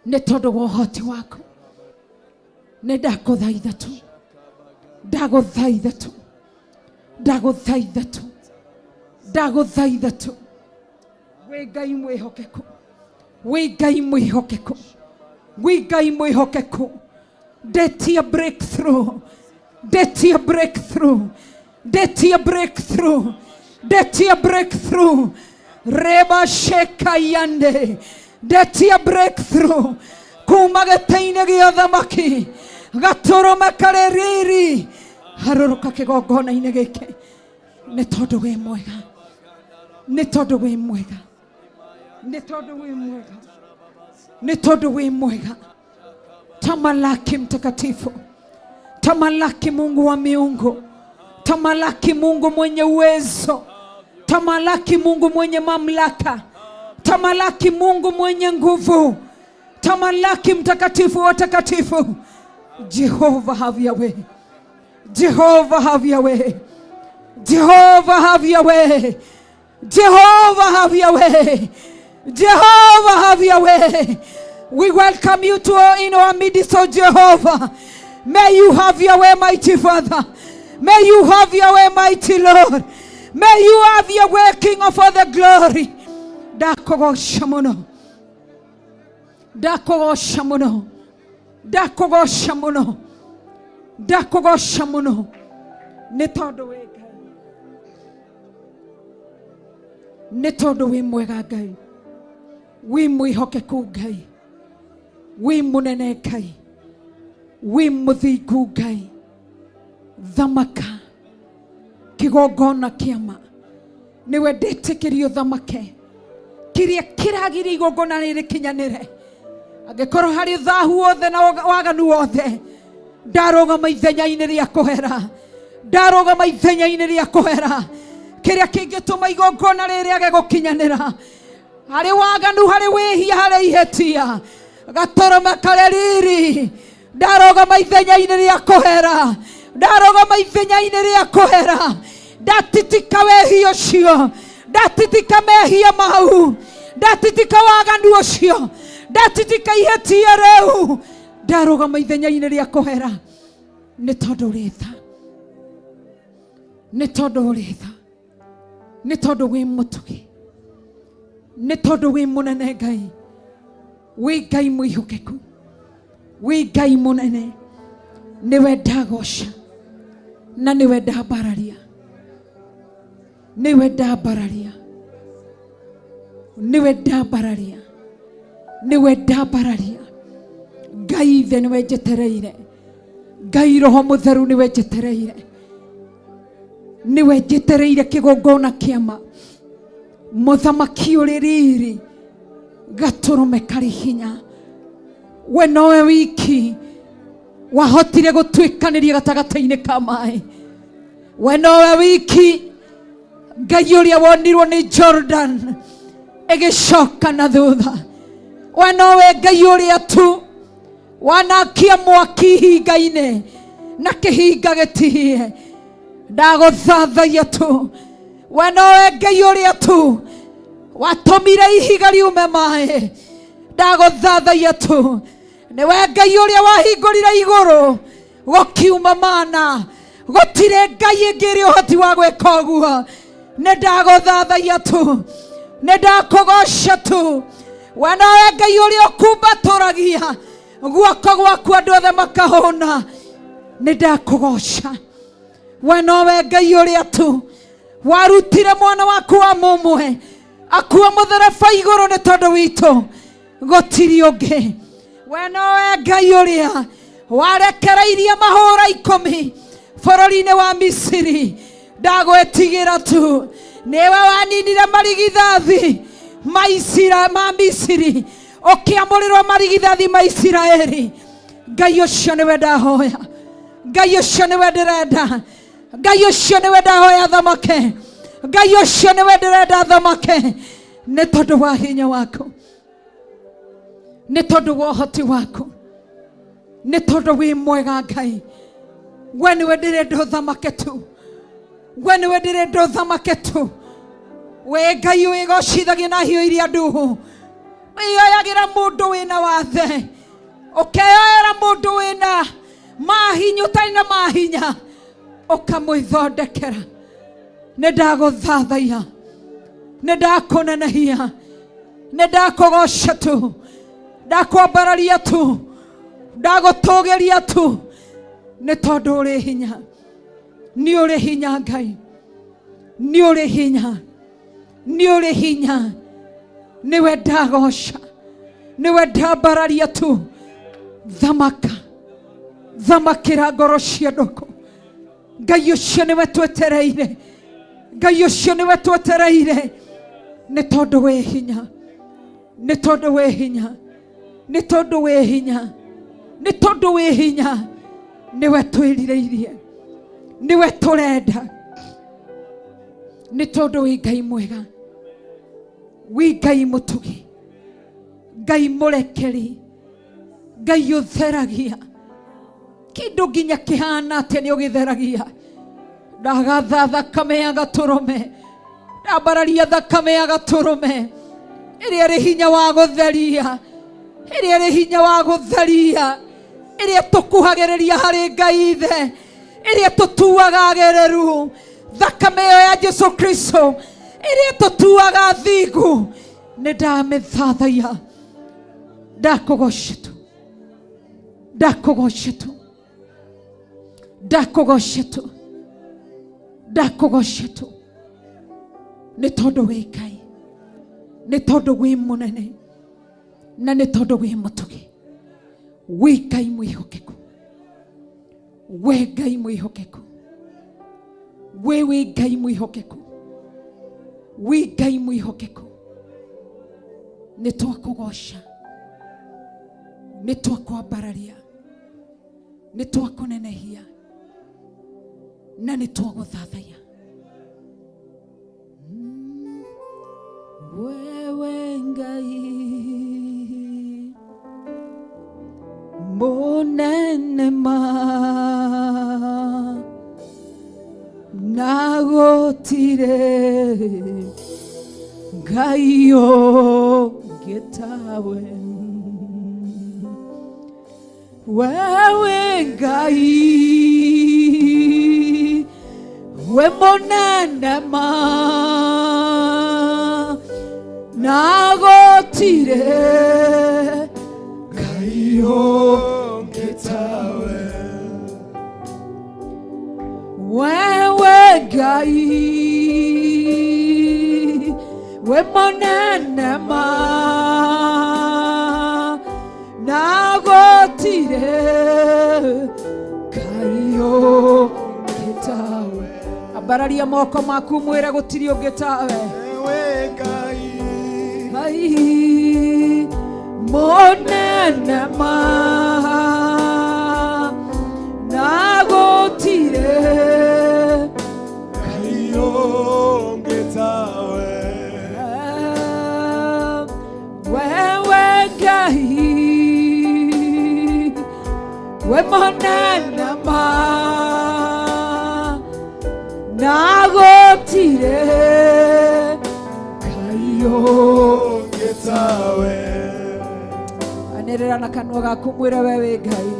nĩ tondũ wa ũhoti waku. Nĩ ndakũthaitha tu, ndagũthaitha tu, ndagũthaitha tu, ndagũthaitha tu. Wĩ Ngai mwĩhokeku, wĩ Ngai mwĩhokeku, wĩ Ngai mwĩhokeku. Ndetia breakthrough, ndetia breakthrough, ndetia breakthrough, ndetia breakthrough. Reba sheka yande, ndetia breakthrough kuma gĩtĩ-inĩ gĩa ũthamaki, gatũrũme karĩ riri, harũrũka kĩgongona-inĩ gĩkĩ, nĩ tondũ wĩ mwega, nĩ tondũ wĩ mwega, nĩ tondũ wĩ mwega, nĩ tondũ wĩ mwega. Tamalaki mtakatifu, tamalaki Mungu wa miungu, tamalaki Mungu mwenye uwezo, tamalaki Mungu mwenye mamlaka, tamalaki Mungu mwenye nguvu, tamalaki mtakatifu wa takatifu. Jehova have your way, Jehova have your way, Jehova have your way. Jehovah, have your way. Jehovah, have your way. We welcome you to our, in our midst, O Jehovah. May you have your way, mighty Father. May you have your way, mighty Lord. May you have your way, King of all the glory. Ndakũgoca mũno, ndakũgoca mũno, ndakũgoca mũno, ndakũgoca mũno, nĩ tondũ wĩ Ngai, nĩ tondũ wĩ mwega Ngai, wĩ mwĩhokeku Ngai, wĩ mũnene Ngai, wĩ mũthingu Ngai. Thamaka kĩgongona kĩama nĩwe ndĩtĩkĩrio thamake kĩrĩa kĩragiria igongona rĩrĩ kinyanĩre. Angĩkorwo harĩ thahu wothe na waganu wothe, ndarũgama ithenya-inĩ rĩa kũhera, ndarũgama ithenya-inĩ rĩa kũhera kĩrĩa kĩngĩtũma igongona rĩrĩ age gũkinyanĩra. Harĩ waganu, harĩ wĩhia, harĩ ihĩtia, gatũrũme karĩ riri, ndarũgama ithenya-inĩ rĩa kũhera, ndarũgama ithenya-inĩ rĩa kũhera. Ndatitika wĩhia ũcio, ndatitika mehia mau, ndatitika waganu ũcio, ndatitika ihĩtia rĩu, ndarũgama ithenya-inĩ rĩa kũhera. Nĩ tondũ ũrĩ tha, nĩ tondũ ũrĩ tha, nĩ tondũ wĩ mũtugi, nĩ tondũ wĩ mũnene Ngai, wĩ Ngai mwĩhokeku, wĩ Ngai mũnene. Nĩwe ndagoca na nĩwe ndambararia, nĩwe ndambararia, nĩwe ndambararia, nĩwe ndambararia. Ngai ithe nĩwe njetereire, Ngai Roho Mũtheru nĩwe njetereire, nĩwe njetereire kĩgongona kĩama, mũthamaki ũrĩ riri, gatũrũme karĩ hinya. We nowe wiki wahotire gũtuĩkanĩria gatagatĩ-inĩ ka maĩ. We nowe wiki Ngai ũrĩa wonirwo nĩ Jordan ĩgĩcoka na thutha. We nowe Ngai ũrĩa tu wanakia mwaki ihinga-inĩ na kĩhinga gĩtihie. Ndagũthathaia tu. We nowe Ngai ũrĩa tu watũmire ihiga riume maĩ. Ndagũthathaia tu. Nĩwe Ngai ũrĩa wahingũrire igũrũ gũkiuma mana. Gũtirĩ Ngai ĩngĩ ĩrĩ ũhoti wa gwĩka ũguo. Nĩ ndagũthathaia tu, nĩ ndakũgoca tu. We nowe Ngai ũrĩa ũkumbatũragia guoko gwaku andũ othe makahũna. Nĩ ndakũgoca. We nowe Ngai ũrĩa tu warutire mwana waku wa mũmwe akua mũtharaba igũrũ nĩ tondũ witũ, gũtirĩ ũngĩ. We nowe Ngai ũrĩa warekereirie mahũra 10 bũrũri-inĩ wa Misiri. Ndagwĩtigĩra tu. Nĩwe waninire marigithathi ma ma Misiri, ũkĩamũrĩrwo marigithathi ma Isiraeli. Ngai ũcio nĩwe ndahoya, Ngai ũcio nĩwe ndĩrenda, Ngai ũcio nĩwe ndahoya thamake, Ngai ũcio nĩwe ndĩrenda thamake, nĩ tondũ wa hinya waku, nĩ tondũ wa ũhoti waku, nĩ tondũ wĩ mwega Ngai. We nĩwe ndĩrenda ũthamake tu, we nĩwe ndĩrenda ũthamake tu. We Ngai wĩgocithagia na hiũ iria nduhu, wĩyoyagĩra mũndũ wĩna wathe, ũkeyoera mũndũ wĩna mahinya ũtarĩ na mahinya, ũkamwĩthondekera. Nĩ ndagũthathaia, nĩ ndakũnenehia, nĩ ndakũgoca tu, ndakwambararia tu, ndagũtũgĩria tu, nĩ tondũ ũrĩ hinya. Nĩ ũrĩ hinya Ngai, nĩ ũrĩ hinya, nĩ ũrĩ hinya. Nĩwe ndagoca, nĩwe ndambararia tu. Thamaka, thamakĩra ngoro cia ndũkũ. Ngai ũcio nĩwe twetereire, Ngai ũcio nĩwe twetereire, nĩ tondũ wĩ hinya, nĩ tondũ wĩ hinya, nĩ tondũ wĩ hinya, nĩ tondũ wĩ hinya. Nĩwe twĩrirĩirie, nĩwe tũrenda, nĩ tondũ wĩ Ngai mwega, wĩ Ngai mũtugi, Ngai mũrekeri, Ngai ũtheragia kĩndũ nginya kĩhana atĩa nĩ ũgĩtheragia. Ndagatha thakame ya gatũrũme Ndambararia thakame ya gatũrũme ĩrĩa ĩrĩ hinya wa gũtheria, ĩrĩa ĩrĩ hinya wa gũtheria, ĩrĩa tũkuhagĩrĩria harĩ Ngai Ithe, ĩrĩa tũtuaga agĩrĩru. Thakame ĩyo ya Jesu Kristo ĩrĩa tũtuaga thingu, nĩ ndamĩthathaiya. Ndakũgoca tu, ndakũgoca tu, ndakũgoca tu, ndakũgoca tu, nĩ tondũ wĩ Ngai, nĩ tondũ wĩ mũnene, na nĩ tondũ wĩ mũtugi. Wĩ Ngai mwĩhokeku, we Ngai mwĩhokeku, we wĩ Ngai mwĩhokeku, wĩ Ngai mwĩhokeku. Nĩ twakũgoca, nĩ twakwambararia, nĩ twakũnenehia, na nĩ twagũthathaiya. Wewe Ngai mũnene ma, na gũtirĩ Ngai ũngĩ tawe. Wewe Ngai we mũnene ma, na gũtirĩ Ngai ũngĩ tawe. Wewe Ngai we mũnene ma, na gũtirĩ Ngai ũngĩ tawe. Ambararia moko maku mwĩre gũtirĩ ũngĩ tawe. Ngai mũnene ma, na gũtirĩ Ngai ũngĩ tawe. Wewe Ngai we mũnene ma, na gũtirĩ Ngai ũngĩ tawe. Anĩrĩra na kanua gaku mwĩre we wĩ Ngai.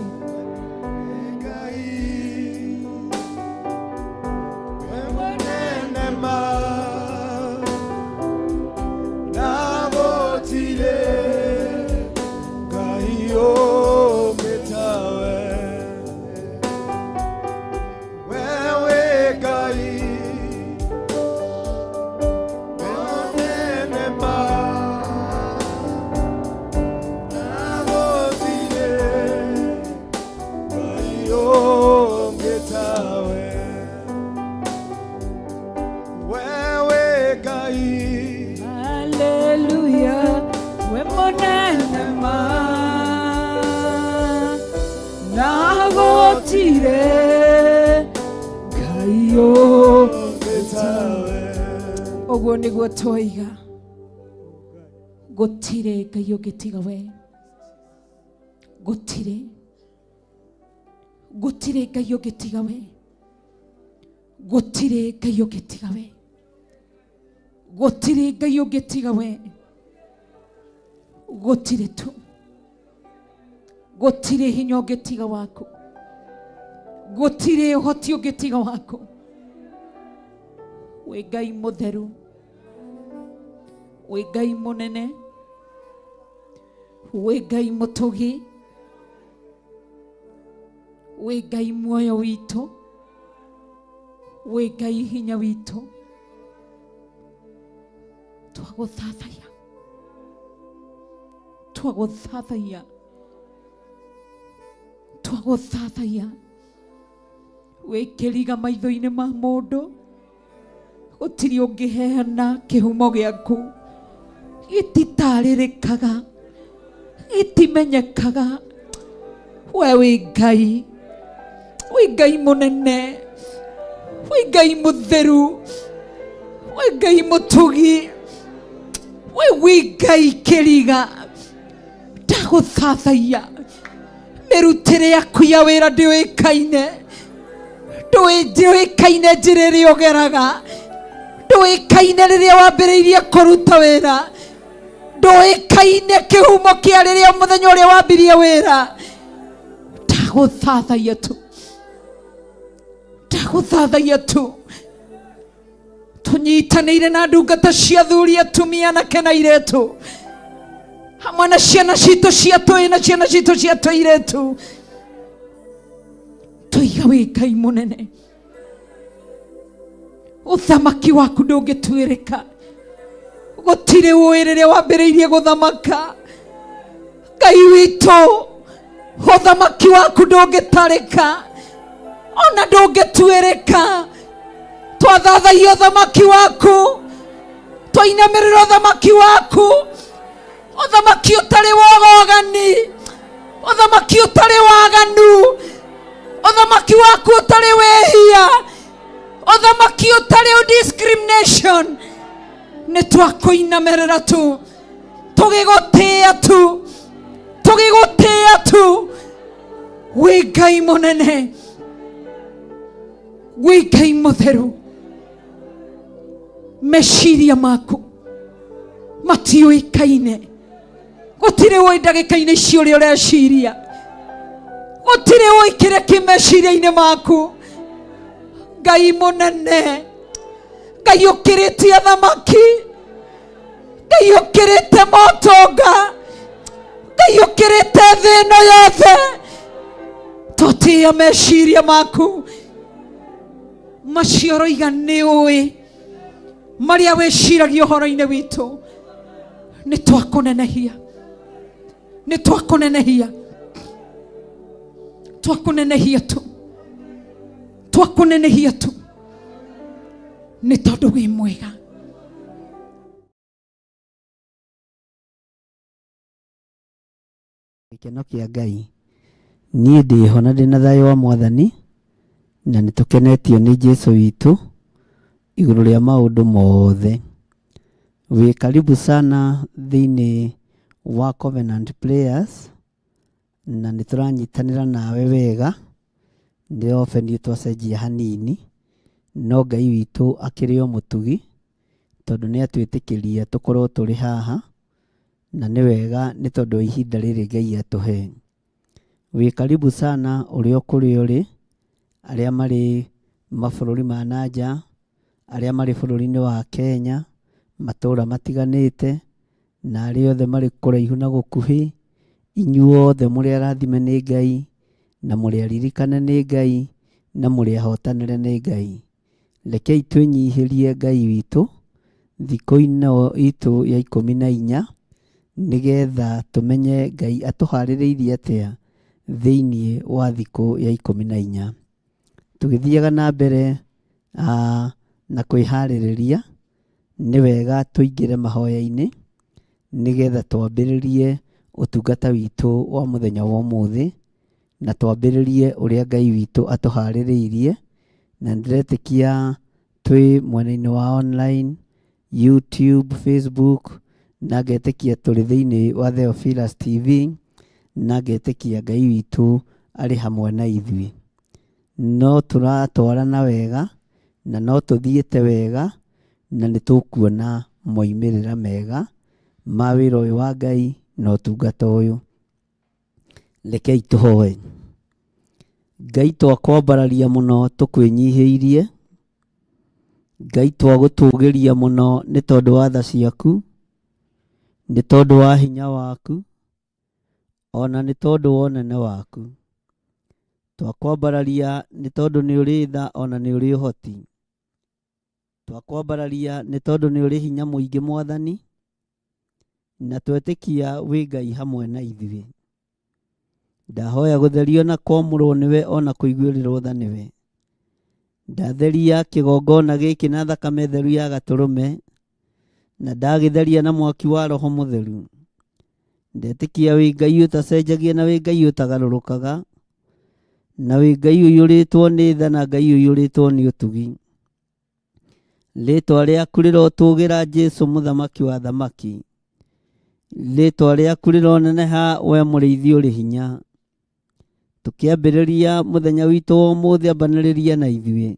Haleluya, we mũnene ma, na gũtirĩ Ngai ũngĩ tawe. Ũguo nĩguo twoiga, gũtirĩ Ngai ũngĩ tiga we, gũtirĩ, gũtirĩ Ngai ũngĩ tiga we, gũtirĩ Ngai ũngĩ tiga we, gũtirĩ Ngai ũngĩ tiga we, gũtirĩ tu, gũtirĩ hinya ũngĩ tiga waku, gũtirĩ ũhoti ũngĩ tiga waku. Wĩ Ngai mũtheru, wĩ Ngai mũnene, wĩ Ngai mũtũgi, wĩ Ngai muoyo witũ, wĩ Ngai hinya witũ. Twagũthathaiya, twagũthathaiya, twagũthathaiya. Wĩ kĩriga maitho-inĩ ma mũndũ, gũtirĩ ũngĩheana kĩhumo gĩaku, gĩtitarĩrĩkaga, gĩtimenyekaga. We wĩ Ngai, wĩ Ngai mũnene, wĩ Ngai mũtheru, wĩ Ngai mũtugi, we wĩ Ngai kĩriga. Ndagũthathaiya, mĩrutĩre yaku ya wĩra ndĩũĩkaine, ndĩũĩkaine njĩra ĩrĩa ũgeraga, Ndũĩkaine rĩrĩa wambĩrĩirie kũruta wĩra, ndũĩkaine kĩhumo kĩa rĩrĩa mũthenya ũrĩa wambirie wĩra. Ndagũthathaiya tu, ndagũthathaiya tu. Tũnyitanĩire na ndungata cia athuri, atumia, anake na airĩtu, hamwe na ciana citũ cia tũĩ na ciana citũ cia tũirĩtu. Tũiga wĩ Ngai mũnene, ũthamaki waku ndũngĩtuĩrĩka. Gũtirĩ ũĩ rĩrĩa wambĩrĩirie gũthamaka. Ngai witũ, ũthamaki waku ndũngĩtarĩka ona ndũngĩtuĩrĩka. Twathathaia ũthamaki waku, twainamĩrĩra ũthamaki waku, ũthamaki ũtarĩ wogogani, ũthamaki ũtarĩ waganu, ũthamaki waku ũtarĩ wĩhia, ũthamaki ũtarĩ discrimination. Nĩ twakũinamĩrĩra tu, tũgĩgũtĩĩa tu, tũgĩgũtĩĩa tu. Wĩ Ngai mũnene, wĩ Ngai mũtheru. Meciria maku matiũĩkaine, gũtirĩ ũĩ ndagĩka-inĩ ici ũrĩa ũreciria, gũtirĩ ũĩ kĩrĩa kĩ meciria-inĩ maku. Ngai mũnene, Ngai ũkĩrĩtie athamaki, Ngai ũkĩrĩte motonga, Ngai ũkĩrĩte thĩ ĩno yothe, tũtĩĩa meciria maku macio ũroiga nĩ ũĩ marĩa wĩciragia ũhoro-inĩ witũ. Nĩ twakũnenehia, nĩ twakũnenehia, twakũnenehia tu, twakũnenehia tu, nĩ tondũ wĩ mwega. Gĩkeno kĩa Ngai. Niĩ ndĩho na ndĩna thayũ wa Mwathani, na nĩ tũkenetio nĩ Jesu witũ igũrũ rĩa maũndũ mothe. Wĩ karibu sana thĩinĩ wa Covenant Prayers, na nĩ tũranyitanĩra nawe wega. Nĩ often twacenjia hanini, no Ngai witũ akĩrĩ o mũtugi, tondũ nĩ atwĩtĩkĩria tũkorwo tũrĩ haha, na nĩ wega nĩ tondũ wa ihinda rĩrĩ Ngai atũhe. Wĩ karibu sana ũrĩa o kũrĩa ũrĩ, arĩa marĩ mabũrũri ma na nja, arĩa marĩ bũrũri-inĩ wa Kenya, matũũra matiganĩte, na arĩa othe marĩ kũraihu na gũkuhĩ, inyuothe mũrĩ arathime nĩ Ngai, na mũrĩ aririkane nĩ Ngai, na mũrĩ ahotanĩre nĩ Ngai. Rekei twĩnyihĩrie Ngai witũ thikũ ĩno itũ ya 14, nĩgetha tũmenye Ngai atũharĩrĩirie atĩa thĩinĩ wa thikũ ya 14. Tũgĩthiaga na mbere na kwĩharĩrĩria, nĩ wega tũingĩre mahoya-inĩ nĩgetha twambĩrĩrie ũtungata witũ wa mũthenya wa ũmũthĩ, na twambĩrĩrie ũrĩa Ngai witũ atũharĩrĩirie. Na nĩndĩretĩkia twĩ mwena-inĩ wa online, YouTube, Facebook, na ngetĩkia tũrĩ thĩinĩ wa Theophilus TV, na ngetĩkia Ngai witũ arĩ hamwe na ithuĩ. No tũratwarana wega, na no tũthiĩte wega, na nĩ tũkuona moimĩrĩra mega ma wĩra ũyũ wa Ngai na ũtungata ũyũ. Rekei tũhoe. Ngai twakwambararia mũno tũkwĩnyihĩirie, Ngai twagũtũgĩria mũno nĩ tondũ wa tha ciaku, nĩ tondũ wa hinya waku, ona nĩ tondũ wa ũnene waku. Twakwambararia nĩ tondũ nĩ ũrĩ tha ona nĩ ũrĩ ũhoti. Twakwambararia nĩ tondũ nĩ ũrĩ hinya mũingĩ Mwathani, na twetĩkia wĩ Ngai hamwe na ithuĩ. Ndahoya gũtherio na kwamũrwo nĩwe ona kũiguĩrĩrwo tha nĩwe. Ndatheria kĩgongona gĩkĩ na thakame theru ya gatũrũme, na ndagĩtheria na mwaki wa Roho Mũtheru. Ndetĩkia wĩ Ngai ũtacenjagia na wĩ Ngai ũtagarũrũkaga, na wĩ Ngai ũiyũrĩtwo nĩ tha na Ngai ũiyũrĩtwo nĩ ũtugi. Rĩtwa rĩaku rĩrotũgĩra Jesũ mũthamaki wa thamaki. Rĩtwa rĩaku rĩroneneha we mũrĩithi ũrĩ hinya. Tũkĩambĩrĩria mũthenya witũ wa ũmũthĩ, ambanĩrĩria na ithuĩ.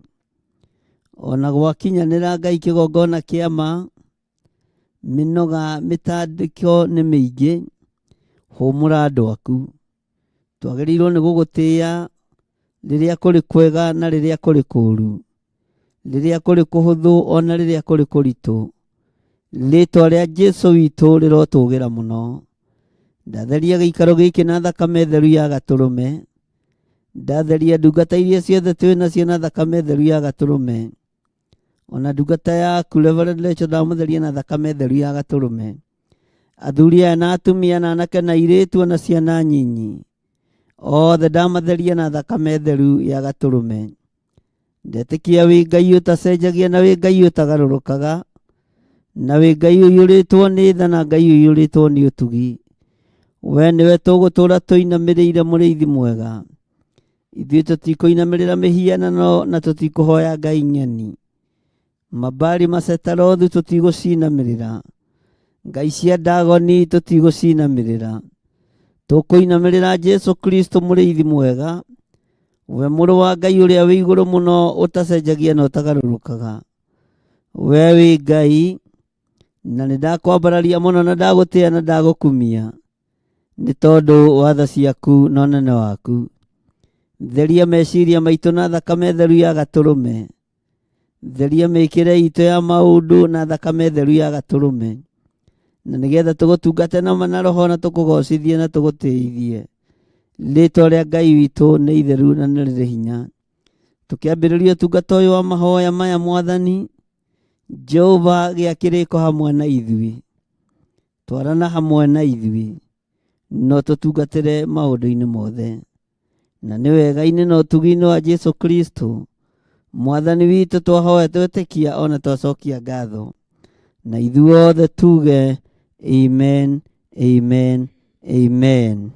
Ona gwakinyanĩra Ngai kĩgongona kĩa ma, mĩnoga mĩtandĩko nĩ mĩingĩ, hũmũra andũ aku. Twagĩrĩirwo nĩ gũgũtĩĩa rĩrĩa kũrĩ kwega na rĩrĩa kũrĩ kũũru, rĩrĩa kũrĩ kũhũthũ ona rĩrĩa kũrĩ kũritũ. Rĩtwa rĩa Jesu witũ rĩrotũgĩra mũno. Ndatheria gĩikaro gĩkĩ na thakame theru ya gatũrũme. Ndatheria ndungata iria ciothe twĩ nacio na thakame theru ya gatũrũme. Ona ndungata yaku Reverend Rachel ndamũtheria na thakame theru ya gatũrũme. Athuri aya na atumia na anake na airĩtu ona ciana nyinyi othe ndamatheria na thakame theru ya gatũrũme. Ndetĩkia wĩ Ngai ũtacenjagia na wĩ Ngai ũtagarũrũkaga na wĩ Ngai ũiyũrĩtwo nĩ tha na Ngai ũiyũrĩtwo nĩ ũtugi. We nĩwe tũgũtũũra tũinamĩrĩire mũrĩithi mwega. Ithuĩ tũtikũinamĩrĩra mĩhianano na tũtikũhoya ngai ng'eni. Mabali masetarothu tũtigũcinamĩrĩra. Ngai cia Dagoni tũtigũcinamĩrĩra. Tũkũinamĩrĩra Jesu Kristo mũrĩithi mwega, we mũrũ wa Ngai ũrĩa wĩ igũrũ mũno ũtacenjagia na ũtagarũrũkaga. We wĩ Ngai, na nĩ ndakwambararia mũno na ndagũtĩa na ndagũkumia nĩ tondũ wa tha ciaku na ũnene waku. Theria meciria maitũ na thakame theru ya gatũrũme. Theria mĩkĩre itũ ya maũndũ na thakame theru ya gatũrũme, na nĩgetha tũgũtungate na ma na roho na tũkũgocithie na tũgũtĩithie. Rĩtwa rĩa Ngai witũ nĩ itheru na nĩ rĩrĩ hinya. Tũkĩambĩrĩria ũtungata ũyũ wa mahoya maya Mwathani, Jehova gĩa kĩrĩko hamwe na ithuĩ, twarana hamwe na ithuĩ, no tũtungatĩre maũndũ-inĩ mothe. Na nĩ wega-inĩ na ũtugi-inĩ wa Jesu Kristo Mwathani witũ twahoya twetĩkia ona twacokia ngatho. Na ithuothe tuge amen, amen, amen.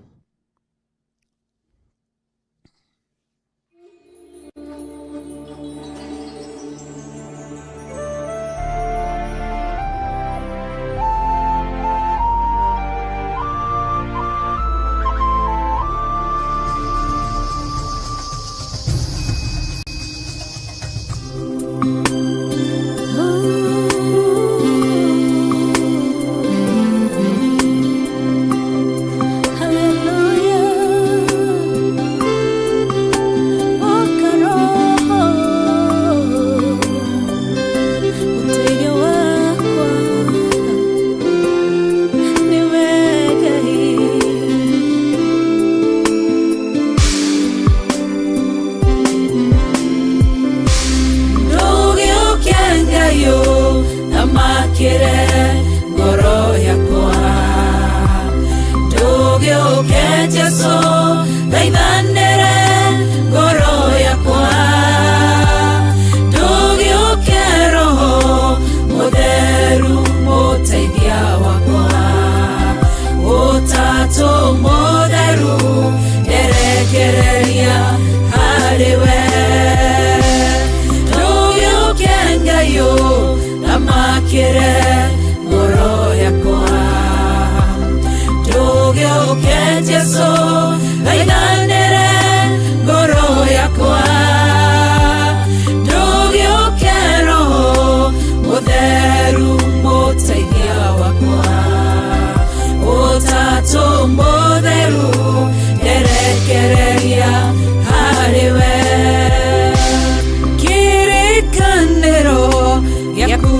Ndũgĩũke Ngai ũthamakĩre ngoro yakwa. Ndũgĩũke Jesũ thaithanĩre ngoro yakwa. Ndũgĩũke Roho Mũtheru mũteithia wakwa. Ũtatũ mũtheru nderekereria harĩ we. Ndũgĩũke Ngai ũthamakĩre ngoro yakwa. Ndũgĩũke Jesũ thaithanĩre ngoro yakwa. Ndũgĩũke Roho Mũtheru mũteithia wakwa. Ũtatũ mũtheru nderekereria harĩ we. Kĩrĩkanĩro gĩaku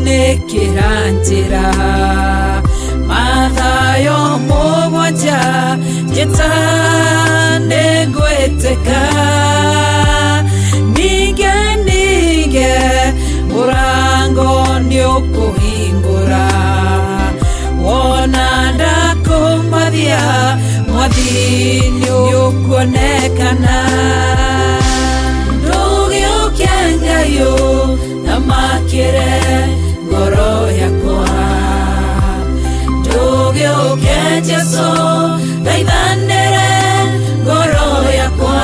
nĩ kĩranjĩra mathayo mũgwanja njĩta nĩngwĩtĩka ninge ninge mũrango nĩũkũhingũra wona ndakũmathia mwathi nĩũkuonekana ndũgĩũke Ngai ũthamakĩre ngoro yakwa. Ndũgĩũke Jesũ thaithanĩre ngoro yakwa.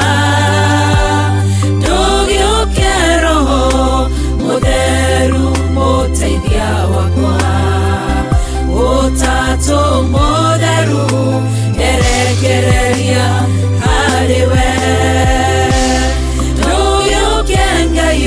Ndũgĩũke Roho Mũtheru mũteithia wakwa. Ũtatũ mũtheru nderekereria harĩ we. Ndũgĩũke Ngai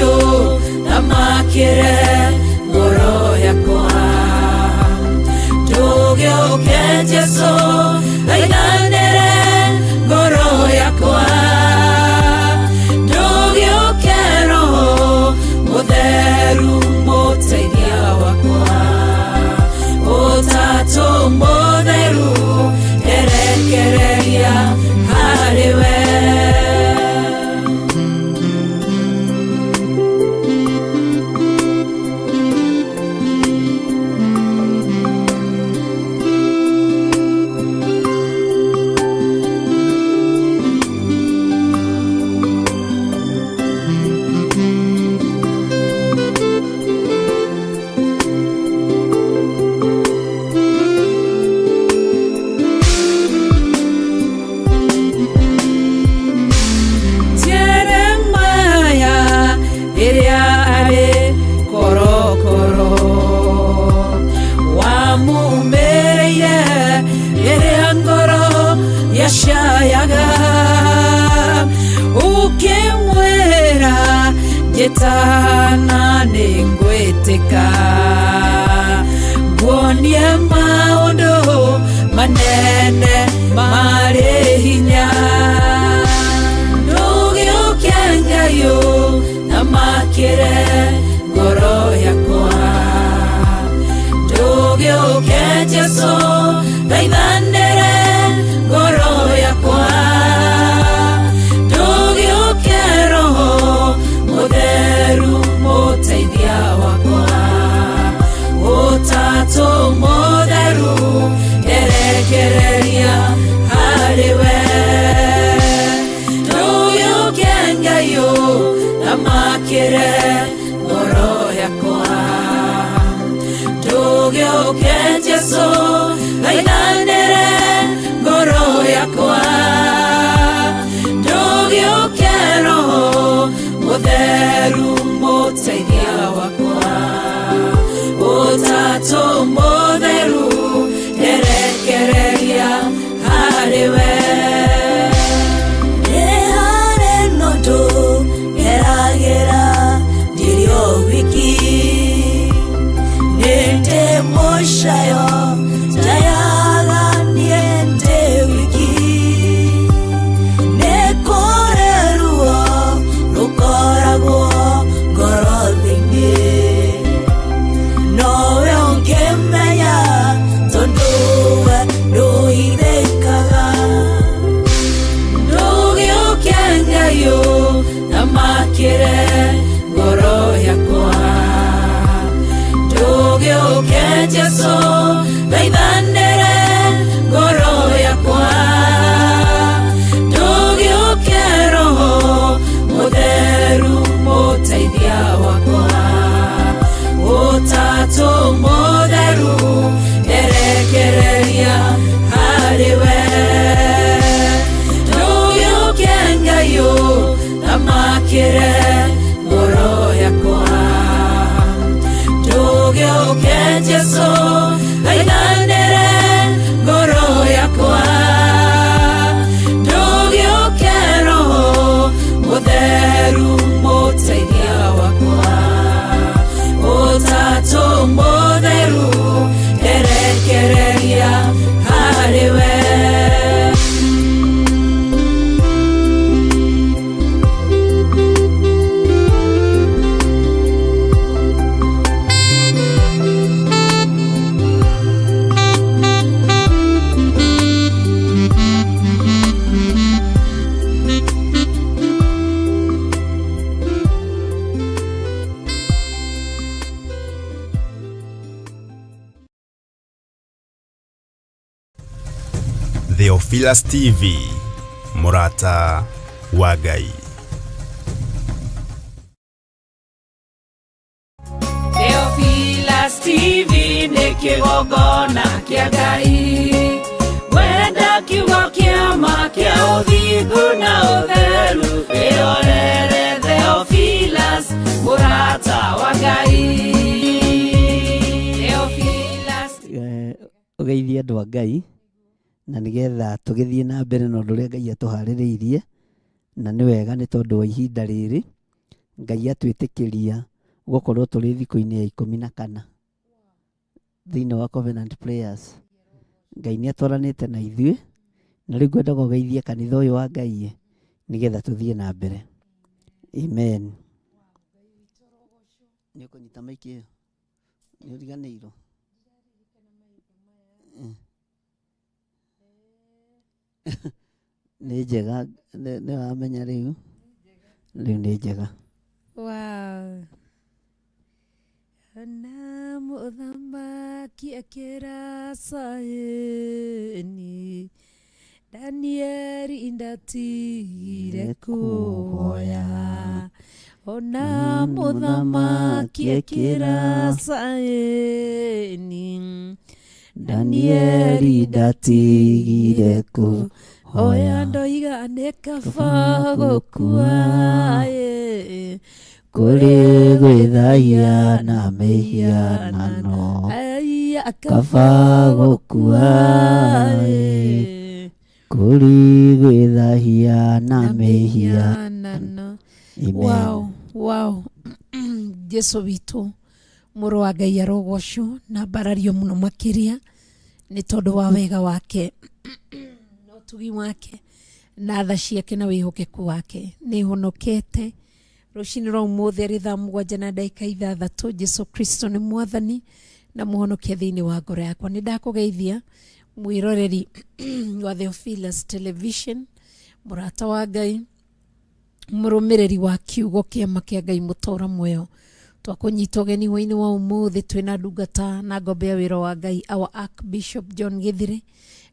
Ũkĩmwĩraga ũkĩmwĩra njĩtana nĩ ngwĩtĩka nguonie maũndũ manene marĩ hinya ndũgĩũke Ngai ũthamakĩre ngoro yakwa ndũgĩũke Jesũ thaithanĩre ngoro yakwa ndũgĩũke Roho Mũtheru mũteithia wakwa Ũtatũ Mũtheru nderekereria harĩ we ndũgĩũke Ngai ũthamakĩre ngoro yakwa ndũgĩũke Jesũ thaithanĩre ngoro yakwa ndũgĩũke Roho Mũtheru mũteithia wakwa Ũtatũ Mũtheru nderekereria harĩ we Nĩ harĩ na ũndũ ngeragĩra ndirĩ o wiki nĩ ndĩ mũcayo njayaga niĩ ndĩ wiki nĩ kũrĩ ruo rũkoragwo ngoro thĩinĩ nowe ũngĩmenya tondũ we ndũhithĩkaga ndũgĩũke Ngai ũthamakĩre ngoro yakwa ndũgĩũke Jesũ thaithanĩre ngoro yakwa ndũgĩũke Roho Mũtheru mũteithia wakwa Ũtatũ Mũtheru nderekereria harĩ we ndũgĩũke Ngai ũthamakĩre ngoro yakwa ndũgĩũke Jesũ thaithanĩre ngoro yakwa ndũgĩũke Roho Mũtheru mũteithia wakwa Ũtatũ Mũtheru nderekereria harĩ we Theophilus TV, mũrata wa Ngai. Theophilus TV nĩ kĩgongona kĩa Ngai wenda kiugo kĩa ma kĩa ũthingu na ũtheru wĩrorere Theophilus mũrata wa Ngai Theophilus Ũgeithie andũ a Ngai na nĩgetha tũgĩthiĩ na mbere na ũndũ ũrĩa Ngai atũharĩrĩirie na nĩ wega nĩ tondũ wa ihinda rĩrĩ Ngai atwĩtĩkĩria gũkorwo tũrĩ thikũ-inĩ ya 14 thĩinĩ wa Covenant Prayers. Ngai nĩ atwaranĩte na ithuĩ na rĩu ngwendaga ũgeithie kanitha ũyũ wa Ngai nĩgetha tũthiĩ na mbere. Amen. Nĩ ũkũnyita maiki ĩyo? Nĩ ũriganĩirwo? Nĩ njega, nĩ wamenya rĩu rĩu nĩ njega. Wow. Na mũthamaki akĩra Saĩni Danieli ndatigire kũhoya ona mũthamaki akĩra Saĩni Danieli ndatigire kũhoya ndoiga nĩ kaba gũkua ĩ, kũrĩ gwĩthaia na mĩhianano Aya, kaba gũkua ĩ, ĩ, Kũrĩ gwĩthahia na mehia. Mĩhianano. Amen. Wow, wow. Jesu witũ mũrũ wa Ngai arogocwo na mbarario mũno makĩria nĩ tondũ wa wega wake na ũtugi wake na tha ciake na wĩhokeku wake. Nĩ honokete rũcinĩ rwa ũmũthĩ arĩ thaa 7 na ndagĩka 6. Jesu Kristo nĩ mwathani na mũhonokia thĩinĩ wa ngoro yakwa. Nĩ ndakũgeithia mwĩroreri wa Theophilus Television, mũrata wa Ngai, mũrũmĩrĩri wa kiugo kĩama kĩa Ngai mũtũra muoyo. Twakũnyita ũgeni hwainĩ wa ũmũthĩ twĩna ndungata na ngombe ya wĩra wa Ngai, our Archbishop John Githire,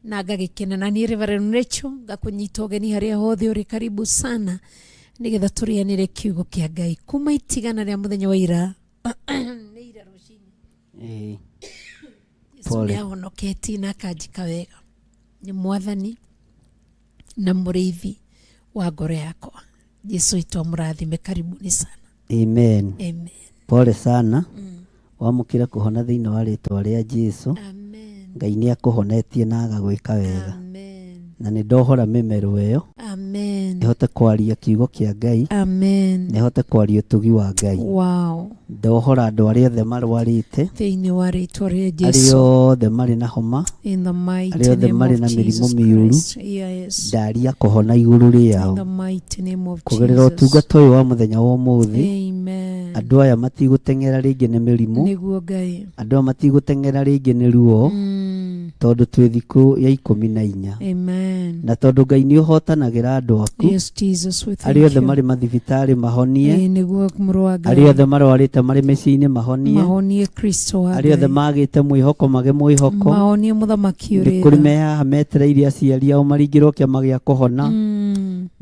na ngagĩkena na niĩ Reverend Rachel ngakũnyita ũgeni harĩa hothe ũrĩ, karibu sana nĩgetha tũrĩanĩre kiugo kĩa Ngai kuma itigana rĩa mũthenya wa ira nĩ ira rũcinĩ. Ĩĩ. Jesu Pole. nĩ ahonoketie na akanjĩka wega, nĩ mwathani na mũrĩithi wa ngoro yakwa. Jesu witũ amũrathime, karibuni sana. Amen. Amen. Pole sana. Wamũkĩre kũhona thĩinĩ wa rĩtwa rĩa Jesu. Amen. Ngai nĩ akũhonetie na agagwĩka wega. Amen. Na nĩ ndohora mĩmero ĩyo Amen. ĩhote kwaria kiugo kĩa Ngai, Amen. na ĩhote kwaria ũtugi wa Ngai. Wow. Ndohora andũ arĩa othe marwarĩte, Thĩinĩ wa rĩtwa rĩa arĩa Jesu. othe marĩ na homa, In the mighty arĩa othe name marĩ of na mĩrimũ Jesus mĩũru, Christ. Yes. ndaria kũhona igũrũ In rĩao the mighty name of kũgerera Jesus. ũtungata ũyũ wa mũthenya wa ũmũthĩ. Amen. Andũ aya matigũteng'era rĩngĩ nĩ mĩrimũ, Nĩguo Ngai. andũ aya matigũteng'era rĩngĩ nĩ ruo, tondũ twĩ thikũ ya 14. Amen. Na tondũ Ngai nĩ ũhotanagĩra andũ aku, Yes, Jesus, we thank arĩa othe you. marĩ mathibitarĩ mahonie, Ĩĩ, nĩguo mũrũ wa arĩa Ngai. othe marwarĩte marĩ mĩciĩ-inĩ mahonie, Mahonie Kristo wa arĩa othe Ngai. magĩte mwĩhoko mage mwĩhoko. Mahonie mũthamaki Nĩ ũrĩ kũrĩ tha. me haha metereire aciari ao maringĩrwo kĩama gĩa kũhona,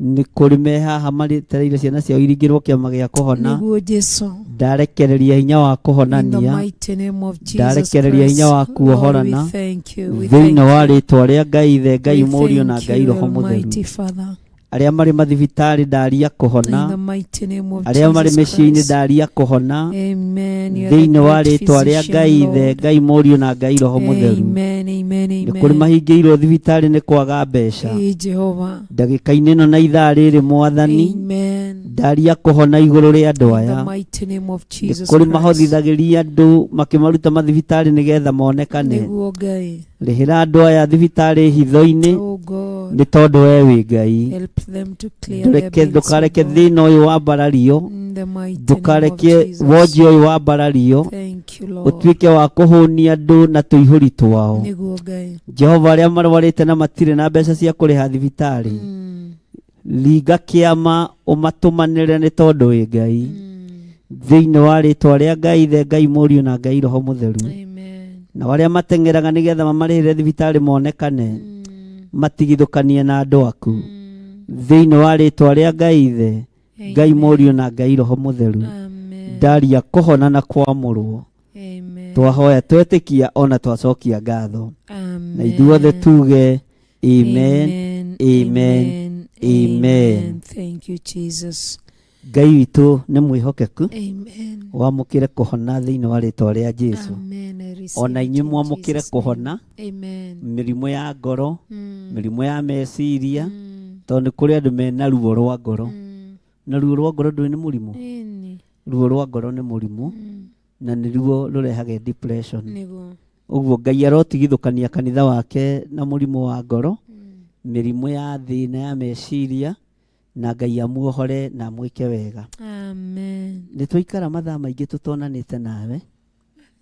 nĩ kũrĩ me haha maretereire ciana ciao iringĩrwo kĩama gĩa kũhona. Nĩguo Jesu. Ndarekereria hinya wa In the kũhonania, mighty name of Jesus ndarekereria hinya Christ. wa Lord, we kuohorana thank you. We thĩinĩ thank wa you. rĩtwa rĩa Ngai Ithe, Ngai We Mũriũ na thank Ngai you, Roho Mũtheru. Almighty Father. Arĩa marĩ mathibitarĩ ndaria In the kũhona, mighty name of arĩa marĩ Jesus mĩciĩ-inĩ Christ. ndaria kũhona Amen. You are the thĩinĩ wa great rĩtwa rĩa physician, Ngai Ithe, Lord. Ngai Mũriũ na Ngai Roho Mũtheru. Amen. Amen. Nĩ kũrĩ Amen. mahingĩirwo thibitarĩ nĩ kwaga mbeca, Ee Jehovah. ndagĩka-inĩ ĩno na ithaa rĩrĩ mwathani, Amen. ndaria kũhona igũrũ rĩa andũ In the aya. mighty name of Nĩ Jesus kũrĩ Christ. mahothithagĩria andũ makĩmaruta mathibitarĩ nĩgetha monekane. Nĩguo Ngai. Rĩhĩra andũ aya thibitarĩ hitho-inĩ, Oh God. nĩ tondũ we wĩ Ngai. Help them to clear their Ndũreke bills, oh ndũkareke God. thĩna ũyũ wambarario, In the mighty name of ndũkareke Jesus. wonje ũyũ wambarario Thank you, Lord. ũtuĩke wa kũhũnia andũ na tũihũri twao. Nĩguo Ngai. Jehova, arĩa marwarĩte na matirĩ na mbeca cia kũrĩha thibitarĩ, ringa kĩama ũmatũmanĩre nĩ tondũ wĩ Ngai. Thĩinĩ wa rĩtwa rĩa Ngai Ithe, Ngai Mũriũ na Ngai Roho Mũtheru. Amen. Na arĩa mateng'eraga nĩgetha mamarĩhĩre thibitarĩ monekane, matigithũkanie na andũ aku. Thĩinĩ wa rĩtwa rĩa Ngai Ithe, Ngai Mũriũ na Ngai Roho Mũtheru, Amen. ndaria kũhona na kwamũrwo. Amen. Twahoya twetĩkia ona twacokia ngatho, Amen. na ithuothe tuge amen. Amen. Amen. Amen. Thank you, Jesus. Ngai witũ nĩ mwĩhokeku. Amen. Wamũkĩre kũhona thĩinĩ wa rĩtwa rĩa Jesu. Amen. I receive Ona it inyuĩ in mwamũkĩre Jesus' name. kũhona Amen. mĩrimũ ya ngoro, mĩrimũ ya meciria, tondũ nĩ kũrĩ andũ mena ruo rwa ngoro, na ruo rwa ngoro ndũĩ nĩ mũrimũ. Ĩni. Ruo rwa ngoro nĩ mũrimũ na nĩruo rũrehage depression. Nĩguo. Ũguo Ngai arotigithũkania kanitha wake na mũrimũ wa ngoro, mĩrimũ ya thĩna ya meciria, na Ngai amuohore na amwĩke wega. Amen. Nĩ twaikara mathaa maingĩ tũtonanĩte nawe,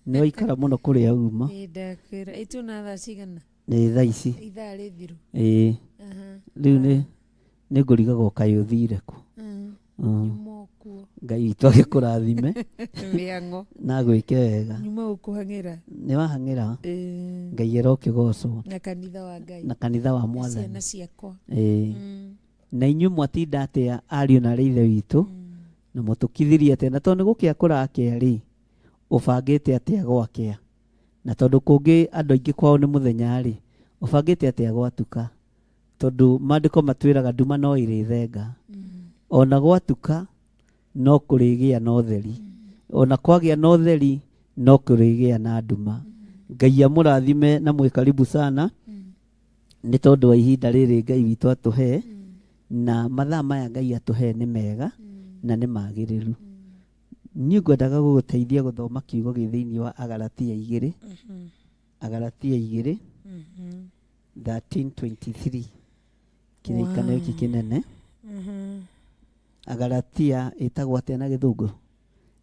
nĩ waikara mũno kũrĩa uma. Ĩ ndakwĩra. Ĩ tuna thaa cigana? Nĩ thaa ici. Ithaa rĩthiru. Ĩĩ. Aha. Rĩu nĩ ngũrigagwo kaĩ ũthire kũ. Nyuma okuo. Ngai witũ agĩkũrathime Mĩang'o. na agwĩke wega. Nyuma gũkũhang'ĩra. Nĩ wahang'ĩra. Ĩ. Ngai arokĩgocwo. Na kanitha wa Ngai. Na kanitha wa Na mwathani. ciana ciakwa. Ĩĩ. Na inyuĩ mwatinda atĩa ariũ na arĩ ithe witũ, na mũtũkithirie atĩa, na tondũ nĩ gũkĩa kũrakĩa rĩ, ũbangĩte atĩa gwakĩa, na tondũ kũngĩ andũ aingĩ kwao nĩ mũthenya rĩ, ũbangĩte atĩa gwatuka, tondũ maandĩko matwĩraga nduma no ĩrĩthenga, ona gwatuka no kũrĩgĩa na ũtheri, ona kwagĩa na ũtheri no kũrĩgĩa na nduma. Ngai amũrathime na mwĩ karibu sana. Nĩ tondũ wa ihinda rĩrĩ Ngai witũ atũhe, na mathaa maya Ngai atũhe nĩ mega na nĩ magĩrĩru. Niĩ ngwendaga gũgũteithia gũthoma kiugo gĩ thĩinĩ wa Agalatia igĩrĩ, Agalatia igĩrĩ 13:23, kĩrĩkanĩro gĩkĩ kĩnene. Agalatia ĩtagwo atĩa na gĩthũngũ?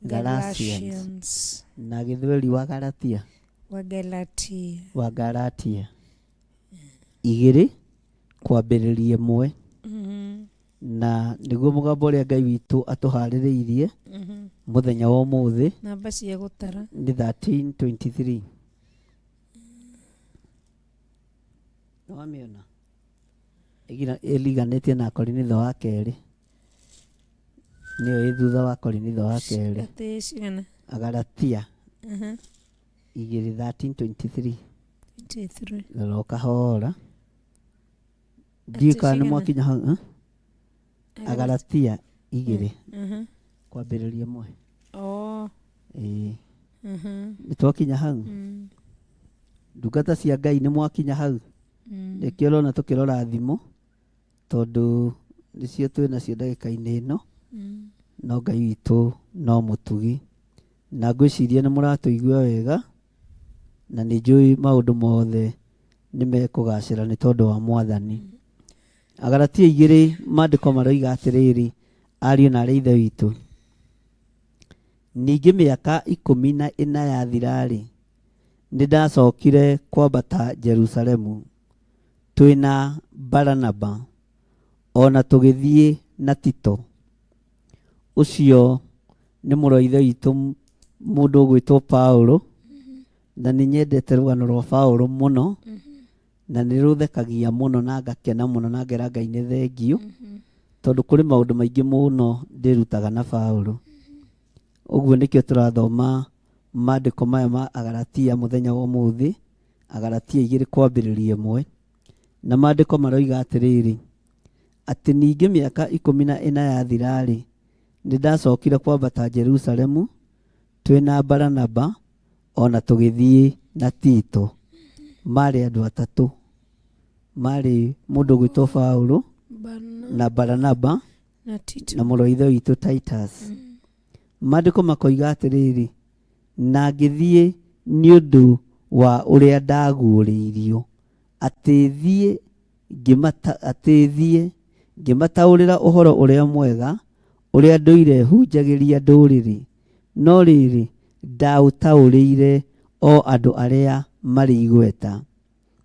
Galatians. Galatians. Na gĩthweri wa Galatia? Wa Galatia. Wa Galatia igĩrĩ kwambĩrĩria ĩmwe, na nĩguo mũgambo ũrĩa Ngai witũ atũharĩrĩirie mũthenya wa ũmũthĩ. Namba cia gũtara. Nĩ 1323. Nĩwamĩona? Ĩriganĩtie na Korinitho wa kerĩ, nĩyo ĩ thutha wa Korinitho wa kerĩ. Atĩ cigana? Agalatia igĩrĩ 1323. 23. Rora o kahora, ndiũĩ Atĩ kana nĩ cigana? mwakinya hau, eh? Agalatia igĩrĩ kwambĩrĩria ĩmwe. Oh. Ĩĩ, nĩ twakinya hau. Ndungata cia Ngai, nĩ mwakinya hau? Nĩkĩo ũrona tũkĩrora thimũ, tondũ nĩcio twĩ nacio ndagĩka-inĩ ĩno. No Ngai witũ no mũtugi, na ngwĩciria nĩ mũratũigua wega, na nĩ njũĩ maũndũ mothe nĩ mekũgacĩra nĩ tondũ wa Mwathani. Agalatia igĩrĩ, maandĩko maroiga atĩrĩrĩ, ariũ na arĩ ithe witũ, ningĩ mĩaka 14 yathira-rĩ, nĩ ndacokire kwambata Jerusalemu twĩna Baranaba, ona tũgĩthiĩ na Tito. Ũcio nĩ mũrũ wa ithe witũ mũndũ ũgwĩtwo Paulo, na nĩ nyendete rũgano rwa Paulo mũno, na nĩ rũthekagia mũno na ngakena mũno na ngera Ngai nĩ thengiũ, tondũ kũrĩ maũndũ maingĩ mũno ndĩrutaga na Paulo. Ũguo nĩkĩo tũrathoma maandĩko maya ma Agalatia mũthenya wa ũmũthĩ, Agalatia igĩrĩ kwambĩrĩria ĩmwe. Na maandĩko maroiga atĩrĩrĩ, atĩ ningĩ mĩaka 14 yathira-rĩ, nĩ ndacokire kwambata Jerusalemu twĩna Baranaba, ona tũgĩthiĩ na Tito. Marĩ andũ atatũ, marĩ mũndũ ũgwĩtwo Paulo na Baranaba na Tito na mũrũ wa ithe witũ Titus. Maandĩko makoiga atĩrĩrĩ, na ngĩthiĩ nĩ ũndũ wa ũrĩa ndaguũrĩirio, atĩ thiĩ atĩ thiĩ ngĩmataũrĩra ũhoro ũrĩa mwega ũrĩa ndũire hunjagĩria ndũrĩrĩ, no rĩrĩ, ndaũtaũrĩire o andũ arĩa marĩ igweta.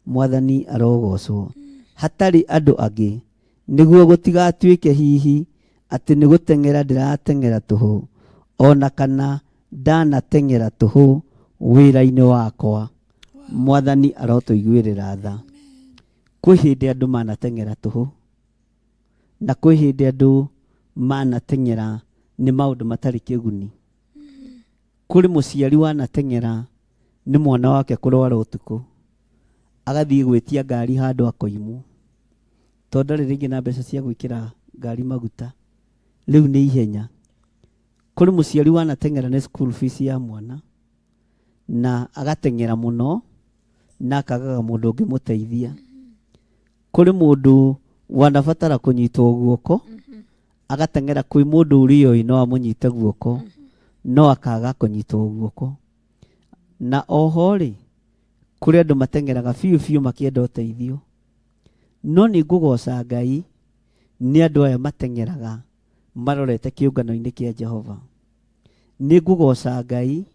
Mwathani arogocwo. Hatarĩ andũ angĩ, nĩguo gũtigatuĩke hihi atĩ nĩ gũteng'era ndĩrateng'era tũhũ, ona kana ndanateng'era tũhũ wĩra-inĩ wakwa. Mwathani arotũiguĩrĩra tha. Kwĩ hĩndĩ andũ manateng'era tũhũ, na kwĩ hĩndĩ andũ manateng'era nĩ maũndũ matarĩ kĩguni. Kũrĩ mũciari wanateng'era nĩ mwana wake kũrwara ũtukũ, agathiĩ gwĩtia ngari handũ akoimwo, tondũ ndarĩ rĩngĩ na mbeca cia gwĩkĩra ngari maguta, rĩu nĩ ihenya. Kũrĩ mũciari wanateng'era nĩ school fees ya mwana, na agateng'era mũno na akagaga mũndũ ũngĩmũteithia. Kũrĩ mũndũ wanabatara kũnyitwo guoko, agateng'era kwĩ mũndũ ũrĩa ũĩ no amũnyite guoko, no akaga kũnyitwo guoko. Na oho rĩ, kũrĩ andũ mateng'eraga biũ biũ makĩenda ũteithio. No nĩ ngũgoca Ngai nĩ andũ aya mateng'eraga marorete kĩũngano-inĩ kĩa Jehova. Nĩ ngũgoca Ngai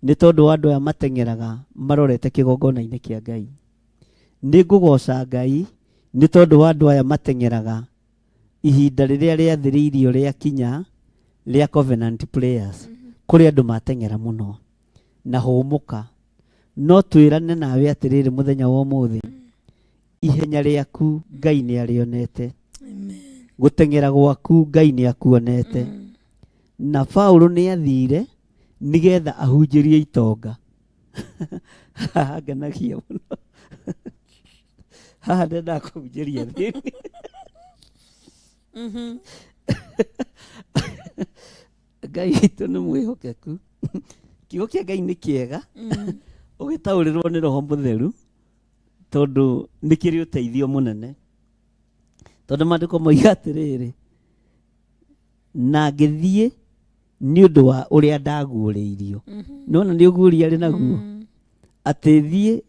nĩ tondũ wa andũ aya mateng'eraga marorete kĩgongona-inĩ kĩa Ngai. Nĩ ngũgoca Ngai nĩ tondũ wa andũ aya mateng'eraga ihinda rĩrĩa rĩathĩrĩirio rĩakinya rĩa covenant prayers. Kũrĩ andũ mateng'era mũno na hũmũka. No twĩrane nawe atĩrĩrĩ mũthenya wa ũmũthĩ, ihenya rĩaku Ngai nĩ arĩonete, gũteng'era gwaku Ngai nĩ akuonete. Na Paulo nĩ athire nĩgetha ahunjĩrie itonga. Haha ngenagia mũno, haha ndendaga kũhunjĩria thĩni. Ngai witũ nĩ mwĩhokeku. Kiugo kĩa Ngai nĩ kĩega ũgĩtaũrĩrwo nĩ Roho Mũtheru. Tondũ nĩ kĩrĩ ũteithio mũnene. Tondũ maandĩko moiga atĩrĩrĩ, na ngĩthiĩ nĩ ũndũ wa ũrĩa ndaguũrĩirio. Nĩwona nĩ ũguũrio arĩ naguo? Atĩ thiĩ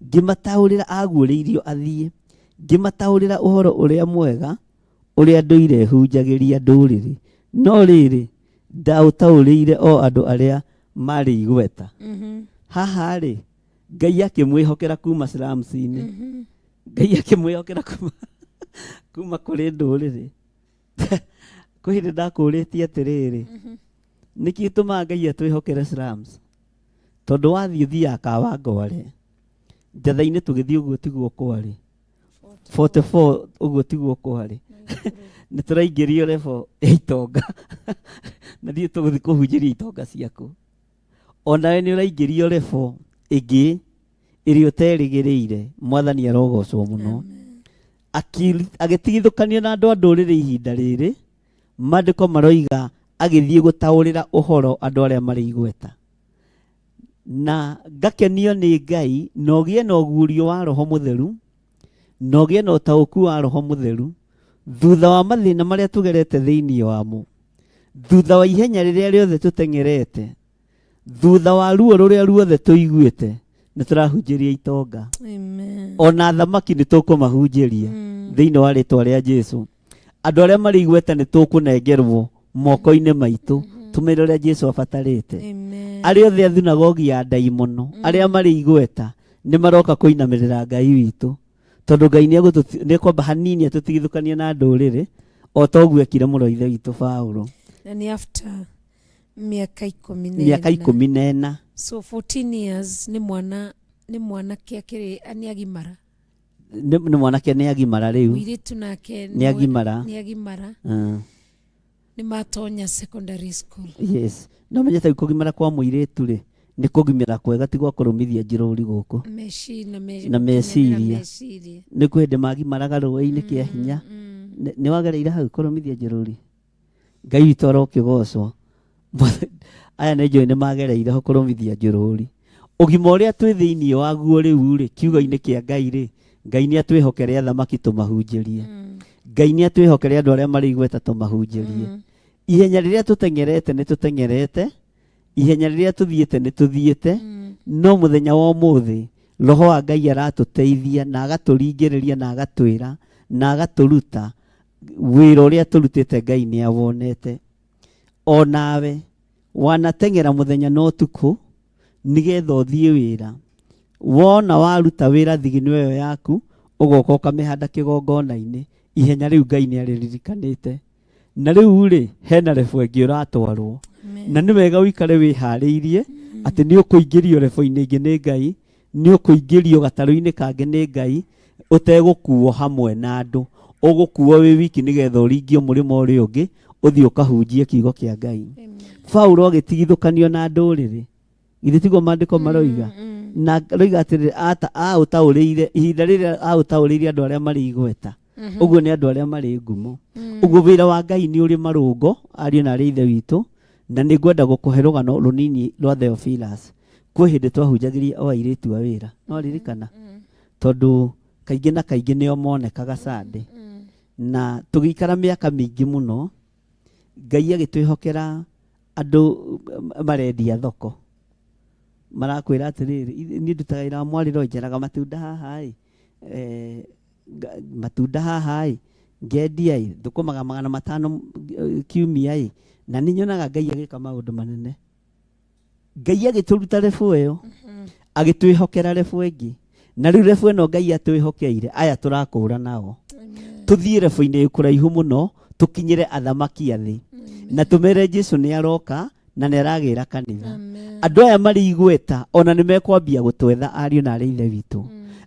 ngĩmataũrĩra, aguũrĩirio athiĩ, ngĩmataũrĩra ũhoro ũrĩa mwega ũrĩa ndũire hunjagĩria ndũrĩrĩ. No rĩrĩ, ndaũtaũrĩire o andũ arĩa marĩ igweta. Haha rĩ, Ngai akĩmwĩhokera kuma slums-inĩ. Ngai akĩmwĩhokera kuma kuma kũrĩ ndũrĩrĩ. Kwĩ hĩndĩ ndakũrĩtie atĩrĩrĩ, nĩkĩ gĩtũmaga Ngai atwĩhokere slums? Tondũ wathiĩ ũthiaga Kawangware, Njatha-inĩ tũgĩthiĩ ũguo tiguo kwarĩ. 44 ũguo tiguo kwarĩ. Nĩ tũraingĩrio level ya itonga. Na ndiũĩ tũgũthiĩ kũhunjĩria itonga ciaku. Onawe nĩ ũraingĩrio level ĩngĩ ĩrĩa ũterĩgĩrĩire. Mwathani arogocwo mũno. Agĩtigithũkanio na andũ a ndũrĩrĩ ihinda rĩrĩ, maandĩko maroiga agĩthiĩ gũtaũrĩra ũhoro andũ arĩa marĩ igweta. Na ngakenio nĩ Ngai na ũgĩe na ũguũrio wa Roho Mũtheru, na ũgĩe na ũtaũku wa Roho Mũtheru, thutha wa mathĩna marĩa tũgerete thĩinĩ wamo, thutha wa ihenya rĩrĩa rĩothe tũteng'erete, thutha wa ruo rũrĩa ruothe tũiguĩte, nĩ tũrahunjĩria itonga. Amen. Ona athamaki nĩ tũkũmahunjĩria thĩinĩ wa rĩtwa rĩa Jesu. Andũ arĩa marĩ igweta nĩ tũkũnengerwo moko-inĩ maitũ, tũmere ũrĩa Jesu abatarĩte. Amen. Arĩa othe a thunagogi ya ndaimono, arĩa marĩ igweta, nĩ maroka kũinamĩrĩra Ngai witũ. Tondũ Ngai nĩ ekwamba hanini atũtigithũkanie na ndũrĩrĩ, o ta ũguo ekire mũrũ wa ithe witũ Paulo. Na nĩ after mĩaka ikũmi na Mĩaka ĩna. ikũmi na ĩna. So 14 years nĩ mwana, nĩ mwanake akĩrĩ, nĩ agimara. Nĩ mwanake nĩ agimara rĩu. Mũirĩtu nake Nĩ agimara. Nĩ agimara. Nĩ matonya secondary school. Yes. No menye ta kũgimara kwa mũirĩtu rĩ, nĩ kũgimara kwega ti gwa kũrũmithia njĩrũri gũkũ. Meci-, na Na meciria. Meciria. Nĩ kwĩ hĩndĩ magimaraga rũĩ-inĩ kĩa hinya. Nĩ wagereire hau kũrũmithia njĩrũri? Ngai witũ arokĩgocwo. Aya nĩ njũĩ nĩ magereire ho kũrũmithia njũrũri. Ũgima ũrĩa twĩ thĩinĩ waguo rĩu rĩ, kiugo-inĩ kĩa Ngai rĩ, Ngai nĩ atwĩhokere athamaki tũmahunjĩrie. Ngai nĩ atwĩhokere andũ arĩa marĩ igweta tũmahunjĩrie. Ihenya rĩrĩa tũteng'erete nĩ tũteng'erete, ihenya rĩrĩa tũthiĩte nĩ tũthiĩte, no mũthenya wa ũmũthĩ Roho wa Ngai aratũteithia na agatũringĩrĩria na agatwĩra na agatũruta wĩra ũrĩa tũrutĩte Ngai nĩ awonete. O nawe wanateng'era mũthenya na ũtukũ nĩgetha ũthiĩ wĩra. Wona waruta wĩra thigino ĩyo yaku, ũgoka ũkamĩhanda kĩgongona-inĩ. Ihenya rĩu Ngai nĩ arĩririkanĩte. Na rĩu rĩ, hena rebu ĩngĩ ũratwarwo. Na nĩ wega ũikare wĩharĩirie atĩ nĩ ũkũingĩrio rebo-inĩ ĩngĩ nĩ Ngai, nĩ ũkũingĩrio gatarũ-inĩ kangĩ nĩ Ngai, ũtegũkuo hamwe na andũ. Ũgũkuo wĩ wiki nĩgetha ũringio mũrĩmo ũrĩa ũngĩ, ũthiĩ ũkahunjie kiugo kĩa Ngai. Paulo agĩtigithũkanio na ndũrĩrĩ. Githĩ tiguo maandĩko maroiga? Na aroiga atĩrĩrĩ, aũtaũrĩire, ihinda rĩrĩa aũtaũrĩire andũ arĩa marĩ igweta. Ũguo nĩ andũ arĩa marĩ ngumo. Ũguo wĩra wa Ngai nĩ ũrĩ marũngo, ariũ na arĩ ithe witũ, na nĩ ngwenda gũkũhe rũgano rũnini rwa Theophilus. Kwĩ hĩndĩ twahunjagĩria o airĩtu a wĩra. No ririkana? Tondũ kaingĩ na kaingĩ nĩo monekaga Sunday. Na tũgĩikara mĩaka mĩingĩ mũno, Ngai agĩtwĩhokera andũ marendia thoko. Marakwĩra atĩrĩrĩ, niĩ ndutaga wĩra wa mwarĩro, njaraga matunda haha ĩ, matunda haha ĩ, ngendia ĩ, thũkũmaga 500 kiumia ĩ, na nĩ nyonaga Ngai agĩka maũndũ manene. Ngai agĩtũruta rebu ĩyo, agĩtwĩhokera rebu ĩngĩ. Na rĩu rebu ĩno Ngai atwĩhokeire, aya tũrakũra nao. Tũthiĩ rebu-inĩ kũraihu mũno, tũkinyĩre athamaki a thĩ. Na tũmere Jesu nĩ aroka, na nĩ aragĩra kanitha. Andũ aya marĩ igweta, ona nĩ mekwambia gũtwetha ariũ na arĩ ithe witũ.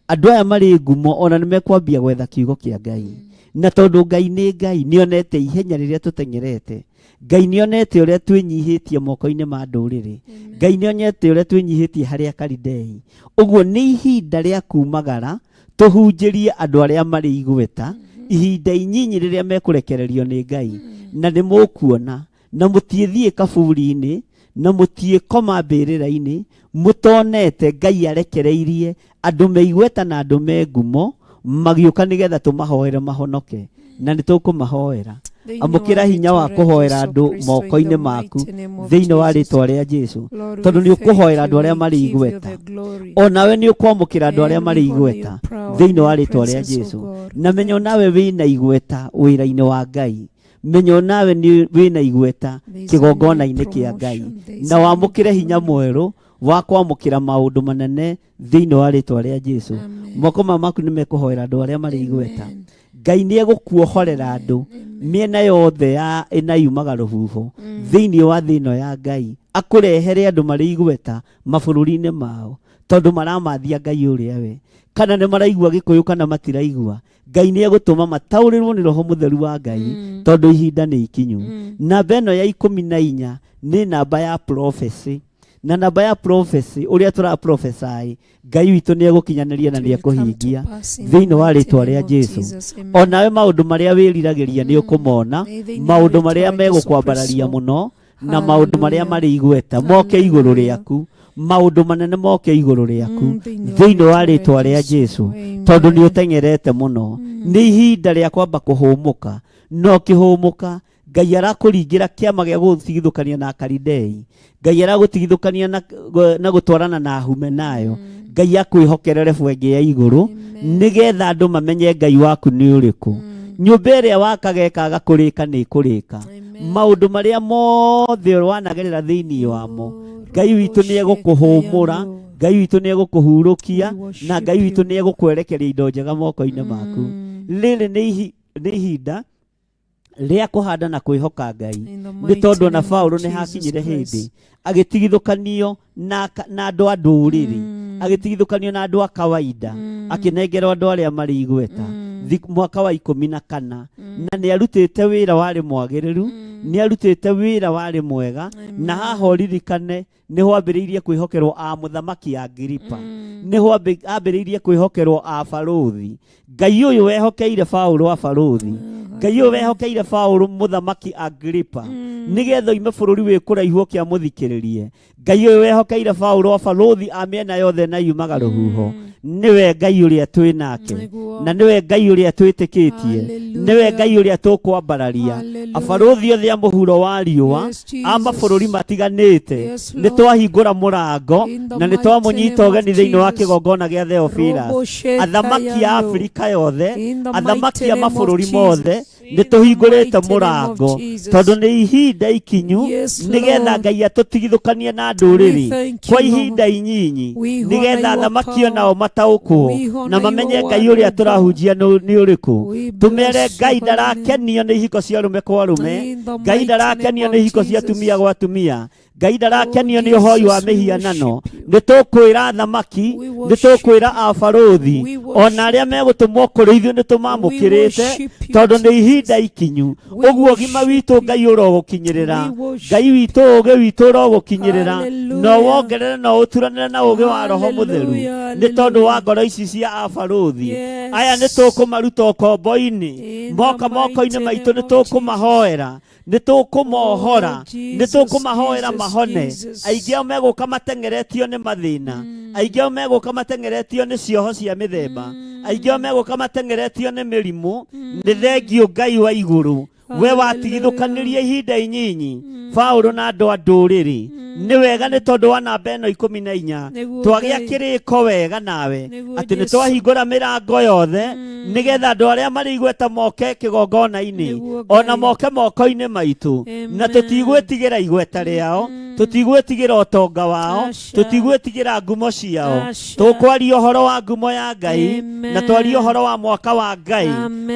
Andũ aya marĩ ngumo, ona nĩ mekwambia gwetha kiugo kĩa Ngai. Na tondũ Ngai nĩ Ngai, nĩ onete ihenya rĩrĩa tũteng'erete. Ngai nĩ onete ũrĩa twĩnyihĩtie moko-inĩ ma ndũrĩrĩ. Ngai nĩ onete ũrĩa twĩnyihĩtie harĩ Akalidei. Ũguo nĩ ihinda rĩa kumagara tũhunjĩrie andũ arĩa marĩ igweta, ihinda inyinyi rĩrĩa mekũrekererio nĩ Ngai. Na nĩ mũkuona, na mũtiĩthiĩ kaburi-inĩ, Na mũtiĩkoma mbĩrĩra-inĩ mũtonete Ngai arekereirie andũ me igweta na andũ me ngumo magĩũka nĩgetha tũmahoere mahonoke, na nĩ tũkũmahoera. Thĩinĩ Amũkĩra wa hinya wa rĩĩtwa rĩa kũhoera Jesu andũ Kristo, in the moko-inĩ maku mighty name of thĩinĩ wa Jesus. rĩtwa rĩa Jesu, Lord, tondũ we nĩ ũkũhoera thank andũ you. arĩa We marĩ give you igweta. the glory. Onawe nĩ ũkwamũkĩra andũ arĩa And marĩ we honor your igweta power thĩinĩ and wa your rĩtwa rĩa presence, O Jesu. God. Na menya Thank onawe wĩna igweta wĩra-inĩ wa Ngai, menya onawe nĩ wĩna igweta There is a new kĩgongona-inĩ kĩa Ngai, promotion. There is na a new wamũkĩre hinya glory. mwerũ wa kwamũkĩra maũndũ manene thĩinĩ wa rĩtwa rĩa Jesu. Amen. Moko maya maku nĩ mekũhoera andũ arĩa marĩ igweta. Amen. Ngai nĩ egũkuohorera andũ mĩena yothe ya ĩna yumaga rũhuho thĩinĩ wa thĩ ĩno ya Ngai, akũrehere andũ marĩ igweta mabũrũri-inĩ mao, tondũ maramathia Ngai ũrĩa we, kana nĩ maraigua Gĩkũyũ kana matiraigua. Ngai nĩ egũtũma mataũrĩrwo nĩ Roho Mũtheru wa Ngai, tondũ ihinda nĩ ikinyu. Namba ĩno ya 14 nĩ namba ya prophecy, na namba ya prophecy ũrĩa tũra prophesy, Ngai witũ nĩ egũkinyanĩria na It nĩ will come to ekũhingia pass in the thĩinĩ wa mighty rĩtwa name rĩa of Jesu. Jesus. Amen. Onawe maũndũ marĩa wĩriragĩria nĩ ũkũmona, Thĩinĩ wa maũndũ rĩtwa marĩa rĩa Jesu megũkwambararia Kristo. mũno na maũndũ marĩa Hallelujah. marĩ igweta moke igũrũ Hallelujah. rĩaku, maũndũ manene moke igũrũ rĩaku Thĩinĩ wa thĩinĩ wa rĩtwa rĩa rĩtwa rĩa Jesu. Jesu, tondũ nĩ Amen. ũteng'erete mũno. Nĩ ihinda rĩa kwamba kũhũmũka, na ũkĩhũmũka Ngai arakũringĩra kĩama gĩa gũtigithũkania na Akaridei, Ngai aragũtigithũkania na gũtwarana na Humenayo, Ngai akwĩhokerere bwengĩ ya igũrũ nĩgetha andũ mamenye Ngai waku nĩ ũrĩkũ. Nyũmba ĩrĩa wakaga ĩkaga kũrĩka nĩ ĩkũrĩka. Maũndũ marĩa mothe wanagerera thĩinĩ wamo, Ngai witũ nĩ egũkũhũmũra, Ngai witũ nĩ egũkũhurũkia, na Ngai witũ nĩ egũkwerekeria indo njega moko-inĩ maku. Rĩrĩ nĩ ihinda rĩa kũhanda na kwĩhoka Ngai, In the nĩ mighty tondũ ona name of Paũlũ nĩ Jesus hakinyire hĩndĩ Christ. agĩtigithũkanio na andũ a ndũrĩrĩ, agĩtigithũkanio na andũ a kawaida, akĩnengerwo andũ arĩa marĩ igweta mwaka wa 14, na nĩ arutĩte wĩra warĩ mwagĩrĩru, nĩ arutĩte wĩra warĩ mwega. Na haha ũririkane nĩho ambĩrĩirie kwĩhokerwo a mũthamaki Agripa, nĩho ambĩrĩirie kwĩhokerwo a barũthi. Ngai ũyũ wehokeire Paũlũ a barũthi, Ngai ũyũ wehokeire Paũlũ mũthamaki Agripa nĩgetha oime bũrũri wĩ kũraihu oke amũthikĩrĩrie, Ngai ũyũ wehokeire Paũlũ a barũthi a mĩena yothe na yumaga rũhuho, nĩwe Ngai ũrĩa twĩ nake, na nĩwe Ngai ũrĩa twĩtĩkĩtie, nĩwe Ngai ũrĩa tũkwambararia. Abarũthi othe a mũhuro wa riũa a mabũrũri matiganĩte, nĩ twahingũra mũrango na nĩ twamũnyita ũgeni thĩinĩ wa kĩgongona gĩa Theophilus. Athamaki a Afrika yothe, athamaki a mabũrũri mothe, nĩ tũhingũrĩte mũrango, tondũ nĩ ihinda ikinyu nĩgetha Ngai atũtigithũkanie na ndũrĩrĩ kwa ihinda inyinyi, nĩgetha athamaki onao mataũkwo na mamenye Ngai ũrĩa tũrahunjia nĩ ũrĩkũ. Tũmere Ngai ndarakenio nĩ ihiko cia arũme kwa arũme, Ngai ndarakenio nĩ ihiko cia atumia gwa atumia, Ngai ndarakenio nĩ ũhoi wa mĩhianano. Nĩ tũkwĩra athamaki, nĩ tũkwĩra abarũthi, ona arĩa megũtũmwo kũrĩ ithuĩ nĩ tũmamũkĩrĩte, tondũ nĩ ihinda ikinyu. Ũguo ũgima witũ Ngai ũrogũkinyĩrĩra, Ngai witũ ũũgĩ witũ ũrogũkinyĩrĩra, na wongerere na ũturanĩre na ũũgĩ wa Roho Mũtheru, nĩ tondũ wa ngoro ici cia abarũthi aya nĩ tũkũmaruta ũkombo-inĩ, moka moko-inĩ maitũ nĩ tũkũmahoera, nĩ tũkũmohora, nĩ tũkũmahoera mahone. Aingĩ ao megũka mateng'eretio nĩ mathĩna, aingĩ ao megũka mateng'eretio nĩ cioho cia mĩthemba, aingĩ ao megũka mateng'eretio nĩ mĩrimũ. Nĩ thengiũ Ngai wa igũrũ, we watigithũkanirie ihinda inyinyi Paũlũ na andũ a ndũrĩrĩ. Nĩ wega nĩ tondũ wa namba ĩno 14 twagĩa kĩrĩko wega nawe atĩ nĩ twahingũra mĩrango yothe nĩgetha andũ arĩa marĩ igweta moke kĩgongona-inĩ, ona moke moko-inĩ maitũ, na tũtigwĩtigĩra igweta rĩao, tũtigwĩtigĩra ũtonga wao, tũtigwĩtigĩra ngumo ciao. Tũkwaria ũhoro wa ngumo ya Ngai na twarie ũhoro wa mwaka wa Ngai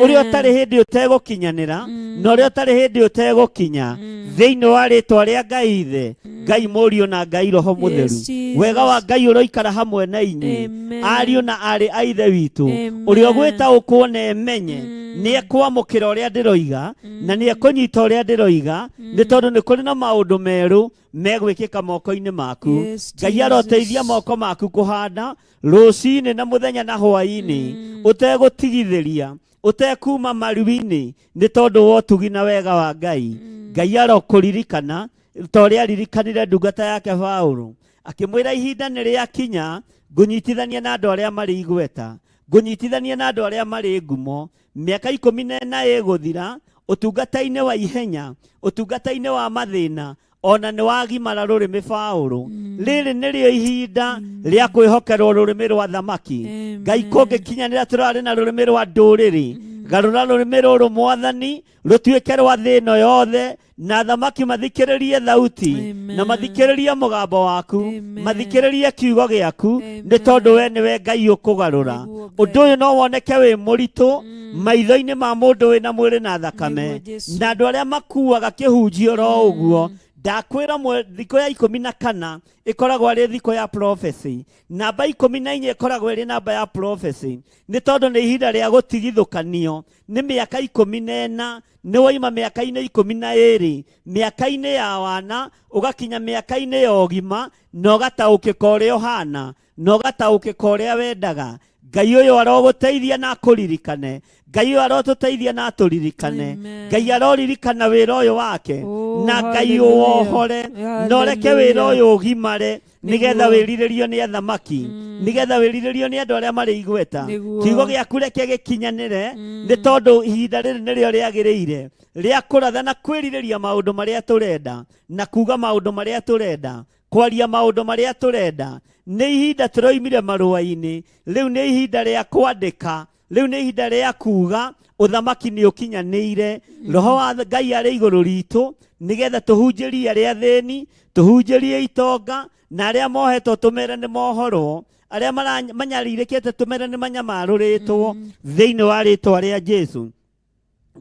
ũrĩa ũtarĩ hĩndĩ ũtegũkinyanĩra na ũrĩa ũtarĩ hĩndĩ ũtegũkinya, thĩinĩ wa rĩtwa rĩa Ngai Ithe, Ngai Mũriũ na Ngai Roho Mũtheru. Wega wa Ngai ũroikara hamwe na inyuĩ, ariũ na aarĩ a Ithe witũ. Ũrĩa ũgwĩtaũkwo na emenye nĩ ekwamũkĩra ũrĩa ndĩroiga na nĩ ekũnyita ũrĩa ndĩroiga, nĩ tondũ nĩ kũrĩ na maũndũ merũ megwĩkĩka moko-inĩ maku. Ngai aroteithia moko maku kũhanda rũcinĩ na mũthenya na hwaĩ-inĩ, ũtegũtigithĩria, ũtekuma maru-inĩ, nĩ tondũ wa ũtugi na wega wa Ngai. Ngai arokũririkana. ta ũrĩa aririkanire ndungata yake Paũlũ akĩmwĩra ihinda nĩ rĩakinya ngũnyitithania na andũ arĩa marĩ igweta ngũnyitithania na andũ arĩa marĩ ngumo mĩaka 14 ĩgũthira ũtungata-inĩ wa ihenya ũtungata-inĩ wa mathĩna ona nĩ wagimara rũrĩmĩ Paũlũ rĩrĩ nĩrĩo ihinda rĩa kwĩhokerwo rũrĩmĩ rwa thamaki Ngai kũngĩkinyanĩra tũrarĩ na rũrĩmĩ rwa ndũrĩrĩ garũra rũrĩmĩ rũrũ mwathani rũtuĩke rwa thĩ ĩno yothe na thamaki mathikĩrĩrie thauti na mathikĩrĩrie mũgambo waku mathikĩrĩrie kiugo gĩaku nĩ tondũ we nĩwe Ngai ũkũgarũra ũndũ ũyũ no woneke wĩ mũritũ maitho-inĩ ma mũndũ wĩna mwĩrĩ na thakame na andũ arĩa makuaga kĩhunjio ro ũguo ndakwĩra thikũ ya 14 ĩkoragwo arĩ thikũ ya prophecy namba 14 ĩkoragwo ĩrĩ namba ya prophecy nĩ tondũ nĩ ihinda rĩa gũtigithũkanio nĩ mĩaka 14 nĩ waima mĩaka-inĩ 12 mĩaka-inĩ ya wana ũgakinya mĩaka-inĩ ya ũgima na ũgataũkĩka ũrĩa ũhana na ũgataũkĩka ũrĩa wendaga Ngai ũyũ arogũteithia na akũririkane Ngai ũyũ arotũteithia na atũririkane Ngai aroririkana wĩra ũyũ wake na Ngai ũwohore na ũreke wĩra ũyũ ũgimare nĩgetha wĩrirĩrio nĩ athamaki nĩgetha wĩrirĩrio nĩ andũ arĩa marĩ igweta kiugo gĩaku reke gĩkinyanĩre nĩ tondũ ihinda rĩrĩ nĩrĩo rĩagĩrĩire rĩa kũratha na kwĩrirĩria maũndũ marĩa tũrenda na kuga maũndũ marĩa tũrenda kwaria maũndũ marĩa tũrenda nĩ ihinda tũroimire marũa-inĩ rĩu nĩ ihinda rĩa kwandĩka rĩu nĩ ihinda rĩa kuga ũthamaki nĩ ũkinyanĩire roho wa Ngai arĩ igũrũ ritũ nĩgetha tũhunjĩrie arĩa athĩni tũhunjĩrie itonga na arĩa mohetwo tũmere nĩ mohorwo arĩa manyarirĩkĩte tũmere nĩ manyamarũrĩtwo thĩinĩ wa rĩtwa rĩa Jesu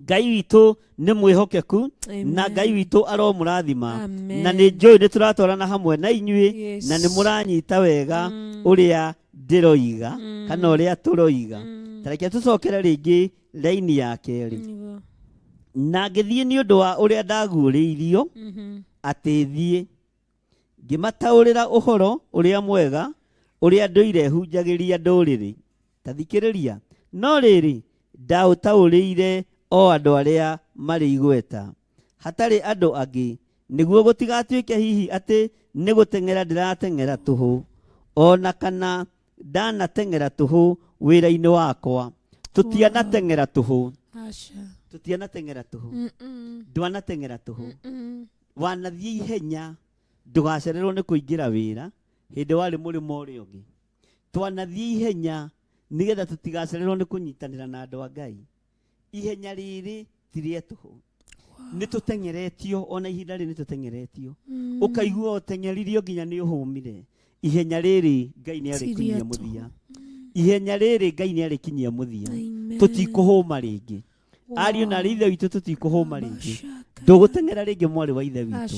Ngai witũ nĩ mwĩhokeku na Ngai witũ aromũrathima na nĩ njũĩ nĩ tũratwarana hamwe na inyuĩ na nĩ mũranyita wega ũrĩa ndĩroiga kana ũrĩa tũroiga ta reke tũcokere rĩngĩ raini ya kerĩ na ngĩthiĩ nĩ ũndũ wa ũrĩa ndaguũrĩirio atĩ thiĩ ngĩmataũrĩra ũhoro ũrĩa mwega ũrĩa ndũire hunjagĩria ndũrĩrĩ ta thikĩrĩria no rĩrĩ ndaũtaũrĩire o andũ arĩa marĩ igweta hatarĩ andũ angĩ nĩguo gũtigatuĩke hihi atĩ nĩ gũteng'era ndĩrateng'era tũhũ ona kana ndanateng'era tũhũ wĩra-inĩ wakwa tũtianateng'era tũhũ tũtianateng'era tũhũ ndwanateng'era tũhũ wanathiĩ ihenya ndũgacererwo nĩ kũingĩra wĩra hĩndĩ warĩ mũrĩmo ũrĩa ũngĩ twanathiĩ ihenya nĩgetha tũtigacererwo nĩ kũnyitanĩra na andũ a Ngai ihenya rĩrĩ ti rĩa tũhũ nĩ tũteng'eretio ona ihinda rĩrĩ nĩ tũteng'eretio ũkaigua ũteng'eririo nginya nĩ ũhũmire ihenya rĩrĩ Ngai nĩ arĩkinyia mũthia ihenya rĩrĩ Ngai nĩ arĩkinyia mũthia tũtikũhũma rĩngĩ ariũ na arĩ ithe witũ tũtikũhũma rĩngĩ ndũgũteng'era rĩngĩ mwarĩ wa ithe witũ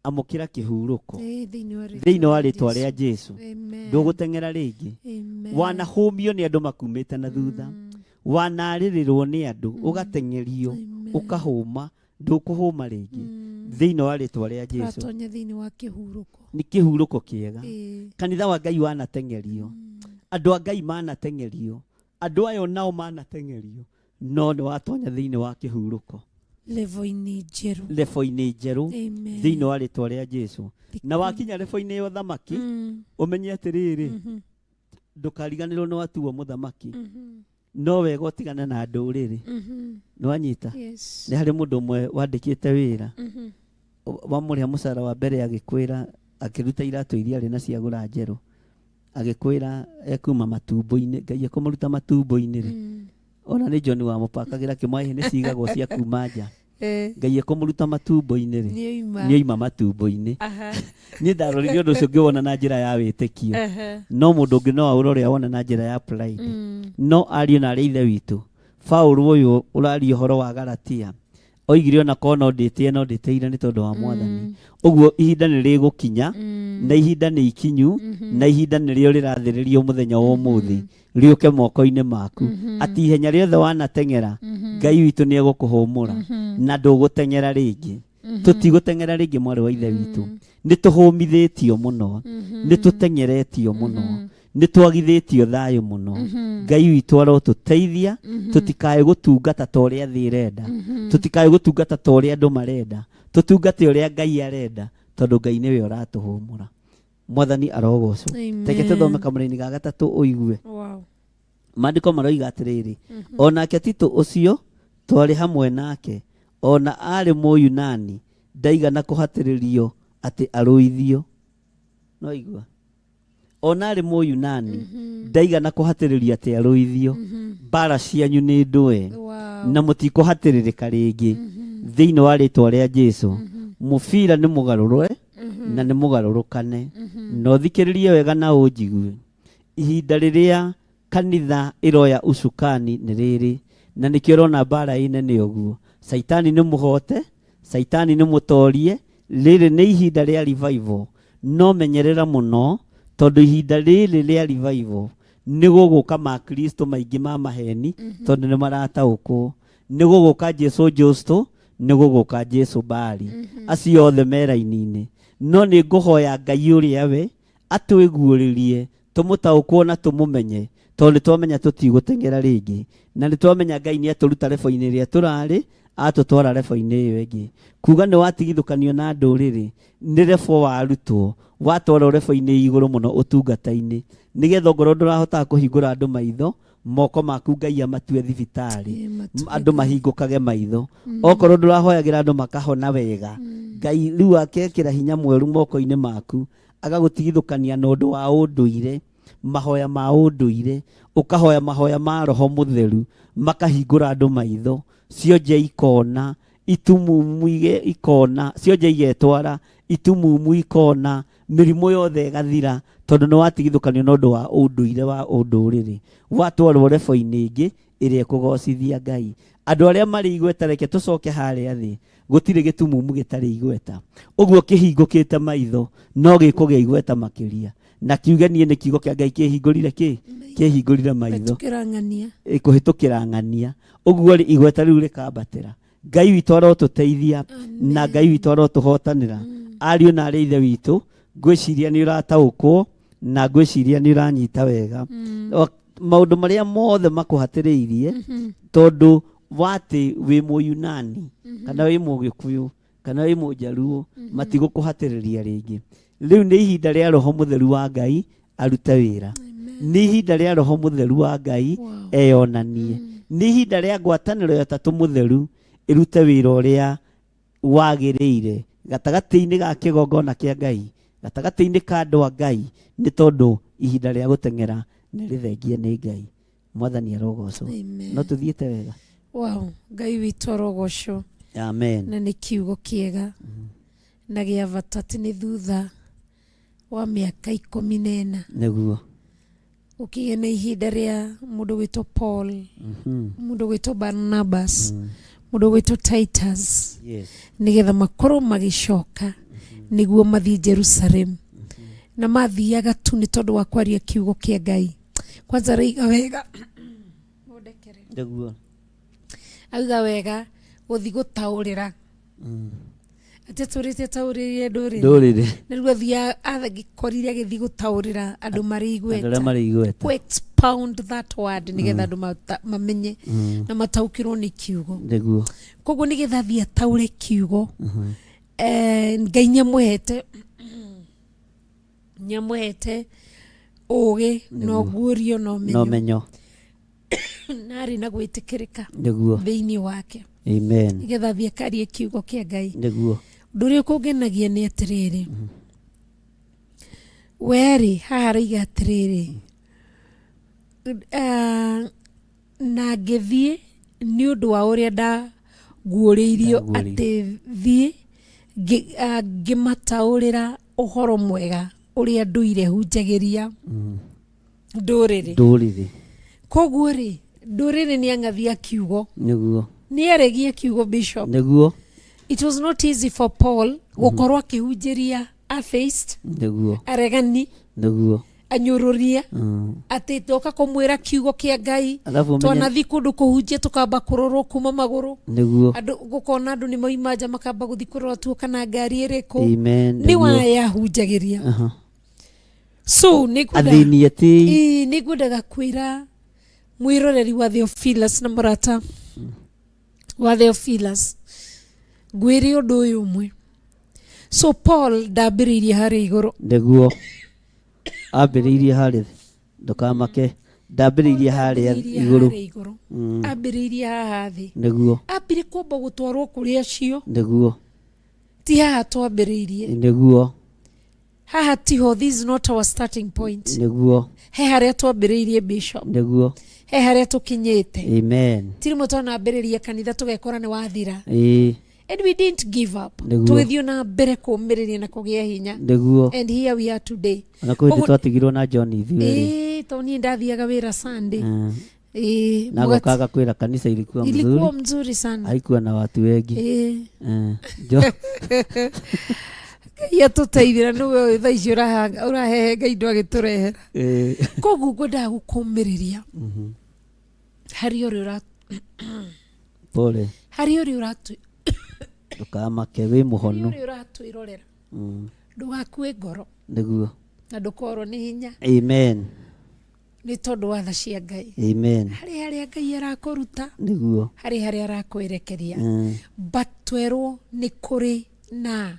amũkĩra kĩhurũko thĩinĩ wa rĩtwa rĩa Jesu ndũgũteng'era rĩngĩ wanahũmio nĩ andũ makumĩte na thutha wanarĩrĩrwo nĩ andũ ũgateng'erio ũkahũma ndũkũhũma rĩngĩ thĩinĩ wa rĩtwa rĩa Jesu nĩ kĩhurũko kĩega kanitha wa Ngai wanateng'erio andũ a Ngai manateng'erio andũ aya nao manateng'erio no nĩ watonya thĩinĩ wa kĩhurũko lebo-inĩ njerũ thĩinĩ wa rĩtwa rĩa Jesu na wakinya lebo-inĩ ya ũthamaki ũmenye atĩrĩrĩ ndũkariganĩrwo nĩ watuo mũthamaki no wega ũtigane na ndũrĩrĩ nĩwanyita nĩ harĩ mũndũ ũmwe wandĩkĩte wĩra wamũrĩha mũcara wa mbere agĩkwĩra akĩruta iratũ iria arĩ na ciagũra njerũ agĩkwĩra ekuma matumbo-inĩ Ngai ekũmũruta matumbo-inĩ rĩ ona nĩ John wamũpakagĩra kĩmwaĩ nĩ cigagwo cia kuma nja Ngai ekũmũruta matumbo-inĩ rĩ nĩoima matumbo-inĩ niĩ ndarorire ũndũ ũcio ngĩwona na njĩra ya wĩtĩkio no mũndũ ũngĩ no aũrore awone na njĩra ya pride no ariũ na arĩ ithe witũ Paũlũ ũyũ ũraria ũhoro wa Galatia oigire ona korwo no ndĩtĩe no ndĩtĩire nĩ tondũ wa mwathani ũguo ihinda nĩ rĩgũkinya na ihinda nĩ ikinyu na ihinda nĩrĩo rĩrathĩrĩrio mũthenya wa ũmũthĩ rĩũke moko-inĩ maku atĩ ihenya rĩothe wanateng'era Ngai witũ nĩ egũkũhũmũra na ndũgũteng'era rĩngĩ tũtigũteng'era rĩngĩ mwarĩ wa ithe witũ nĩ tũhũmithĩtio mũno nĩ tũteng'eretio mũno Nĩ twagithĩtio thayũ mũno. Ngai witũ arotũteithia tũtikae gũtungata ta ũrĩa thĩ ĩrenda, tũtikae gũtungata ta ũrĩa andũ marenda, tũtungate ũrĩa Ngai arenda, tondũ Ngai nĩwe ũratũhũmũra. Mwathani arogocwo. Reke tũthome kamũraini ga gatatũ ũigue. Wow. Maandĩko maroiga atĩrĩrĩ, o nake Tito ũcio twarĩ hamwe nake, o na aarĩ Mũyunani, ndaigana kũhatĩrĩrio atĩ arũithio. No igua? O na arĩ Mũyunani, ndaigana kũhatĩrĩrio atĩ arũithio. Mbara cianyu nĩ ndũe, Wow. na mũtikũhatĩrĩrĩka rĩngĩ. Thĩinĩ wa rĩtwa rĩa Jesu, mũbira nĩ mũgarũrũre na nĩ mũgarũrũkane. Na ũthikĩrĩrie wega na ũnjigue. Ihinda rĩrĩa kanitha ĩroya ucukani nĩ rĩrĩ, na nĩkĩo ũrona mbara ĩ nene ũguo. Caitani nĩ mũhote, Caitani nĩ mũtorie, rĩrĩ nĩ ihinda rĩa revival. No menyerera mũno, tondũ ihinda rĩrĩ rĩa revival nĩ gũgũka makristo maingĩ ma maheni, tondũ nĩ marataũkwo. Nĩ gũgũka Jesu Justo, nĩ gũgũka Jesu Bali. Acio othe me raini-inĩ. No nĩ ngũhoya Ngai ũrĩa we atwĩguũrĩrie, tũmũtaũkwo na tũmũmenye, tondũ nĩ twamenya tũtigũteng'era rĩngĩ, na nĩ twamenya Ngai nĩ atũruta rebo-inĩ ĩrĩa tũrarĩ, atũtwara rebo-inĩ ĩyo ĩngĩ. Kuga nĩ watigithũkanio na ndũrĩrĩ, nĩ rebo warutwo, watwarwo rebo-inĩ igũrũ mũno ũtungata-inĩ, nĩgetha ongorwo ndũrahotaga kũhingũra andũ maitho, moko maku Ngai amatue thibitarĩ, andũ mahingũkage maitho. Okorwo ndũrahoyagĩra andũ makahona wega, Ngai rĩu akekĩra hinya mwerũ moko-inĩ maku, agagũtigithũkania na ũndũ wa ũndũire, mahoya ma ũndũire, ũkahoya mahoya ma Roho Mũtheru, makahingũra andũ maitho, cionje ikona, itumumu ikona, cionje igetwara, itumumu ikona, mĩrimũ yothe ĩgathira, tondũ nĩ watigithũkanio na ũndũ wa ũndũire wa ũndũrĩrĩ, watwarwo rebo-inĩ ĩngĩ ĩrĩa ĩkũgocithia Ngai. Andũ arĩa marĩ igweta, reke tũcoke harĩa thĩ, gũtirĩ gĩtumumu gĩtarĩ igweta. Ũguo kĩhingũkĩte maitho, no gĩkũgĩa igweta makĩria. Na kiuge niĩ nĩ kiugo kĩa Ngai kĩhingũrire kĩ? Kĩhingũrire maitho. Kũhĩtũkĩra ng'ania. Kũhĩtũkĩra ng'ania. Ũguo rĩ, igweta rĩu rĩkambatĩra. Ngai witũ arotũteithia, na Ngai witũ arotũhotanĩra. Ariũ na arĩ ithe witũ, ngwĩciria nĩ ũrataũkwo, na ngwĩciria nĩ ũranyita wega. Maũndũ marĩa mothe makũhatĩrĩirie, tondũ watĩ wĩ Mũyunani, kana wĩ Mũgĩkũyũ, kana wĩ Mũjaruo, matigũkũhatĩrĩria rĩngĩ. Rĩu nĩ ihinda rĩa Roho Mũtheru wa Ngai arute wĩra. Nĩ ihinda rĩa Roho Mũtheru wa Ngai eyonanie. Nĩ ihinda rĩa ngwatanĩro ya Ũtatũ Mũtheru ĩrute wĩra ũrĩa wagĩrĩire gatagatĩ-inĩ ga kĩgongona kĩa Ngai, gatagatĩ-inĩ ka andũ a Ngai, nĩ tondũ ihinda rĩa gũteng'era nĩ rĩthengie nĩ Ngai. Mwathani arogocwo. Amen. No tũthiĩte wega. Wow, Ngai witũ arogocwo. Amen. Na nĩ kiugo kĩega na gĩa bata, atĩ nĩ thutha wa mĩaka 14 Nĩguo. gũkĩgĩa na ihinda rĩa mũndũ gwĩtwo Paul, mũndũ gwĩtwo Barnabas, mũndũ gwĩtwo Titus, nĩgetha makorwo magĩcoka nĩguo mathiĩ Jerusalem. Na mathiaga tu nĩ tondũ wa kwaria kiugo kĩa Ngai. Kwanza raiga wega, Nĩguo. auga wega gũthiĩ gũtaũrĩra atĩ tũrĩte taũrĩrie ndũrĩrĩ. Ndũrĩrĩ. Na rĩu athiĩ agĩkorire agĩthiĩ gũtaũrĩra andũ marĩ igweta. Andũ arĩa marĩ igweta. Ku expound that word nĩgetha andũ mamenye na mataũkĩrwo nĩ kiugo. Nĩguo. Koguo nĩgetha athiĩ ataũre kiugo, Ngai nĩamũhete ũgĩ na ũguũrio na Na ũmenyo. ũmenyo. Na arĩ na gwĩtĩkĩrĩka Nĩguo. thĩinĩ wake. Amen. Nĩgetha athiĩ akarie kiugo kĩa Ngai. Nĩguo. Ũndũ ũrĩa ũkũngenagia nĩ atĩrĩrĩ, werĩ haha arauga atĩrĩrĩ, na ngĩthiĩ nĩ ũndũ wa ũrĩa ndaguũrĩirio Ndaguũrĩirio. atĩ thiĩ ngĩmataũrĩra ũhoro mwega ũrĩa ndũire hunjagĩria ndũrĩrĩ. Ndũrĩrĩ. Koguo rĩ, ndũrĩrĩ nĩ ang'athia kiugo. Nĩguo. Nĩ aregie kiugo, Bishop. Nĩguo. It was not easy for Paul gũkorwo akĩhunjĩria atheist, Nĩguo. aregani, Nĩguo. anyũrũria, atĩ toka kũmwĩra kiugo kĩa Ngai. Alafu ũmenye- Twanathi kũndũ kũhunjia tũkamba kũrorwo kuma magũrũ. Nĩguo. Andũ gũkona andũ nĩ mauma nja makamba gũthiĩ kũrora tuo kana ngari ĩrĩkũ. Amen. Nĩ Nĩguo. wayahunjagĩria. So nĩngwenda Athĩni etĩi. Ĩĩ, nĩngwendaga kwĩra mwĩroreri wa Theophilus na mũrata wa Theophilus ngwĩre ũndũ ũyũ ũmwe. So Paul ndambĩrĩirie harĩa igũrũ. Nĩguo ambĩrĩirie harĩa thĩ. Ndũkamake, ndambĩrĩirie harĩa Ambĩrĩirie igũrũ. harĩa igũrũ. Ambĩrĩirie haha thĩ. Nĩguo. Ambire kwamba gũtwarwo kũrĩ acio. Nĩguo. Ti haha twambĩrĩirie. Nĩguo. Haha tiho, this is not our starting point. Nĩguo. He harĩa twambĩrĩirie, Bishop. Nĩguo. He harĩa tũkinyĩte. Amen. Ti rĩmwe twanambĩrĩria kanitha tũgekora nĩ wathira. Ĩĩ. And we didn't give up. Nĩguo. Tũgĩthiĩ na mbere kũũmĩrĩria na kũgĩa hinya. Nĩguo. And here we are today. Ona kwĩ hĩndĩ Koguo- twatigirwo na John ithuĩ rĩ. Ĩĩ, tondũ niĩ ndathiaga wĩra Sunday. Ĩĩ, Na mũgati- gokaga kwĩra kanisa ilikuwa ilikuwa mzuri, mzuri sana. haikuwa na watu wengi. Ĩĩ. Eh, Ngai atũteithĩra nĩwe ũyũ thaa ici ũrahehenga indo agĩtũrehera. Koguo ngwendaga gũkũmĩrĩria harĩ ũrĩa ũra Pole, harĩ ũrĩa ũratũ ndũkamake, wĩ harĩ mũhonu. ũrĩa ũratwĩrorera, ndũgakue ngoro Nĩguo. na ndũkorwo nĩ hinya Amen. nĩ tondũ wa tha cia Ngai. Amen. Harĩ harĩa Ngai arakũruta, Nĩguo. harĩ harĩa arakwerekeria, but twerwo nĩ kũrĩ na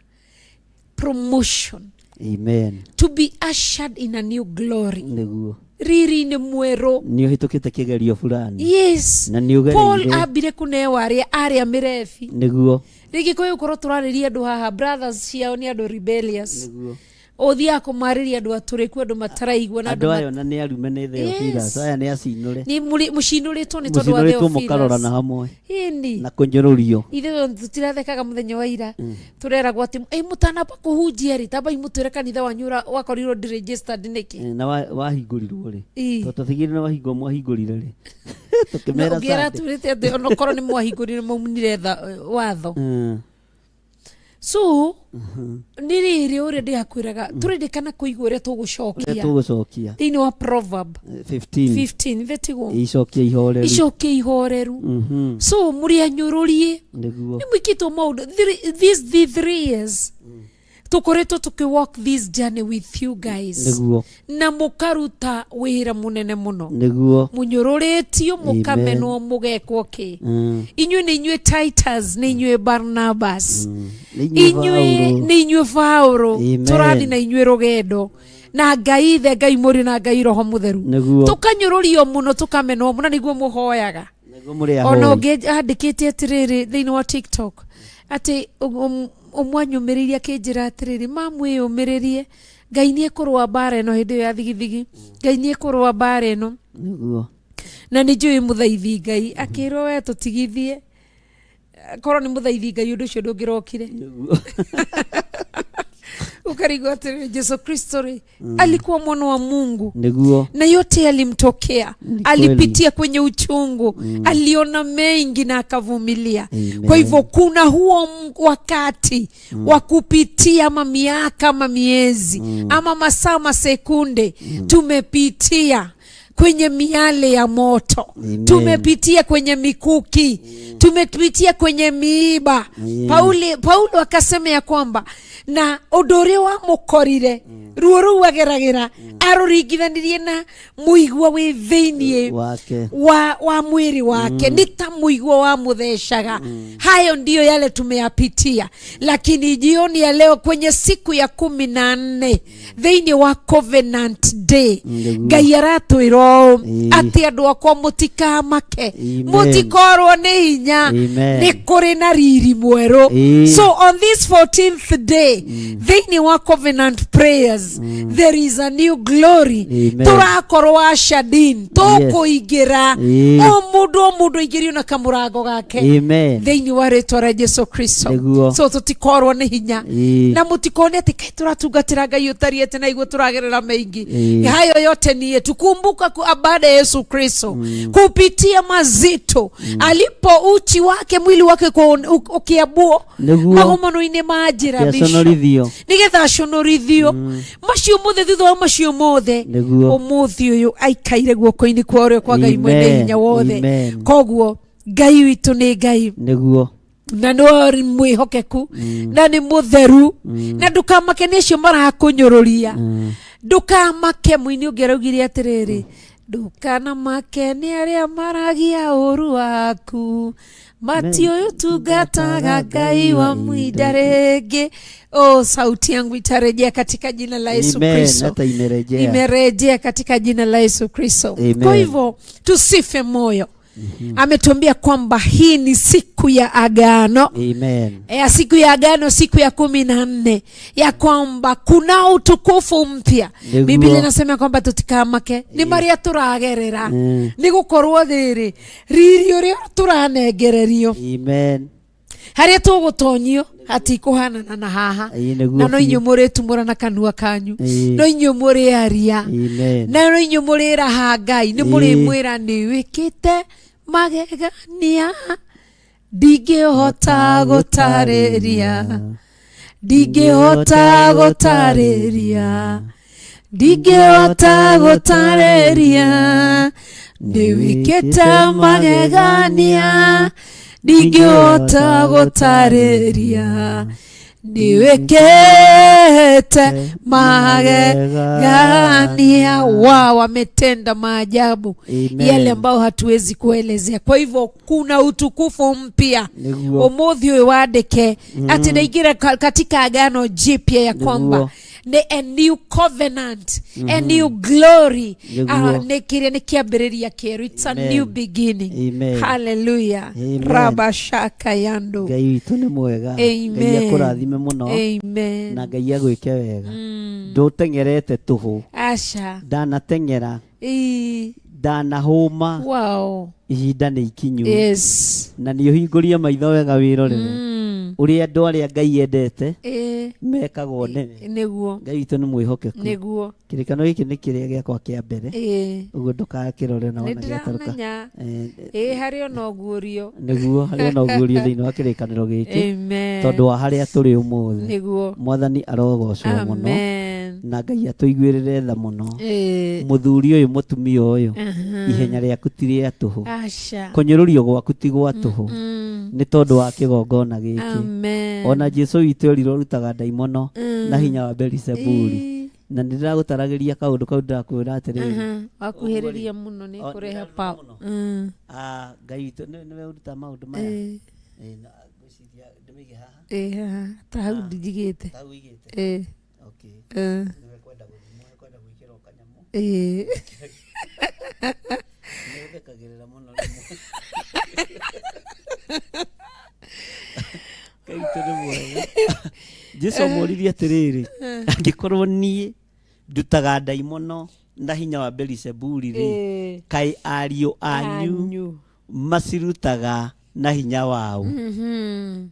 promotion Amen. to be ushered in a new glory. Nĩguo. Riri-inĩ mwerũ. Nĩ ũhĩtũkĩte kĩgerio fulani. Yes. Na nĩ Paul ũgereire. ambire kũneo arĩa arĩa mĩrebi. Nĩguo. Rĩngĩ kwĩ gũkorwo tũrarĩria andũ haha, brothers ciao nĩ andũ rebellious. Nĩguo. Ũthiaga kũmarĩria andũ atũrĩku, andũ mataraigua na Andũ andũ aya ona nĩ arume nĩ Theophilus. Yes. Aya nĩ acinũre. nĩ mũcinũrĩtwo nĩ tondũ wa Mũcinũrĩtwo Theophilus. mũkarorana hamwe. Ĩni. Na kũnyũrũrio. Ithuĩ tũtirathekaga mũthenya wa ira, tũreragwo atĩ ĩ mũtanamba kũhunjia rĩ, tambai mũtwĩre kanitha wanyu wakorirwo ndĩ-registered nĩkĩ. Eh, na wahingũrirwo rĩ. Ĩ. Tondũ tũtigire na wahingwo mwahingũrire rĩ. Na Tũkĩmera ũngĩ Sunday. aratwĩrĩte atĩ onokorwo nĩ mwahingũrire maumunire watho. So nĩ rĩrĩ ũrĩa ndĩrakwĩraga, tũrĩrĩkana kũigua ũrĩa Ũrĩa tũgũcokia tũgũcokia. thĩinĩ wa Proverb 15. 15 thĩtiguo Icokia ihoreru. icokia ihoreru. So mũrĩ anyũrũrie. Nĩguo. Nĩ mwĩkĩtwo maũndũ these the 3 years tũkoretwo tũkĩ walk this journey with you guys. Nĩguo. Na mũkaruta wĩra mũnene mũno. Nĩguo. Mũnyũrũrĩtio, mũkamenwo, mũgekwo kĩ. Inyuĩ nĩ inyuĩ Titus, nĩ inyuĩ Barnabas, Nĩ inyuĩ inyuĩ Paũlũ. nĩ inyuĩ Paũlũ. Amen. Tũrathiĩ na inyuĩ rũgendo na Ngai Ithe, Ngai Mũriũ na Ngai Roho Mũtheru. Nĩguo. Tũkanyũrũrio mũno, tũkamenwo mũno, nĩguo mũhoyaga. Nĩguo mũrĩ Ona ahoi. ũngĩ andĩkĩte atĩrĩrĩ thĩinĩ wa TikTok atĩ ũmwe anyũmĩrĩirie akĩnjĩra atĩrĩrĩ, mamwĩyũmĩrĩrie, Ngai nĩ ekũrũa mbara ĩno. Hĩndĩ ĩyo ya thigithigi, Ngai nĩ ekũrũa mbara ĩno. Nĩguo. Na nĩ njũĩ mũthaithi Ngai akĩrwo we tũtigithie, korwo nĩ mũthaithi Ngai ũndũ ũcio ndũngĩrokire. Nĩguo. Ũkarigwo atĩrĩrĩ, Jesu Kristo rĩ, alikuwa mwana wa Mungu Nĩguo. na yote yalimtokea. Ni Alipitia kwenye uchungu, aliona mengi na akavumilia. Amen. Kwa hivyo kuna huo wakati wa kupitia ama miaka ama miezi ama masaa masekunde, tumepitia kwenye miale ya moto. Amen. Tumepitia kwenye mikuki, tumepitia kwenye miiba. Amen. Paulo akasema ya kwamba na ũndũ ũrĩa wamũkorire, ruo rũu ageragĩra, arũringithanirie na mũigua wĩ thĩiniĩ Wake. wa mwĩrĩ wake, nĩ ta mũigua wa mũthecaga. Hayo ndiyo yale tumeyapitia, lakini jioni ya leo kwenye siku ya 14 thĩinĩ wa Covenant Day, Nĩguo. Ngai aratwĩra ũũ Ĩĩ. atĩ andũ akwa mũtikamake, Amen. mũtikorwo nĩ hinya, Amen. nĩ kũrĩ na riri mwerũ. Ĩĩ. So on this 14th day thĩinĩ wa Covenant prayers, there is a new glory. Amen. Tũrakorwo ashadin tũkũingĩra. Ĩĩ. O mũndũ o mũndũ aingĩrio na kamũrango gake Amen. thĩinĩ wa rĩtwa rĩa Jesu Kristo. Nĩguo. So tũtikorwo nĩ hinya. Ĩĩ. Na mũtikone atĩ kaĩ tũratungatĩra Ngai ũtariĩ atĩ na iguo tũragerera maingĩ. Ĩĩ. Hayo yote ni yetu. Kumbuka baada ya Yesu Kristo kupitia mazito, alipo uchi wake mwili wake ũkĩambwo Nĩguo. magomano-inĩ ma njĩra, Bishop. Kĩaconorithio. Nĩgetha aconorithio macio mothe, thutha wa macio mothe, Nĩguo. ũmũthĩ ũyũ aikaire guoko-inĩ kwa ũrĩo kwa Ngai mwene Amen. hinya wothe. Amen. Koguo Ngai witũ nĩ Ngai Nĩguo. na nĩ mwĩhokeku na nĩ mũtheru, na ndũkamake nĩ acio marakũnyũrũria. Ndũkamake, mũini ũngĩ araugire atĩrĩrĩ, ndũkanamake nĩ arĩa maragia ũru waku, matiũĩ ũtungataga Ngai wa mwinda rĩngĩ. Oh, sauti yangu itarejea katika jina la Yesu Amen. Kristo. Hata imerejea. Imerejea katika jina la Yesu Kristo. Amen. Kwa hivyo tusife moyo. Ametuambia kwamba hii ni siku ya agano. Amen. Ya siku ya agano, siku ya 14, ya kwamba kuna utukufu mpya. Nĩguo. Biblia inasema kwamba tutikamake nĩ marĩa tũragerera, nĩ gũkorwo rĩrĩ riri ũrĩa tũranengererio, Amen. harĩa tũgũtonyio hatikũhanana na haha. Ĩĩ, nĩguo Na no biũ. inyuĩ mũrĩtumũra na kanua kanyu, Ĩĩ. no inyuĩ mũrĩaria, Amen. na no inyuĩ mũrĩraha Ngai, nĩ Ĩĩ. mũrĩmwĩra nĩ wĩkĩte magegania ndingĩhota gũtarĩria, ndingĩhota gũtarĩria, ndingĩhota gũtarĩria, nĩ wĩkĩte magegania ndingĩhota gũtarĩria, nĩ wĩkĩte magegania. Wao wametenda maajabu Amen. yale ambayo hatuwezi kuelezea. Kwa hivyo kuna utukufu mpya. Nĩguo. Umuthi ũyũ wandĩke atĩ ndaingĩra katika agano jipya, ya kwamba Nĩguo. nĩ a new covenant, a new glory. Nĩguo. Nĩ kĩrĩa nĩ kĩambĩrĩria kĩerũ. It's a Amen. new beginning. Amen. Hallelujah. Amen. Rabashaka yando. Ngai witũ nĩ mwega. Ngai Amen. akũrathime mũno Amen. na Ngai agwĩke wega. Ndũteng'erete tũhũ, Asha. ndanateng'era, Ii. ndanahũma, Wow. ihinda nĩ ikinyu. Yes. Na nĩ ũhingũrie maitho wega wĩrorere ũrĩa andũ arĩa Ngai endete mekagwo nene. Nĩguo. Ngai witũ nĩ mwĩhokeku. Nĩguo. Kĩrĩkano gĩkĩ nĩ kĩrĩa gĩakwa kĩa mbere, Ĩĩ. ũguo ndũgakĩrore na Nĩ wona gĩatarũka. ndĩramenya. Ĩĩ, harĩ ona ũguũrio. Nĩguo harĩ ona ũguũrio thĩinĩ wa kĩrĩkanĩro gĩkĩ, Amen. tondũ wa harĩa tũrĩ ũmũthĩ. Nĩguo. Mwathani arogocwo mũno Amen. na Ngai atũiguĩrĩre tha mũno. Ĩĩ. Mũthuri ũyũ, mũtumia ũyũ, ihenya rĩaku ti rĩa tũhũ, Asha. kũnyũrũrio gwaku ti gwa tũhũ, nĩ tondũ wa kĩgongona gĩkĩ. Amen. Ona Jesu witũ erirwo arutaga ndaimono na hinya wa Beelizebuli. Ĩĩ. Na nĩ ndĩragũtaragĩria kaũndũ kau, ndĩrakwĩra atĩrĩrĩ, Aha. Wakuhĩrĩria mũno nĩ O, kũrehe nĩndĩraruta power. mũno. Ngai witũ nĩwe ũrutaga maũndũ maya. Ĩĩ. Ĩĩ, na ngwĩciria ndĩmĩige haha. Ĩĩ, haha ta hau njigĩte. Ta hau ũigĩte. Ĩĩ. Okay. Ĩĩ. Nĩwe kwenda gũthimwo, nĩ kwenda gwĩkĩrwo kanyamũ. Ĩĩ. Nĩ ũthekagĩrĩra mũno rĩmwe. Ngai witũ nĩ mwega. Jesu amũririe atĩrĩrĩ, angĩkorwo niĩ ndutaga ndaimono na hinya wa Beelizebuli rĩ, Ĩĩ. kaĩ ariũ anyu Anyu. macirutaga na hinya wao? Mhm.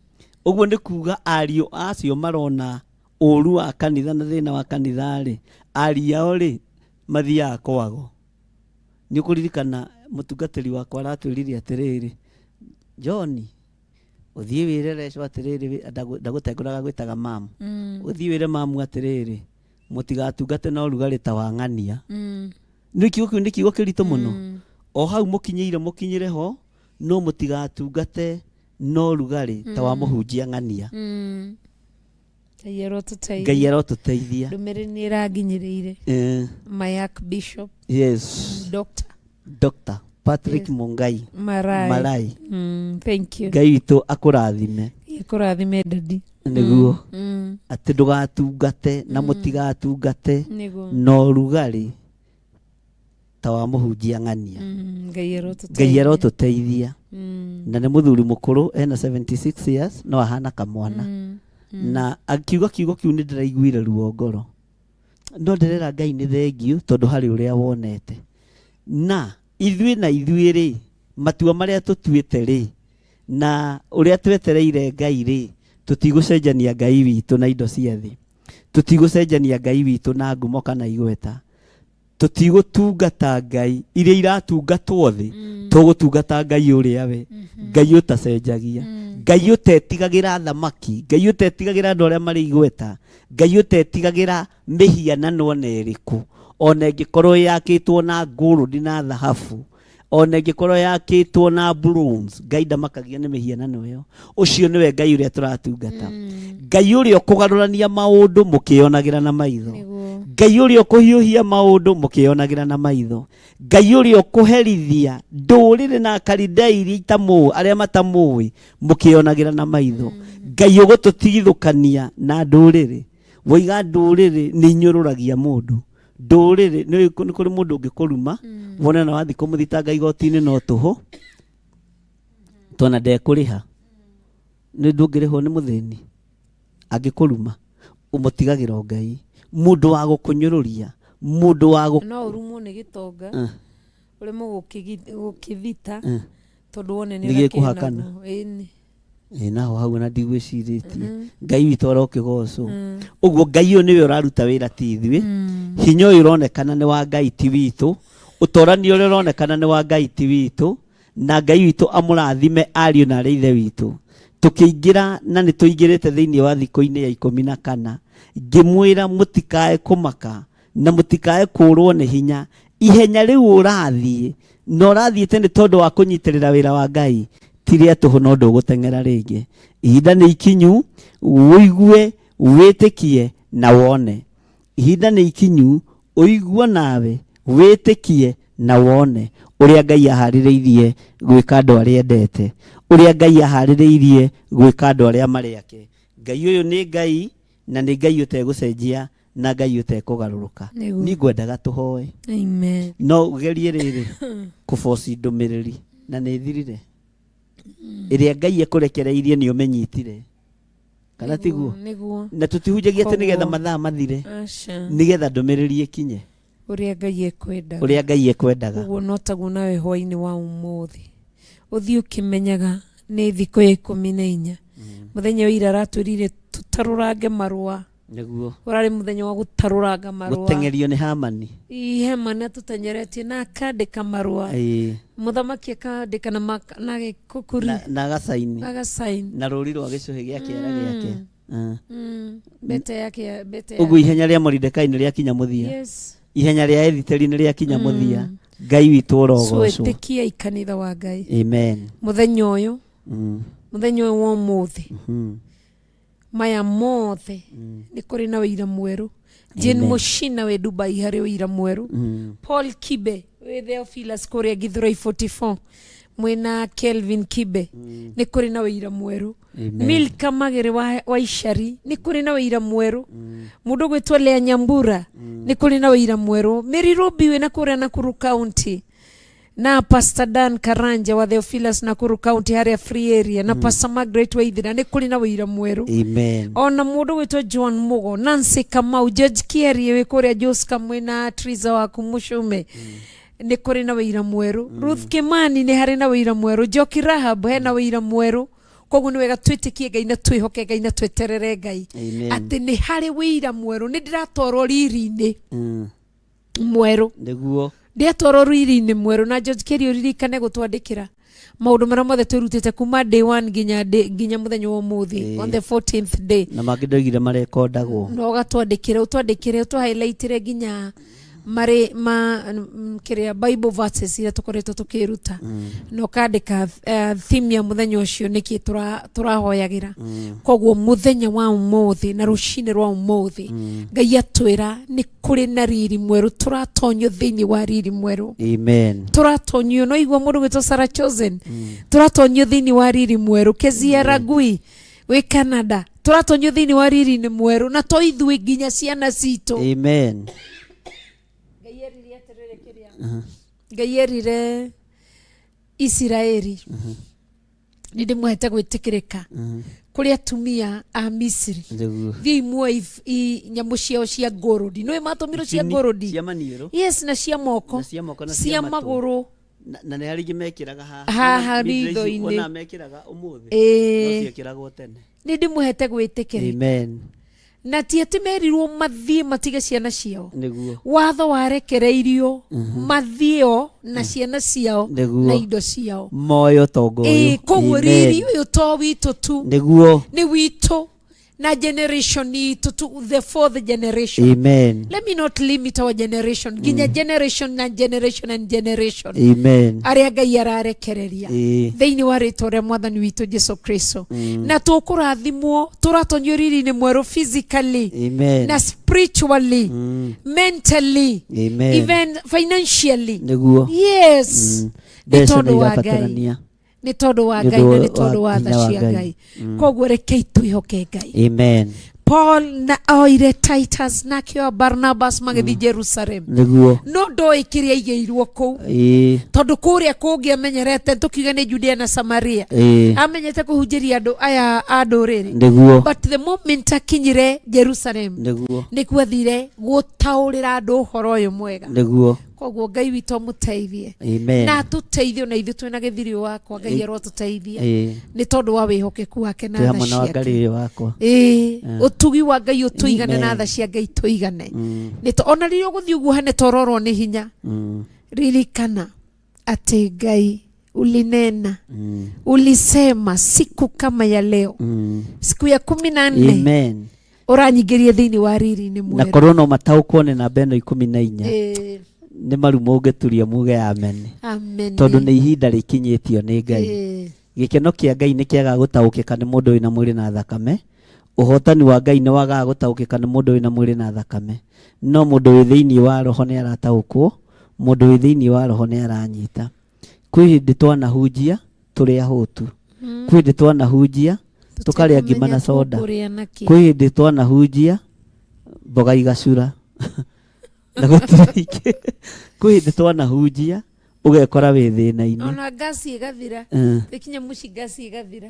Ũguo nĩ kuga ariũ acio marona ũru wa kanitha na thĩna wa kanitha rĩ, ariũ ao rĩ mathiaga kwago. Nĩ ũkũririkana mũtungatĩri wakwa aratwĩrire atĩrĩrĩ, John, ũthiĩ wĩre Reco atĩrĩrĩ, ndagũtengũraga gwĩtaga mamu, ũthiĩ wĩre mamu atĩrĩrĩ, mũtigatungate na ũrugarĩ ta wa ng'ania. Nĩ kiugo kĩu nĩ kiugo kĩritũ mũno. O hau mũkinyĩire, mũkinyĩre ho, no mũtigatungate na ũrugarĩ ta wa mũhunjia ng'ania. Ngai arotũteithia. Ngai arotũteithia. Ndũmĩrĩri nĩ ĩranginyĩrĩire. Mayak Bishop. Yes. Doctor. Doctor Patrick Yes. Mungai Marai. Marai. Thank you. Ngai witũ akũrathime. Akũrathime dadi. Nĩguo atĩ ndũgatungate na mũtigatungate Nĩguo. na ũrugarĩ ta wa mũhunjia ng'ania. Ngai arotũteithia. Ngai arotũteithia. Na nĩ mũthuri mũkũrũ, ena 76 years, no ahana kamwana. Na akiuga kiugo kĩu nĩ ndĩraiguire ruo ngoro, no ndĩrera Ngai nĩ thengiũ tondũ harĩ ũrĩa wonete. Na ithuĩ na ithuĩ rĩ, matua marĩa tũtuĩte rĩ, na ũrĩa twetereire Ngai rĩ, tũtigũcenjania Ngai witũ na indo cia thĩ, tũtigũcenjania Ngai witũ na ngumo kana igweta, tũtigũtungata Ngai iria iratungatwo thĩ, tũgũtungata Ngai ũrĩa we Ngai ũtacenjagia, Ngai ũtetigagĩra thamaki, Ngai ũtetigagĩra andũ arĩa marĩ igweta, Ngai ũtetigagĩra mĩhianano ona ĩrĩkũ, ona ĩngĩkorwo yakĩtwo na ngũrũni na thahabu. Ona ĩngĩkorwo yakĩtwo na bronze, Ngai ndamakagio nĩ mĩhianano ĩyo. Ũcio nĩwe Ngai ũrĩa tũratungata, Ngai ũrĩa ũkũgarũrania maũndũ mũkĩyonagĩra na maitho, Ngai ũrĩa ũkũhiũhia maũndũ mũkĩyonagĩra na maitho, Ngai ũrĩa ũkũherithia ndũrĩrĩ na Akalidei iria itamũĩ, arĩa matamũĩ, mũkĩyonagĩra na maitho, Ngai ũgũtũtigithũkania na ndũrĩrĩ. Woiga ndũrĩrĩ nĩ inyũrũragia mũndũ. Ndũrĩrĩ nĩ kũrĩ mũndũ ũngĩkũruma, wone na wathiĩ kũmũthitanga igoti-inĩ no tũhũ, tona ndekũrĩha. Nĩ ndũngĩrĩhwo nĩ mũthĩni angĩkũruma, ũmũtigagĩra o Ngai. Mũndũ wa gũkũnyũrũria, mũndũ wa gũ No ũrumwo nĩ gĩtonga, ũremwo gũkĩthita, tondũ wone nĩ Nĩ gĩkũhakana. ũrakĩnaguo. Ĩni. Ĩ naho hau ona ndigwĩcirĩtie. Ngai witũ arokĩgocwo. Ũguo Ngai ũyũ nĩwe ũraruta wĩra, ti ithuĩ. Hinya ũyũ ũronekana nĩ wa Ngai, ti witũ. Ũtorania ũrĩa ũronekana nĩ wa Ngai, ti witũ. Na Ngai witũ amũrathime ariũ na arĩ ithe witũ. Tũkĩingĩra na nĩ tũingĩrĩte thĩinĩ wa thikũ-inĩ ya 14, ngĩmwĩra mũtikae kũmaka na mũtikae kũrwo nĩ hinya. Ihenya rĩu ũrathiĩ na ũrathiĩte nĩ tondũ wa kũnyitĩrĩra wĩra wa Ngai ti rĩa tũhũ, no ndũgũteng'era rĩngĩ. Ihinda nĩ ikinyu ũigue, wĩtĩkie na wone. Ihinda nĩ ikinyu ũigue nawe, wĩtĩkie na wone ũrĩa Ngai aharĩrĩirie gwĩka andũ arĩa endete, ũrĩa Ngai aharĩrĩirie gwĩka andũ arĩa marĩ ake. Ngai ũyũ nĩ Ngai, na nĩ Ngai ũtegũcenjia na Ngai ũtekũgarũrũka. Nĩguo. Niĩ ngwendaga tũhoe. Amen. No ũgerie rĩrĩ kũboci ndũmĩrĩri na nĩ ĩthirire, ĩrĩa Ngai ekũrekereirie nĩ ũmĩnyitire, kana tiguo? Nĩguo. Na tũtihunjagia atĩ nĩgetha Koguo- mathaa mathire, Aca. nĩgetha ndũmĩrĩri ĩkinye. Ũrĩa Ngai ekwendaga. Ũrĩa Ngai ekwendaga. Ũguo no taguo nawe hwainĩ wa ũmũthĩ ũthiĩ ũkĩmenyaga nĩ thikũ ya 14. Mũthenya wa ira aratwĩrire tũtarũrange marũa. Nĩguo. Ũrarĩ mũthenya wa gũtarũranga marũa. Gũteng'erio nĩ Hamani. Hamani atũtenyeretie na akandĩka marũa. Mũthamaki akandĩka na na gĩkũkũri. Na agacaini. Agacaini. Na rũri rwa gĩcũhĩ gĩa kĩara gĩake. Mbete yake, mbete. Ũguo ihenya rĩa Moridekai nĩ rĩakinya mũthia. Yes. Ihenya rĩa Ethiteri nĩ rĩakinya mũthia. Ngai witũ ũrogocwo. So ĩtĩkiai kanitha wa Ngai. Amen. Mũthenya ũyũ. Mũthenya ũyũ wa ũmũthĩ. Maya mothe nĩ kũrĩ na ũira mwerũ. Jane Mushina wĩ Dubai harĩ ũira mwerũ. Paul Kibe wĩ Theophilus kũrĩa Githurai 44 mwĩna Kelvin Kibe, nĩ kũrĩ na ũira mwerũ. Amen. Milka Magere wa Icari, nĩ kũrĩ na ũira mwerũ. Mũndũ gwĩtwo Lea Nyambura, nĩ kũrĩ na ũira mwerũ. Mary Ruby wĩna kũrĩa Nakuru County na Pastor Dan Karanja wa Theophilus Nakuru County harĩa free area na Pastor Margaret Waithira, nĩ kũrĩ na ũira mwerũ. Amen. Ona mũndũ gwĩtwo John Mugo, Nancy Kamau, George Kiarie wĩ kũrĩa Joska mwĩna Triza waku Mũcume, nĩ kũrĩ na ũira mwerũ. Ruth Kimani, nĩ harĩ na ũira mwerũ. Njoki Rahab, hena ũira mwerũ. Koguo nĩ wega twĩtĩkie Ngai na twĩhoke Ngai na tweterere Ngai. Amen. Atĩ nĩ harĩ ũira mwerũ, nĩ ndĩratwarwo riri-inĩ mwerũ. Nĩguo. Ndĩatwarwo riri-inĩ mwerũ. Na George Keri, ũririkane gũtwandĩkĩra maũndũ marĩa mothe twĩrutĩte kuma day one nginya mũthenya wa ũmũthĩ, on the 14th day. Na mangĩ ndoigire marekondagwo. Na ũgatwandĩkĩra, ũtwandĩkĩre, ũtũhighlightĩre nginya marĩ ma kĩrĩa Bible verses iria tũkoretwo tũkĩruta, na ũkandĩka theme ya mũthenya ũcio, nĩkĩ tũrahoyagĩra. Koguo mũthenya wa ũmũthĩ na rũcinĩ rwa ũmũthĩ, Ngai atwĩra nĩ kũrĩ na riri mwerũ, tũratonyio thĩinĩ wa riri mwerũ. Amen. Tũratonyio, no igua mũndũ gwĩtwo Sarah Chosen, tũratonyio thĩinĩ wa riri mwerũ. Kezia Ragui wĩ Canada, tũratonyio thĩinĩ wa riri-inĩ mwerũ, na to ithuĩ, nginya ciana citũ. Amen. Ngai erire atĩrĩrĩ, kĩrĩa Ngai erire Isiraeli, nĩ ndĩmũhete gwĩtĩkĩrĩka kũrĩ atumia a Misiri. Nĩguo. Thiĩi muoe nyamũ ciao cia ngũrũndi, nĩũĩ matũmirwo cia Ibini, ngũrũndi. Cia maniũrũ. Yes, na cia moko. Na cia moko na cia cia matũ. magũrũ. Na nĩ harĩ ingĩ mekĩraga haha. Haha Ona midra ici ritho-inĩ. wonaga mekĩraga ũmũthĩ. No ciekĩragwo tene. Nĩ ndĩmũhete gwĩtĩkĩrĩka. Amen. Na ti atĩ merirwo mathiĩ matige ciana ciao. Nĩguo. Watho warekereirio mathiĩ o na ciana ciao Nĩguo. na indo ciao. Moyo tongo ũyũ. Koguo Amen. riri ũyũ to witũ tu. Nĩguo. Nĩ witũ. Na generation itũ to the fourth generation. Amen. Let me not limit our generation nginya generation na generation and generation Amen. arĩa Ngai ararekereria thĩinĩ wa rĩtwa rĩa Mwathani witũ Jesu Kristo, na tũkũrathimwo, tũratonyio riri-inĩ mwerũ physically Amen. na spiritually, mentally, Amen. even financially. Nĩguo. Yes. Nĩ Mbeca tondũ nĩ wa Ngai. irabatarania. Nĩ tondũ wa Nĩ Ngai na ũndũ nĩ tondũ wa wa tha hinya wa cia Ngai. Ngai. Koguo rekei twĩhoke Ngai. Amen. Paul na oire Titus na akĩoya Barnabas magĩthiĩ Jerusalem, no ndoĩ kĩrĩa aigĩirwo kũu, tondũ kũrĩa kũngĩ amenyerete, tũkiuge nĩ Judea na Samaria, amenyete kũhunjĩria andũ aya a ndũrĩrĩ. But the moment akinyire Jerusalem, nĩkuo athire gũtaũrĩra andũ ũhoro ũyũ mwega. Koguo Ngai witũ amũteithie Amen. na atũteithie ona ithuĩ twĩna gĩthirio wakwa. Ngai arotũteithia nĩ tondũ wa wĩhokeku wake na Twĩ tha hamwe na ciake. Wangarĩ ũyũ wakwa. Ĩĩ, ũtugi wa Ngai ũtũigane na Amen. tha cia Ngai tũigane. Nĩ ona rĩrĩa ũgũthiĩ ũguo hane tororwo nĩ hinya, ririkana atĩ Ngai ulinena, ulisema siku kama ya leo, siku ya 14, Amen. ũranyingĩria thĩinĩ wa riri-inĩ Na mwerũ. korwo no mataũkwo nĩ namba ĩno 14, nĩ maru mũngĩturia muge amen. Amen. Tondũ nĩ ihinda rĩkinyĩtio nĩ Ngai. Gĩkeno kĩa Ngai nĩ kĩagaga gũtaũkĩka nĩ mũndũ wĩna mwĩrĩ na thakame. Ũhotani wa Ngai nĩ wagaga gũtaũkĩka nĩ mũndũ wĩna mwĩrĩ na thakame, no mũndũ wĩ thĩinĩ wa roho nĩ arataũkwo, mũndũ wĩ thĩinĩ wa roho nĩ aranyita. Kwĩ hĩndĩ twanahunjia tũrĩ ahũtu, kwĩ hĩndĩ twanahunjia tũkarĩa ngima na Tũtekũmenya soda, tũkũrĩa nakĩ. kwĩ hĩndĩ twanahunjia mboga igacura na gũtirĩ ingĩ, kwĩ hĩndĩ twanahunjia ũgekora wĩ thĩna-inĩ. Ona ngasi ĩgathira. Tũkinya mũciĩ ngasi ĩgathira.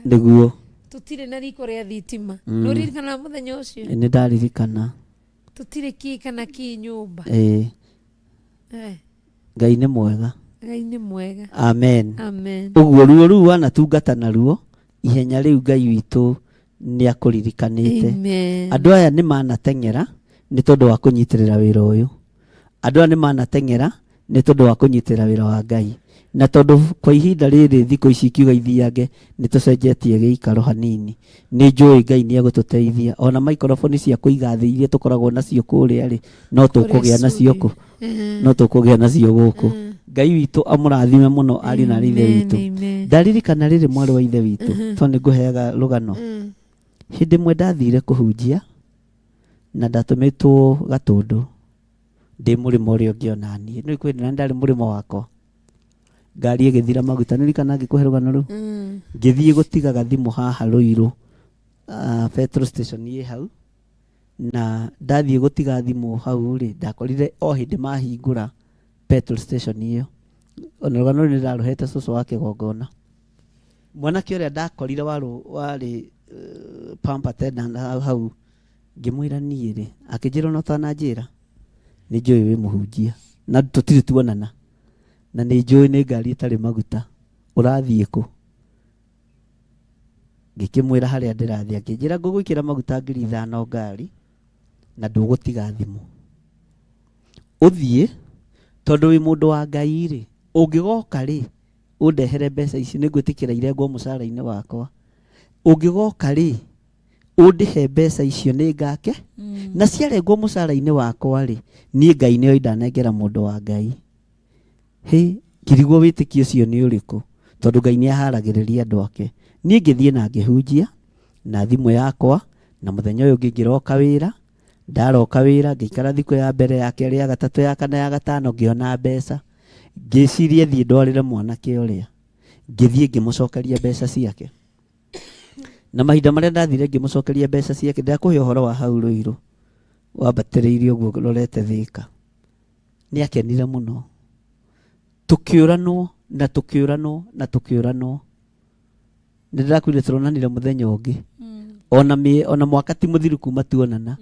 Tũtirĩ na riko rĩa thitima. Nĩ ũririkanaga mũthenya ũcio? Nĩ ndaririkana. Tũtirĩ kĩ kana kĩ nyũmba. Ngai nĩ mwega. Ngai nĩ mwega. Amen. Amen. Ũguo ruo rũu wanatungata naruo ihenya rĩu, Ngai witũ nĩ akũririkanĩte. Amen. Andũ aya nĩ manateng'era nĩ tondũ wa kũnyitĩrĩra wĩra ũyũ. Andũ aya nĩ manateng'era nĩ tondũ wa kũnyitĩrĩra wĩra wa Ngai, na tondũ kwa ihinda rĩrĩ thikũ ici ikiuga ithiange nĩ tũcenjetie gĩikaro hanini, nĩ njũĩ Ngai nĩ egũtũteithia. Ona maikoroboni cia kũiga thĩ iria tũkoragwo nacio kũrĩa rĩ, no tũkũgĩa nacio kũ, no tũkũgĩa nacio gũkũ. Ngai witũ amũrathime mũno ariũ na arĩ ithe Amen, witũ. amen. Ndaririkana rĩrĩ, mwarĩ wa ithe witũ, tondũ nĩ ngũheaga rũgano. Hĩndĩ ĩmwe ndathire kũhunjia na ndatũmĩtwo Gatũndũ ndĩ mũrĩmo ũrĩa ũngĩ. Ona niĩ nĩ kwĩ na ndarĩ mũrĩmo wakwa, ngari ĩgĩthira maguta. Nĩ ririkana ngĩkũhe rũgano rũu. Ngĩthiĩ gũtiga gathimũ haha Rũirũ, petrol station ĩ hau, na ndathiĩ gũtiga thimũ hau rĩ, ndakorire o hĩndĩ mahingũra petrol station ĩyo. Ona rũgano rũrũ nĩ ndarũhete cũcũ wa kĩgongona, mwanake ũrĩa ndakorire warũ warĩ pump attendant hau hau. Ngĩmwĩra niĩ rĩ, akĩnjĩra ona ũtananjĩra nĩ njũĩ wĩ mũhunjia na tũtirĩ tuonana, na nĩ njũĩ nĩ ngari ĩtarĩ maguta, ũrathiĩ kũ? Ngĩkĩmwĩra harĩa ndĩrathiĩ. Akĩnjĩra ngũgwĩkĩra maguta 5,000 ngari na ndũgũtiga thimũ, ũthiĩ, tondũ wĩ mũndũ wa Ngai rĩ, ũngĩgoka rĩ, ũndehere mbeca ici, nĩ ngwĩtĩkĩra irengwo mũcara-inĩ wakwa. Ũngĩgoka rĩ, ũndĩhe mbeca icio nĩ ngake, na ciarengwo mũcara-inĩ wakwa rĩ, niĩ Ngai nĩoĩ ndanengera mũndũ wa Ngai. Hĩ, ngĩrigwo wĩtĩkio ũcio nĩ ũrĩkũ, tondũ Ngai nĩ aharagĩrĩria andũ ake. Niĩ ngĩthiĩ na ngĩhunjia na thimũ yakwa, na mũthenya ũyũ ũngĩ ngĩroka wĩra. Ndaroka wĩra ngĩikara thikũ ya mbere, ya kerĩ, ya gatatũ, ya kana, ya gatano, ngĩona mbeca. Ngĩciria thiĩ ndwarĩre mwanake ũrĩa. Ngĩthiĩ ngĩmũcokeria mbeca ciake, na mahinda marĩa ndathire ngĩmũcokeria mbeca ciake, ndakũhe ũhoro wa hau Rũirũ wambatĩrĩirie ũguo rorete Thĩka, nĩ akenire mũno. Tũkĩũranwo na tũkĩũranwo na tũkĩũranwo. Nĩ ndĩrakwĩrire tũronanire mũthenya ũngĩ, ona ona mwaka ti mũthiru kuma tuonana.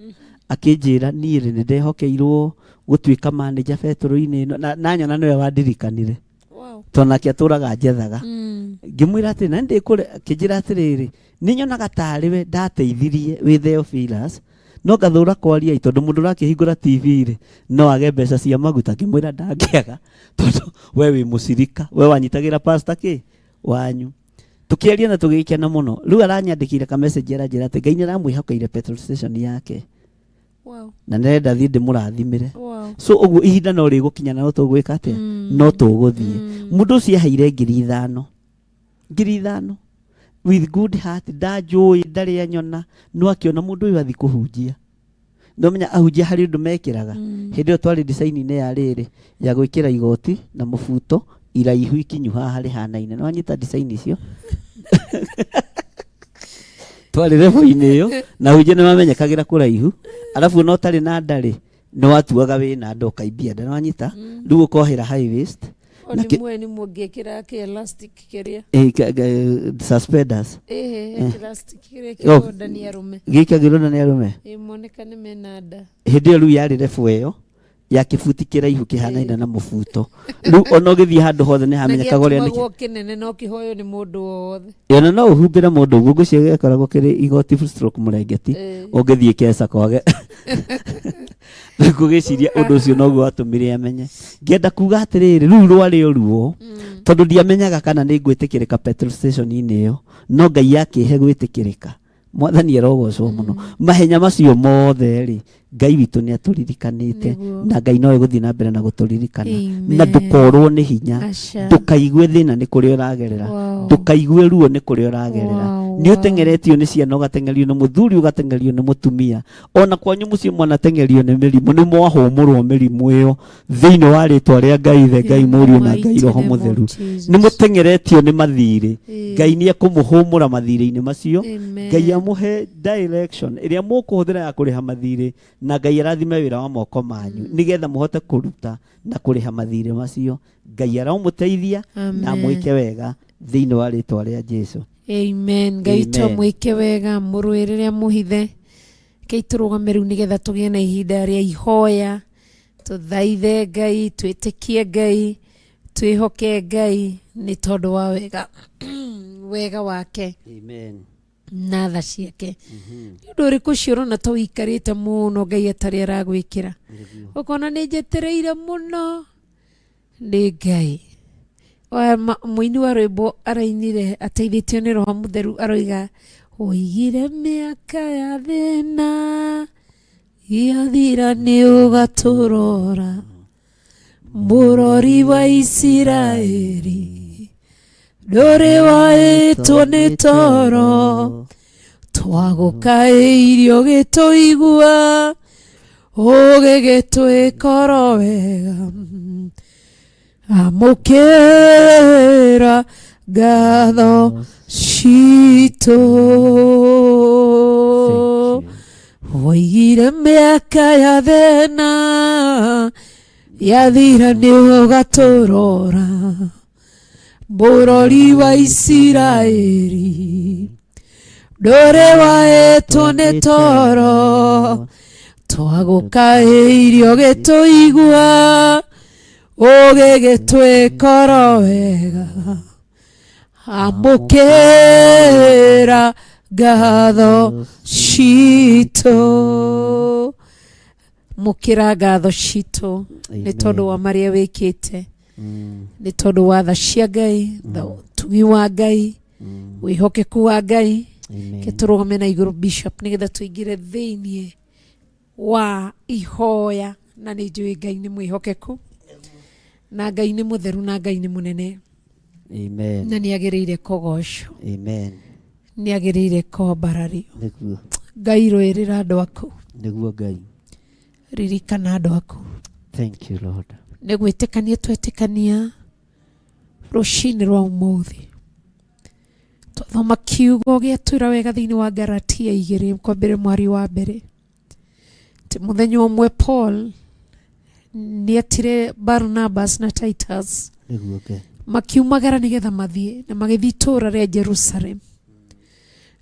Akĩnjĩra niĩ rĩ, nĩ ndehokeirwo gũtuĩka manager betũrũ-inĩ ĩno, na nyona nĩwe wandirikanire, tondũ nake atũraga njethaga. Ngĩmwĩra atĩrĩ, na ndĩkũre. Akĩnjĩra atĩrĩrĩ, nĩ nyonaga tarĩ we ndateithirie wĩ Theophilus, no ngathũra kwaria ĩ, tondũ mũndũ ũrakĩhingũra TV rĩ, no age mbeca cia maguta. Ngĩmwĩra ndangĩaga, tondũ we wĩ mũcirika, we wanyitagĩra pastor kĩ wanyu. Tũkĩaria na tũgĩkena mũno. Rĩu aranyandĩkĩire ka message aranjĩra atĩ Ngai nĩ aramwĩhokeire petrol station yake. Wow. Na nĩrenda thiĩ ndĩmũrathimĩre. Wow. So ũguo ihinda no rĩgũkinya na no tũgwĩka atĩa? No tũgũthiĩ. Mũndũ ũcio aheire 5,000. 5,000. With good heart, ndanjũĩ, ndarĩ anyona, no akĩona mũndũ ũyũ athiĩ kũhunjia. Nĩũmenya ahunjia harĩ ũndũ mekĩraga. Hĩndĩ ĩyo twarĩ design-inĩ ya rĩrĩ, ya gwĩkĩra igoti na mũbuto iraihu ikinyu haha rĩhanaine. Nĩwanyita design icio? Twarĩ level-inĩ ĩyo, na ahunjia nĩmamenyekagĩra kũraihu, arabu ona ũtarĩ na nda rĩ, nĩwatuaga wĩna nda ũkaimbia nda, nĩwanyita? Rĩu ũkohera high waist. O Na nĩ kĩ- muoĩ nĩ mũngĩkĩra kĩ elastic kĩrĩa. Suspenders. Ĩhĩ, elastic kĩrĩa Oh. kĩragwo nda nĩ arũme. Gĩkagĩrwo nda nĩ arũme. Ĩ monekane mena nda. Hĩndĩ ĩyo rĩu yarĩ level ĩyo ya kĩbuti kĩraihu kĩhanaine na mũbuto. Rĩu ona ũgĩthiĩ handũ hothe nĩ Na hamenyekaga ũrĩa nĩ gĩatumagwo kĩnene no kĩhoywo nĩ mũndũ o wothe. Ona no ũhumbĩre mũndũ ũguo, ngwĩciria gĩkoragwo kĩrĩ igoti stroke mũrengeti. Ũngĩthiĩ keca kwage. Rĩu ngũgĩciria ũndũ ũcio noguo watũmire amenye. Ngĩenda kuga atĩrĩrĩ, rĩu rwarĩ o ruo, tondũ ndiamenyaga kana nĩ ngwĩtĩkĩrĩka petrol station-inĩ ĩyo, no Ngai akĩhe gwĩtĩkĩrĩka. Mwathani arogocwo mũno. Mahenya macio mothe rĩ, Ngai witũ nĩ atũririkanĩte, Nĩguo. na Ngai no egũthiĩ na mbere na gũtũririkana. Amen. Na ndũkorwo nĩ hinya, Aca. ndũkaigue thĩna nĩ kũrĩa ũragerera, Wow. ndũkaigue ruo nĩ kũrĩa ũragerera. Wow, Nĩ wow. ũteng'eretio nĩ ciana, ũgateng'erio nĩ mũthuri, ũgateng'erio nĩ mũtumia, ona kwanyu mũciĩ mwanatengerio nĩ mĩrimũ, nĩ mwahũmũrwo mĩrimũ ĩyo thĩinĩ wa rĩtwa rĩa Ngai Ithe, Ngai In the Mũriũ na Ngai mighty Roho name of Mũtheru. Jesus. Nĩ mũteng'eretio nĩ mathirĩ, Ĩĩ. Ngai nĩ ekũmũhũmũra mathirĩ-inĩ macio. Amen. Ngai amũhe direction ĩrĩa mũkũhũthĩra ya kũrĩha mathirĩ, na Ngai arathime wĩra wa moko manyu nĩgetha mũhote kũruta na kũrĩha mathirĩ macio. Ngai aromũteithia na Amen. amwĩke wega thĩinĩ wa rĩtwa rĩa Jesu. Amen. Ngai witũ Amen. amwĩke wega, mũrũĩrĩre amũhithe. Rekei tũrũgame rĩu nĩgetha tũgĩe na ihinda rĩa ihoya, tũthaithe Ngai, twĩtĩkie Ngai, twĩhoke Ngai nĩ tondũ wa wega wega wake. Amen. Na tha ciake. Nĩ ũndũ ũrĩkũ ũcio ũrona ta ũikarĩte mũno Ngai atarĩ aragwĩkĩra? Ũkona nĩ njetereire mũno nĩ Ngai. Mũini wa rwĩmbo arainire ateithĩtio nĩ Roho Mũtheru aroiga, oigire mĩaka ya thĩna yathira nĩ ũgatũrora, mũrori wa Isiraeli ndũrĩ waĩtwo nĩ toro, twagũkaĩirio gĩtũigua, ũgĩgĩtwĩkoro wega. Amũkĩra ngatho citũ. Woigire mĩaka ya thĩna yathira nĩ ũgatũrora, mũrori wa Isiraeli ndũrĩ waĩtwo nĩ toro, twagũkaĩirio gĩtũigua, ũgĩgĩtwĩkoro wega. Amũkĩra ngatho citũ. Mũkĩra ngatho citũ nĩ tondũ wa marĩa wĩkĩte, nĩ tondũ wa tha cia Ngai, ũtugi wa Ngai, wĩhokeku wa Ngai. Amen. Ke tũrũgame na igũrũ Bishop nĩgetha tũingĩre thĩiniĩ wa ihoya, na nĩ njũĩ Ngai nĩ mwĩhokeku, na Ngai nĩ mũtheru, na Ngai nĩ mũnene. Amen. Na nĩ agĩrĩire kũgocwo. Amen. Nĩ agĩrĩire kwambarario. Nĩguo. Ngai rũĩrĩra andũ aku. Nĩguo Ngai. Ririkana andũ aku. Thank you Lord. Nĩ gwĩtĩkania twetĩkania rũcinĩ rwa ũmũthĩ. Twathoma kiugo gĩatwĩra wega thĩinĩ wa Galatia igĩrĩ kwambĩrĩria mweri wa mbere. Ti mũthenya ũmwe Paul nĩetire Barnabas na Titus Nĩguo Ngai. makiumagara nĩgetha mathiĩ na magĩthiĩ itũũra rĩa Jerusalem.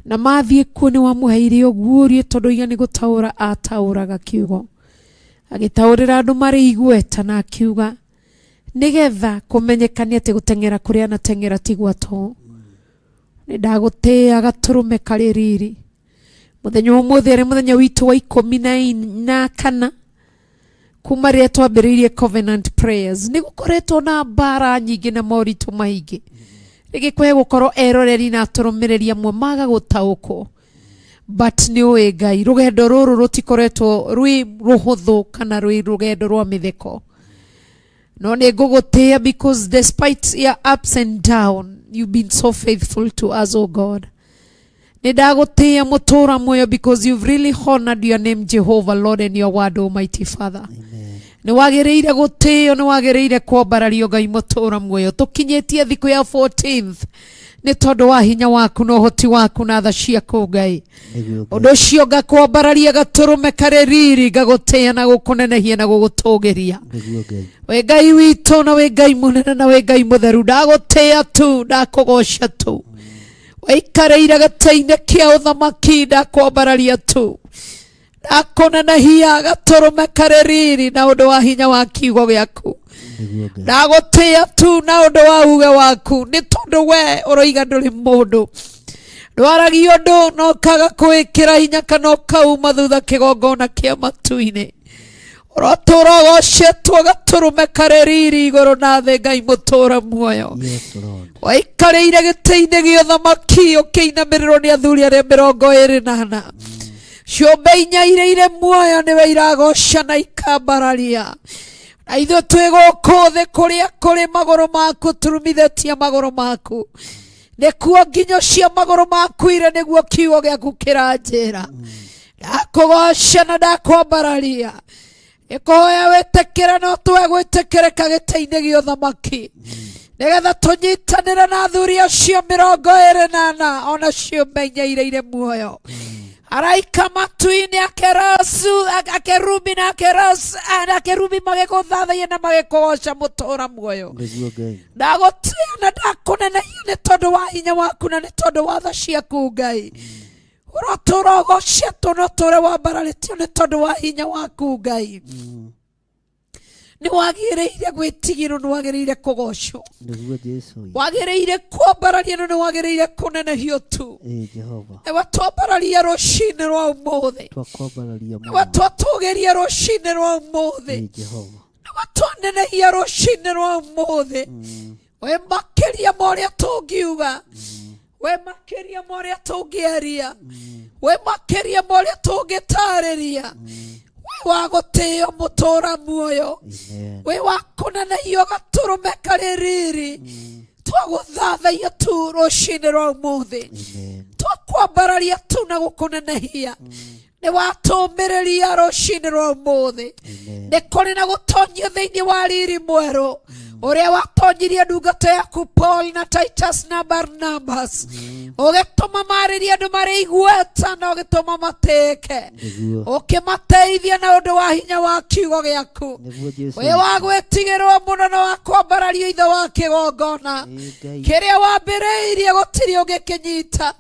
Na mathiĩ kuo nĩ wamũheire ũguũrio tondũ iga nĩ gũtaũra ataũraga kiugo. Agĩtaũrĩra andũ marĩ igweta na akiuga nĩgetha kũmenyekane atĩ gũteng'era kũrĩa anateng'era ti gwa tũhũ. Nĩ ndagũtĩĩa gatũrũme karĩ riri. Mũthenya wa ũmũthĩ arĩ mũthenya witũ wa ikũmi na kana kuma rĩrĩa twambĩrĩirie Covenant Prayers. Nĩ gũkoretwo na mbara nyingĩ na moritũ maingĩ. Rĩngĩ kũhe gũkorwo eroreri na atũrũmĩrĩri amwe maga gũtaũkwo, but nĩ ũĩ Ngai, rũgendo rũrũ rũtikoretwo rwĩ rũhũthũ kana rwĩ rũgendo rwa mĩtheko, no nĩ ngũgũtĩĩa because despite your ups and down, you've been so faithful to us, oh God. Nĩ ndagũtĩĩa mũtũra muoyo because you've really honored your name, Jehovah Lord, and your word, Almighty Father. Nĩ wagĩrĩire gũtĩĩo, nĩ wagĩrĩire kwambarario, Ngai mũtũra muoyo. Tũkinyĩtie thikũ ya 14th nĩ tondũ wa hinya waku na ũhoti waku na tha ciaku, Ngai. Nĩguo Ngai. Ũndũ ũcio ngakwambararia gatũrũme karĩ riri, ngagũtĩĩa na gũkũnenehia na gũgũtũgĩria. Nĩguo Ngai. Wĩ Ngai witũ na wĩ Ngai mũnene na wĩ Ngai mũtheru, ndagũtĩĩa tu, ndakũgoca tu. Waikarĩire gĩtĩ-inĩ kĩa ũthamaki, ndakwambararia tu, ndakũnenehia gatũrũme karĩ riri na ũndũ wa hinya wa kiugo gĩaku. Nĩguo Ngai. Ndagũtĩĩa tu na ũndũ wa uge waku, nĩ tondũ we ũroiga ndũrĩ mũndũ ndwaragia ũndũ na ũkaga kwĩkĩra hinya kana ũkauma thutha kĩgongona kĩa matu-inĩ. Ũrotũra ũgocetwo gatũrũme karĩ riri igũrũ na thĩ, Ngai mũtũra muoyo. Yes, Lord. Waikarĩire gĩtĩ-inĩ gĩa ũthamaki ũkĩinamĩrĩrwo nĩ athuri arĩa 24, ciũmbe inya iria irĩ muoyo nĩwe iragoca na ikambararia, na ithuĩ twĩ gũkũ thĩ kũrĩa kũrĩ magũrũ maku, turumithĩtie magũrũ maku, nĩkuo nginyo cia magũrũ maku ire, nĩguo kiugo gĩaku kĩranjĩra. Ndakũgoca na ndakwambararia, ĩkũhoya wĩtĩkĩre no twe gwĩtĩkĩrĩka gĩtĩ-inĩ gĩa ũthamaki, nĩgetha tũnyitanĩre na athuri acio 24 ona ciũmbe inya iria irĩ muoyo, araika matu-inĩ, akerasu, akerubi na akerasu na akerubi, magĩgũthathaia na magĩkũgoca mũtũra muoyo. Nĩguo Ngai. Ndagũtĩĩa na ndakũnenehia nĩ tondũ wa hinya waku na nĩ tondũ wa tha ciaku, Ngai. Ũrotũra ũgocetwo na ũtũre wambararĩtio nĩ tondũ wa hinya waku, Ngai. Nĩ wagĩrĩire gwĩtigĩrwo, nĩ wagĩrĩire kũgocwo. Nĩguo Jesu. Wagĩrĩire kwambararia na nĩ wagĩrĩire kũnenehio tu. Ĩ Jehova. Nĩwe twambararia rũcinĩ rwa ũmũthĩ. Twakwambararia Nĩwe mũno. twatũgĩria rũcinĩ rwa ũmũthĩ. Ĩ Jehova. Nĩwe twanenehia rũcinĩ rwa ũmũthĩ. Wĩ makĩria ma ũrĩa tũngiuga, wĩ makĩria ma ũrĩa tũngĩaria, wĩ makĩria ma ũrĩa tũngĩtarĩria. Wĩ wa gũtĩo mũtũra muoyo. Amen. Wĩ wa kũnenehio gatũrũme karĩ riri. Twagũthathaia tu rũcinĩ rwa ũmũthĩ. Amen. Twakwambararia tu na gũkũnenehia. Nĩ watũmĩrĩria rũcinĩ rwa ũmũthĩ. Amen. Nĩ kũrĩ na gũtonyio thĩinĩ wa riri mwerũ ũrĩa watonyirie ndungata yaku Paul na Titus na Barnabas, ũgĩtũma marĩrie andũ marĩ igweta na ũgĩtũma matĩĩke. Nĩguo. Ũkĩmateithia na ũndũ wa hinya wa kiugo gĩaku. Nĩguo Jesu. Wĩ wa gwĩtigĩrwo mũno na wa kwambarario, ithe wa kĩgongona. Ĩ Ngai. Kĩrĩa wambĩrĩirie gũtirĩ ũngĩkĩnyita,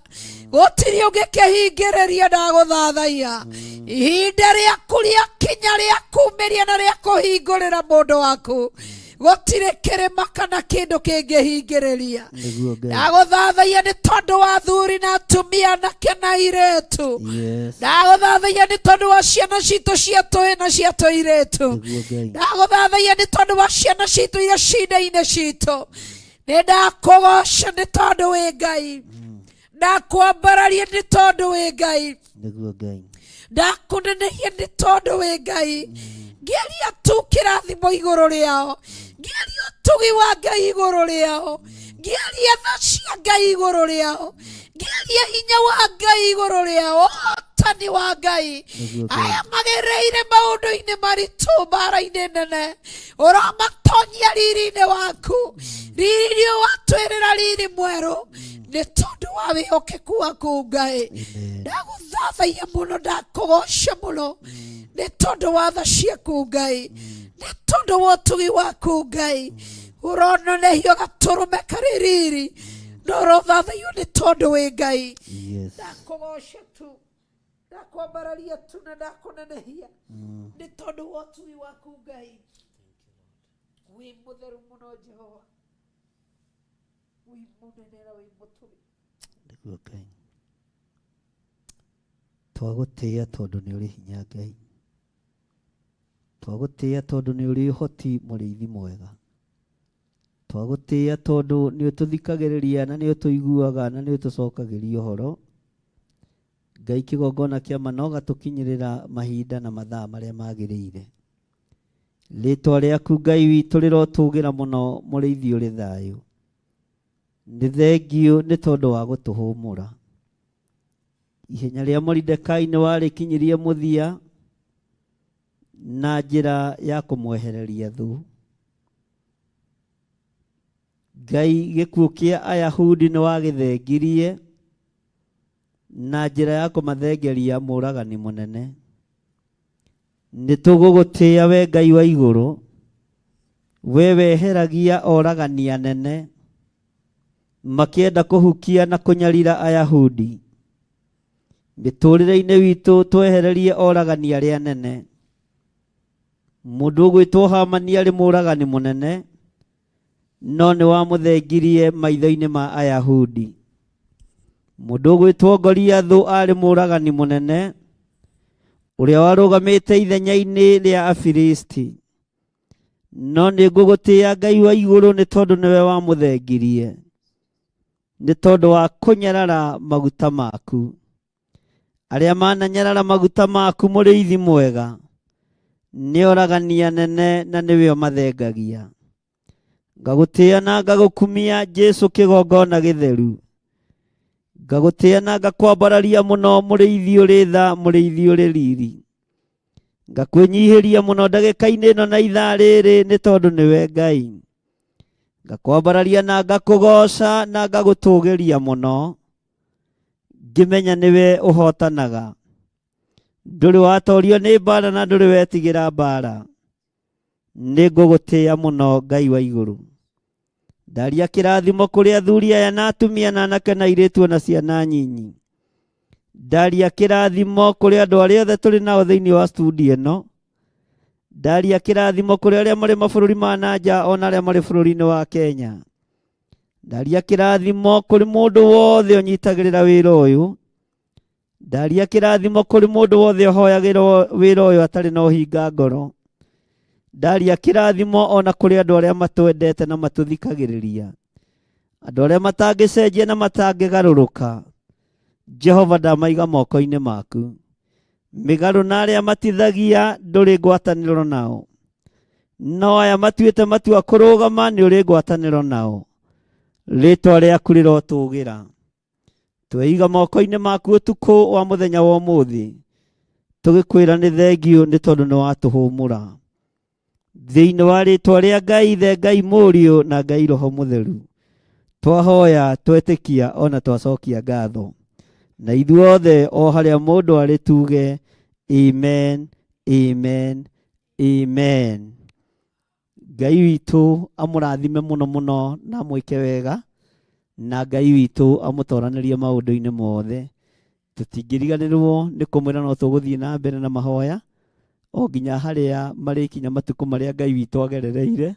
gũtirĩ ũngĩkĩhingĩrĩria. Ndagũthathaia, ihinda rĩaku rĩakinya rĩa kumĩria na rĩa kũhingũrĩra mũndũ waku, gũtirĩ kĩrĩma kana kĩndũ kĩngĩhingĩrĩria. Nĩguo Ngai. Ndagũthathaia nĩ tondũ wa athuri na atumia, anake na airĩtu. Yes. Ndagũthathaia nĩ tondũ wa ciana citũ cia tũhĩ na cia tũirĩtu. Nĩguo Ngai. Ndagũthathaia nĩ tondũ wa ciana citũ iria cinda-inĩ citũ. Nĩ ndakũgoca nĩ tondũ wĩ Ngai, ndakwambararia nĩ tondũ wĩ Ngai. Nĩguo Ngai. Ndakũnenehia nĩ tondũ wĩ Ngai. Ngĩaria tu kĩrathimo igũrũ rĩao, ngĩaria ũtugi wa Ngai igũrũ rĩao, ngĩaria tha cia Ngai igũrũ rĩao, ngĩaria hinya wa Ngai igũrũ rĩao, ũhotani wa Ngai. Nĩguo Ngai. Aya magereire maũndũ-inĩ maritũ, mbara-inĩ nene, ũramatonyia riri-inĩ waku, riri ũyũ watwĩrĩra, riri mwerũ, nĩ tondũ wa wĩhokeku waku, Ngai. Amen. Ndagũthathaia mũno, ndakũgoca mũno nĩ tondũ wa tha ciaku, Ngai, nĩ tondũ wa ũtugi waku, Ngai. Ũrononehio gatũrũme karĩ riri na ũrothathaio nĩ tondũ wĩ Ngai. Yes. Ndakũgoca tu, ndakwambararia tu na ndakũnenehia nĩ tondũ wa ũtugi waku, Ngai. Wĩ mũtheru mũno, Jehova, wĩ mũnene na wĩ mũtugi. Nĩguo Ngai. Twagũtĩĩa tondũ nĩ ũrĩ hinya, Ngai. Twagũtĩĩa tondũ nĩ ũrĩ ũhoti, mũrĩithi mwega. Twagũtĩĩa tondũ nĩ ũtũthikagĩrĩria na nĩ ũtũiguaga na nĩ ũtũcokagĩria ũhoro. Ngai kĩgongona kĩa ma no gatũkinyĩrĩra mahinda na mathaa marĩa magĩrĩire. Rĩtwa rĩaku Ngai witũ rĩrotũgĩra mũno mũrĩithi ũrĩ thayũ. Nĩ thengiũ nĩ tondũ wa gũtũhũmũra. Ihenya rĩa Moridekai nĩ warĩkinyirie mũthia na njĩra ya kũmwehereria thũ. Ngai gĩkuũ kĩa Ayahudi nĩ wagĩthengirie na njĩra ya kũmathengeria mũragani mũnene. Nĩ tũgũgũtĩĩa we Ngai wa igũrũ, we weheragia oragani anene makĩenda kũhukia na kũnyarira Ayahudi. Mĩtũrĩre-inĩ witũ twehererie oragani arĩa anene. Mũndũ ũgwĩtwo Hamani arĩ mũragani mũnene, no nĩ wamũthengirie maitho-inĩ ma Ayahudi. Mũndũ ũgwĩtwo Goliathũ arĩ mũragani mũnene, ũrĩa warũgamĩte ithenya-inĩ rĩa Afilisti. No nĩ ngũgũtĩĩa Ngai wa igũrũ nĩ tondũ nĩwe wamũthengirie, nĩ tondũ wa kũnyarara maguta maku. Arĩa mananyarara maguta maku mũrĩithi mwega, nĩ oragani anene na nĩwe ũmathengagia. Ngagũtĩĩa na ngagũkumia Jesu kĩgongona gĩtheru. Ngagũtĩĩa na ngakwambararia mũno mũrĩithi ũrĩ tha, mũrĩithi ũrĩ riri. Ngakwĩnyihĩria mũno ndagĩka-inĩ ĩno na ithaa rĩrĩ nĩ tondũ nĩwe Ngai. Ngakwambararia na ngakũgooca na ngagũtũgĩria mũno, ngĩmenya nĩwe ũhotanaga. Ndũrĩ watorio nĩ mbara na ndũrĩ wetigĩra mbara. Nĩ ngũgũtĩĩa mũno Ngai wa igũrũ. Ndaria kĩrathimo kũrĩ athuri aya na atumia na anake na airĩtu ona ciana nyinyi. Ndaria kĩrathimo kũrĩ andũ arĩa othe tũrĩ nao thĩinĩ wa studio ĩno. Ndaria kĩrathimo kũrĩ arĩa marĩ mabũrũri ma na nja ona arĩa marĩ bũrũri-inĩ wa Kenya. Ndaria kĩrathimo kũrĩ mũndũ wothe ũnyitagĩrĩra wĩra ũyũ. Ndaria kĩrathimo kũrĩ mũndũ wothe ũhoyagĩrwo wĩra ũyũ atarĩ na ũhinga ngoro. Ndaria kĩrathimo ona kũrĩ andũ arĩa matwendete na matũthikagĩrĩria. Andũ arĩa matangĩcenjia na matangĩgarũrũka. Jehova ndamaiga moko-inĩ maku. Mĩgarũ na arĩa matithagia ndũrĩ ngwatanĩro nao. No aya matuĩte matua kũrũgama nĩ ũrĩ ngwatanĩro nao. Rĩtwa rĩaku rĩrotũgĩra. Tweiga moko-inĩ maku ũtukũ wa mũthenya wa ũmũthĩ, tũgĩkwĩra nĩ thengiũ nĩ tondũ nĩ watũhũmũra. Thĩinĩ wa rĩtwa rĩa Ngai Ithe, Ngai Mũriũ na Ngai Roho Mũtheru, twahoya, twetĩkia ona twacokia ngatho. Na ithuothe o harĩa mũndũ arĩ tuge amen, amen, amen. Ngai witũ amũrathime mũno mũno na amwĩke wega, na Ngai witũ amũtoranĩrie maũndũ-inĩ mothe. Tũtingĩriganĩrwo nĩ kũmwĩra no tũgũthiĩ na mbere na mahoya o nginya harĩa marĩkinya matukũ marĩa Ngai witũ agerereire,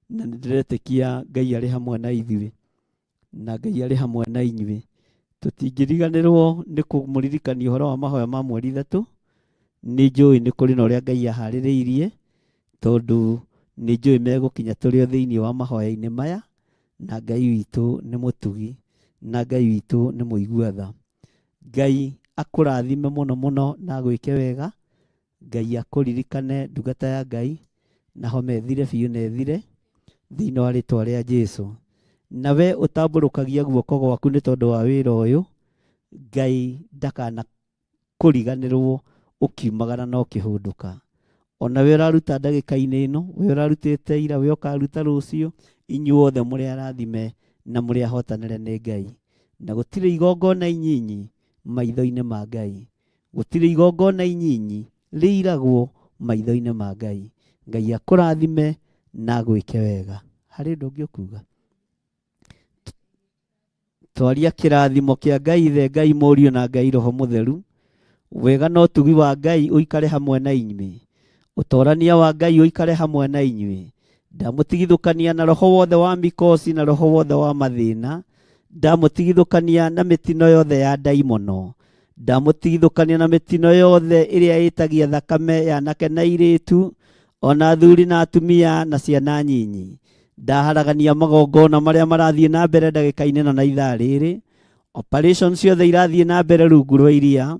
na nĩ ndĩretĩkia Ngai arĩ hamwe na ithuĩ na Ngai arĩ hamwe na inyuĩ. Tũtingĩriganĩrwo nĩ kũmũririkania ũhoro wa mahoya ma mweri 3. Nĩ njũĩ nĩ kũrĩ na ũrĩa Ngai aharĩrĩirie, tondũ nĩ njũĩ megũkinya tũrĩ o thĩinĩ wa mahoya-inĩ maya, na Ngai witũ nĩ mũtugi, na Ngai witũ nĩ mũigua tha. Ngai akũrathime mũno mũno na agwĩke wega. Ngai akũririkane ndungata ya Ngai, na homa ĩthire biũ na ĩthire thĩinĩ wa rĩtwa rĩa Jesu. Na we ũtambũrũkagia guoko gwaku nĩ tondũ wa wĩra ũyũ, Ngai ndakana kũriganĩrwo ũkiumagara na ũkĩhũndũka. Ona we ũraruta ndagĩka-inĩ ĩno, we ũrarutĩte ira, we ũkaruta rũciũ, inyuothe mũrĩ arathime na mũrĩ ahotanĩre nĩ Ngai. Na gũtirĩ igongona inyinyi maitho-inĩ ma Ngai. Gũtirĩ igongona inyinyi rĩiragwo maitho-inĩ ma Ngai. Ngai akũrathime na agwĩke wega. Harĩ ũndũ ũngĩ ũkuga? Twaria kĩrathimo kĩa Ngai Ithe, Ngai Mũriũ na Ngai Roho Mũtheru. Wega na ũtugi wa Ngai ũikare hamwe na inyuĩ. Ũtorania wa Ngai ũikare hamwe na inyuĩ. Ndamũtigithũkania na roho wothe wa mikosi na roho wothe wa mathĩna. Ndamũtigithũkania na mĩtino yothe ya ndaimono. Ndamũtigithũkania na mĩtino yothe ĩrĩa ĩtagia thakame ya anake na airĩtu, ona athuri na atumia na ciana nyinyi. Ndaharagania magongona marĩa marathiĩ na mbere ndagĩka-inĩ ĩno na ithaa rĩrĩ. Operation ciothe irathiĩ na mbere rungu rwa iria.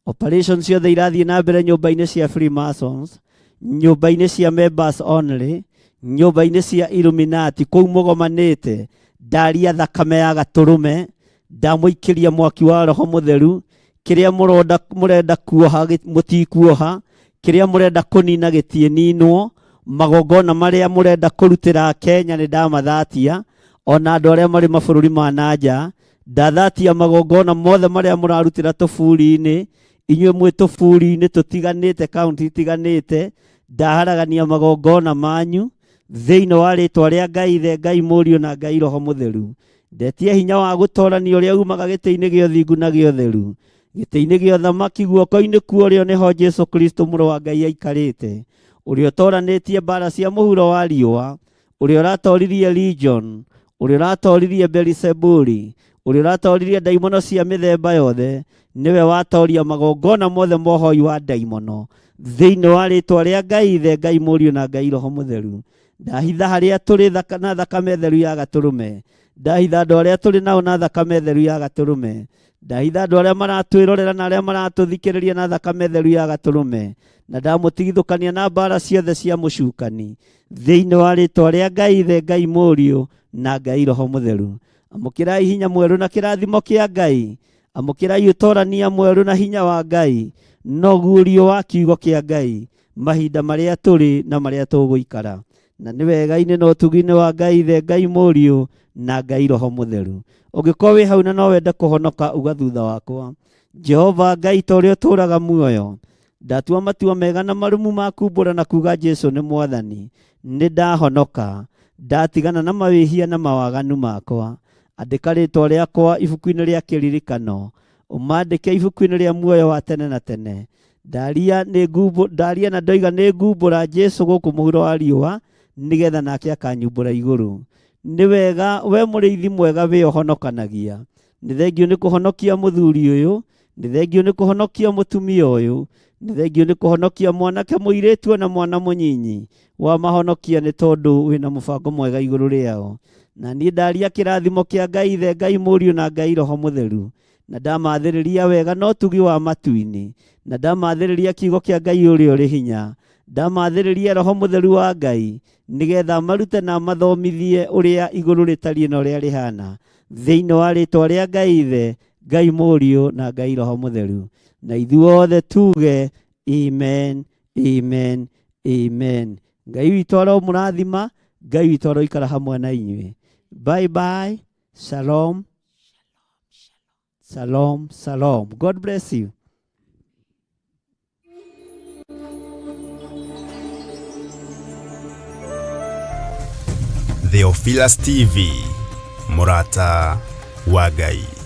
Operation ciothe irathiĩ na mbere nyũmba-inĩ cia Freemasons, nyũmba-inĩ cia members only, nyũmba-inĩ cia Illuminati kũu mũgomanĩte. Ndaria thakame ya gatũrũme, ndamũikĩria mwaki wa Roho Mũtheru. Kĩrĩa mũrenda kuoha mũtikuoha, kĩrĩa mũrenda kũnina gĩtiĩninwo. Magongona marĩa mũrenda kũrutĩra Kenya nĩ ndamathatia, ona andũ arĩa marĩ mabũrũri ma na nja. Ndathatia magongona mothe marĩa mũrarutĩra tũburi-inĩ, inyuĩ mwĩ tũburi-inĩ tũtiganĩte, kaunti itiganĩte. Ndaharagania magongona manyu thĩinĩ wa rĩtwa rĩa Ngai Ithe, Ngai Mũriũ na Ngai Roho Mũtheru. Ndetie hinya wa gũtorania ũrĩa umaga gĩtĩ-inĩ gĩa ũthingu na gĩa ũtheru, gĩtĩ-inĩ gĩa ũthamaki guoko-inĩ kwa ũrĩo nĩho Jesu Kristo mũrũ wa Ngai aikarĩte, ũrĩa ũtoranĩtie mbara cia mũhuro wa riũa, ũrĩa ũratoririe Legion, ũrĩa ũratoririe Beelzebuli, ũrĩa ũratoririe ndaimono cia mĩthemba yothe, nĩwe watoria magongona mothe ma ũhoi wa ndaimono thĩinĩ wa rĩtwa rĩa Ngai Ithe, Ngai Mũriũ na Ngai Roho Mũtheru. Ndahitha harĩa tũrĩ na thakame theru ya gatũrũme. Ndahitha andũ arĩa tũrĩ nao na thakame theru ya gatũrũme. Ndahitha andũ arĩa maratwĩrorera na arĩa maratũthikĩrĩria na thakame theru ya gatũrũme. Na ndamũtigithũkania na mbara ciothe cia mũcukani thĩinĩ wa rĩtwa rĩa Ngai Ithe, Ngai Mũriũ na Ngai Roho Mũtheru. Amũkĩrai hinya mwerũ na kĩrathimo kĩa Ngai. Amũkĩrai ũtorania mwerũ na hinya wa Ngai na ũguũrio wa kiugo kĩa Ngai mahinda marĩa tũrĩ na marĩa tũgũikara. Na nĩ wega-inĩ na ũtugi-inĩ wa Ngai Ithe, Ngai Mũriũ na Ngai Roho Mũtheru. Ũngĩkorwo wĩ hau na no wende kũhonoka, uga thutha wakwa, Jehova Ngai ta ũrĩa ũtũũraga muoyo, ndatua matua mega na marũmu ma kumbũra na kuga Jesu nĩ Mwathani. Nĩ ndahonoka, ndatigana na mawĩhia na mawaganu makwa. Andĩka rĩtwa rĩakwa ibuku-inĩ rĩa kĩririkano, ũmandĩke ibuku-inĩ rĩa muoyo wa tene na tene. Ndaria nĩ ngumbu, ndaria na ndoiga nĩ ngumbũra Jesu gũkũ mũhuro wa riũa, nĩgetha nake akanyumbũra igũrũ. Nĩ wega we mũrĩithi mwega wĩ ũhonokanagia. Nĩ thengio nĩ kũhonokia mũthuri ũyũ, nĩ thengio nĩ kũhonokia mũtumia ũyũ, nĩ thengio nĩ kũhonokia mwanake mũirĩtu na mwana mũnyinyi. Wamahonokia nĩ tondũ wĩna mũbango mwega igũrũ rĩao. Na niĩ ndaria kĩrathimo kĩa Ngai Ithe, Ngai Mũriũ na Ngai Roho Mũtheru. Na ndamathĩrĩria wega na ũtugi wa matu-inĩ. Na ndamathĩrĩria kiugo kĩa Ngai ũrĩa ũrĩ hinya. Ndamathĩrĩria Roho Mũtheru wa Ngai, nĩgetha marute na mathomithie ũrĩa igũrũ rĩtariĩ na ũrĩa rĩhana. Thĩinĩ wa rĩtwa rĩa Ngai Ithe, Ngai Mũriũ na Ngai Roho Mũtheru. Na ithuothe tuge amen, amen, amen. Ngai witũ aromũrathima, Ngai witũ aroikara hamwe na inyuĩ. Bye bye, shalom, shalom, shalom. God bless you. Theophilus TV, mũrata wa Ngai.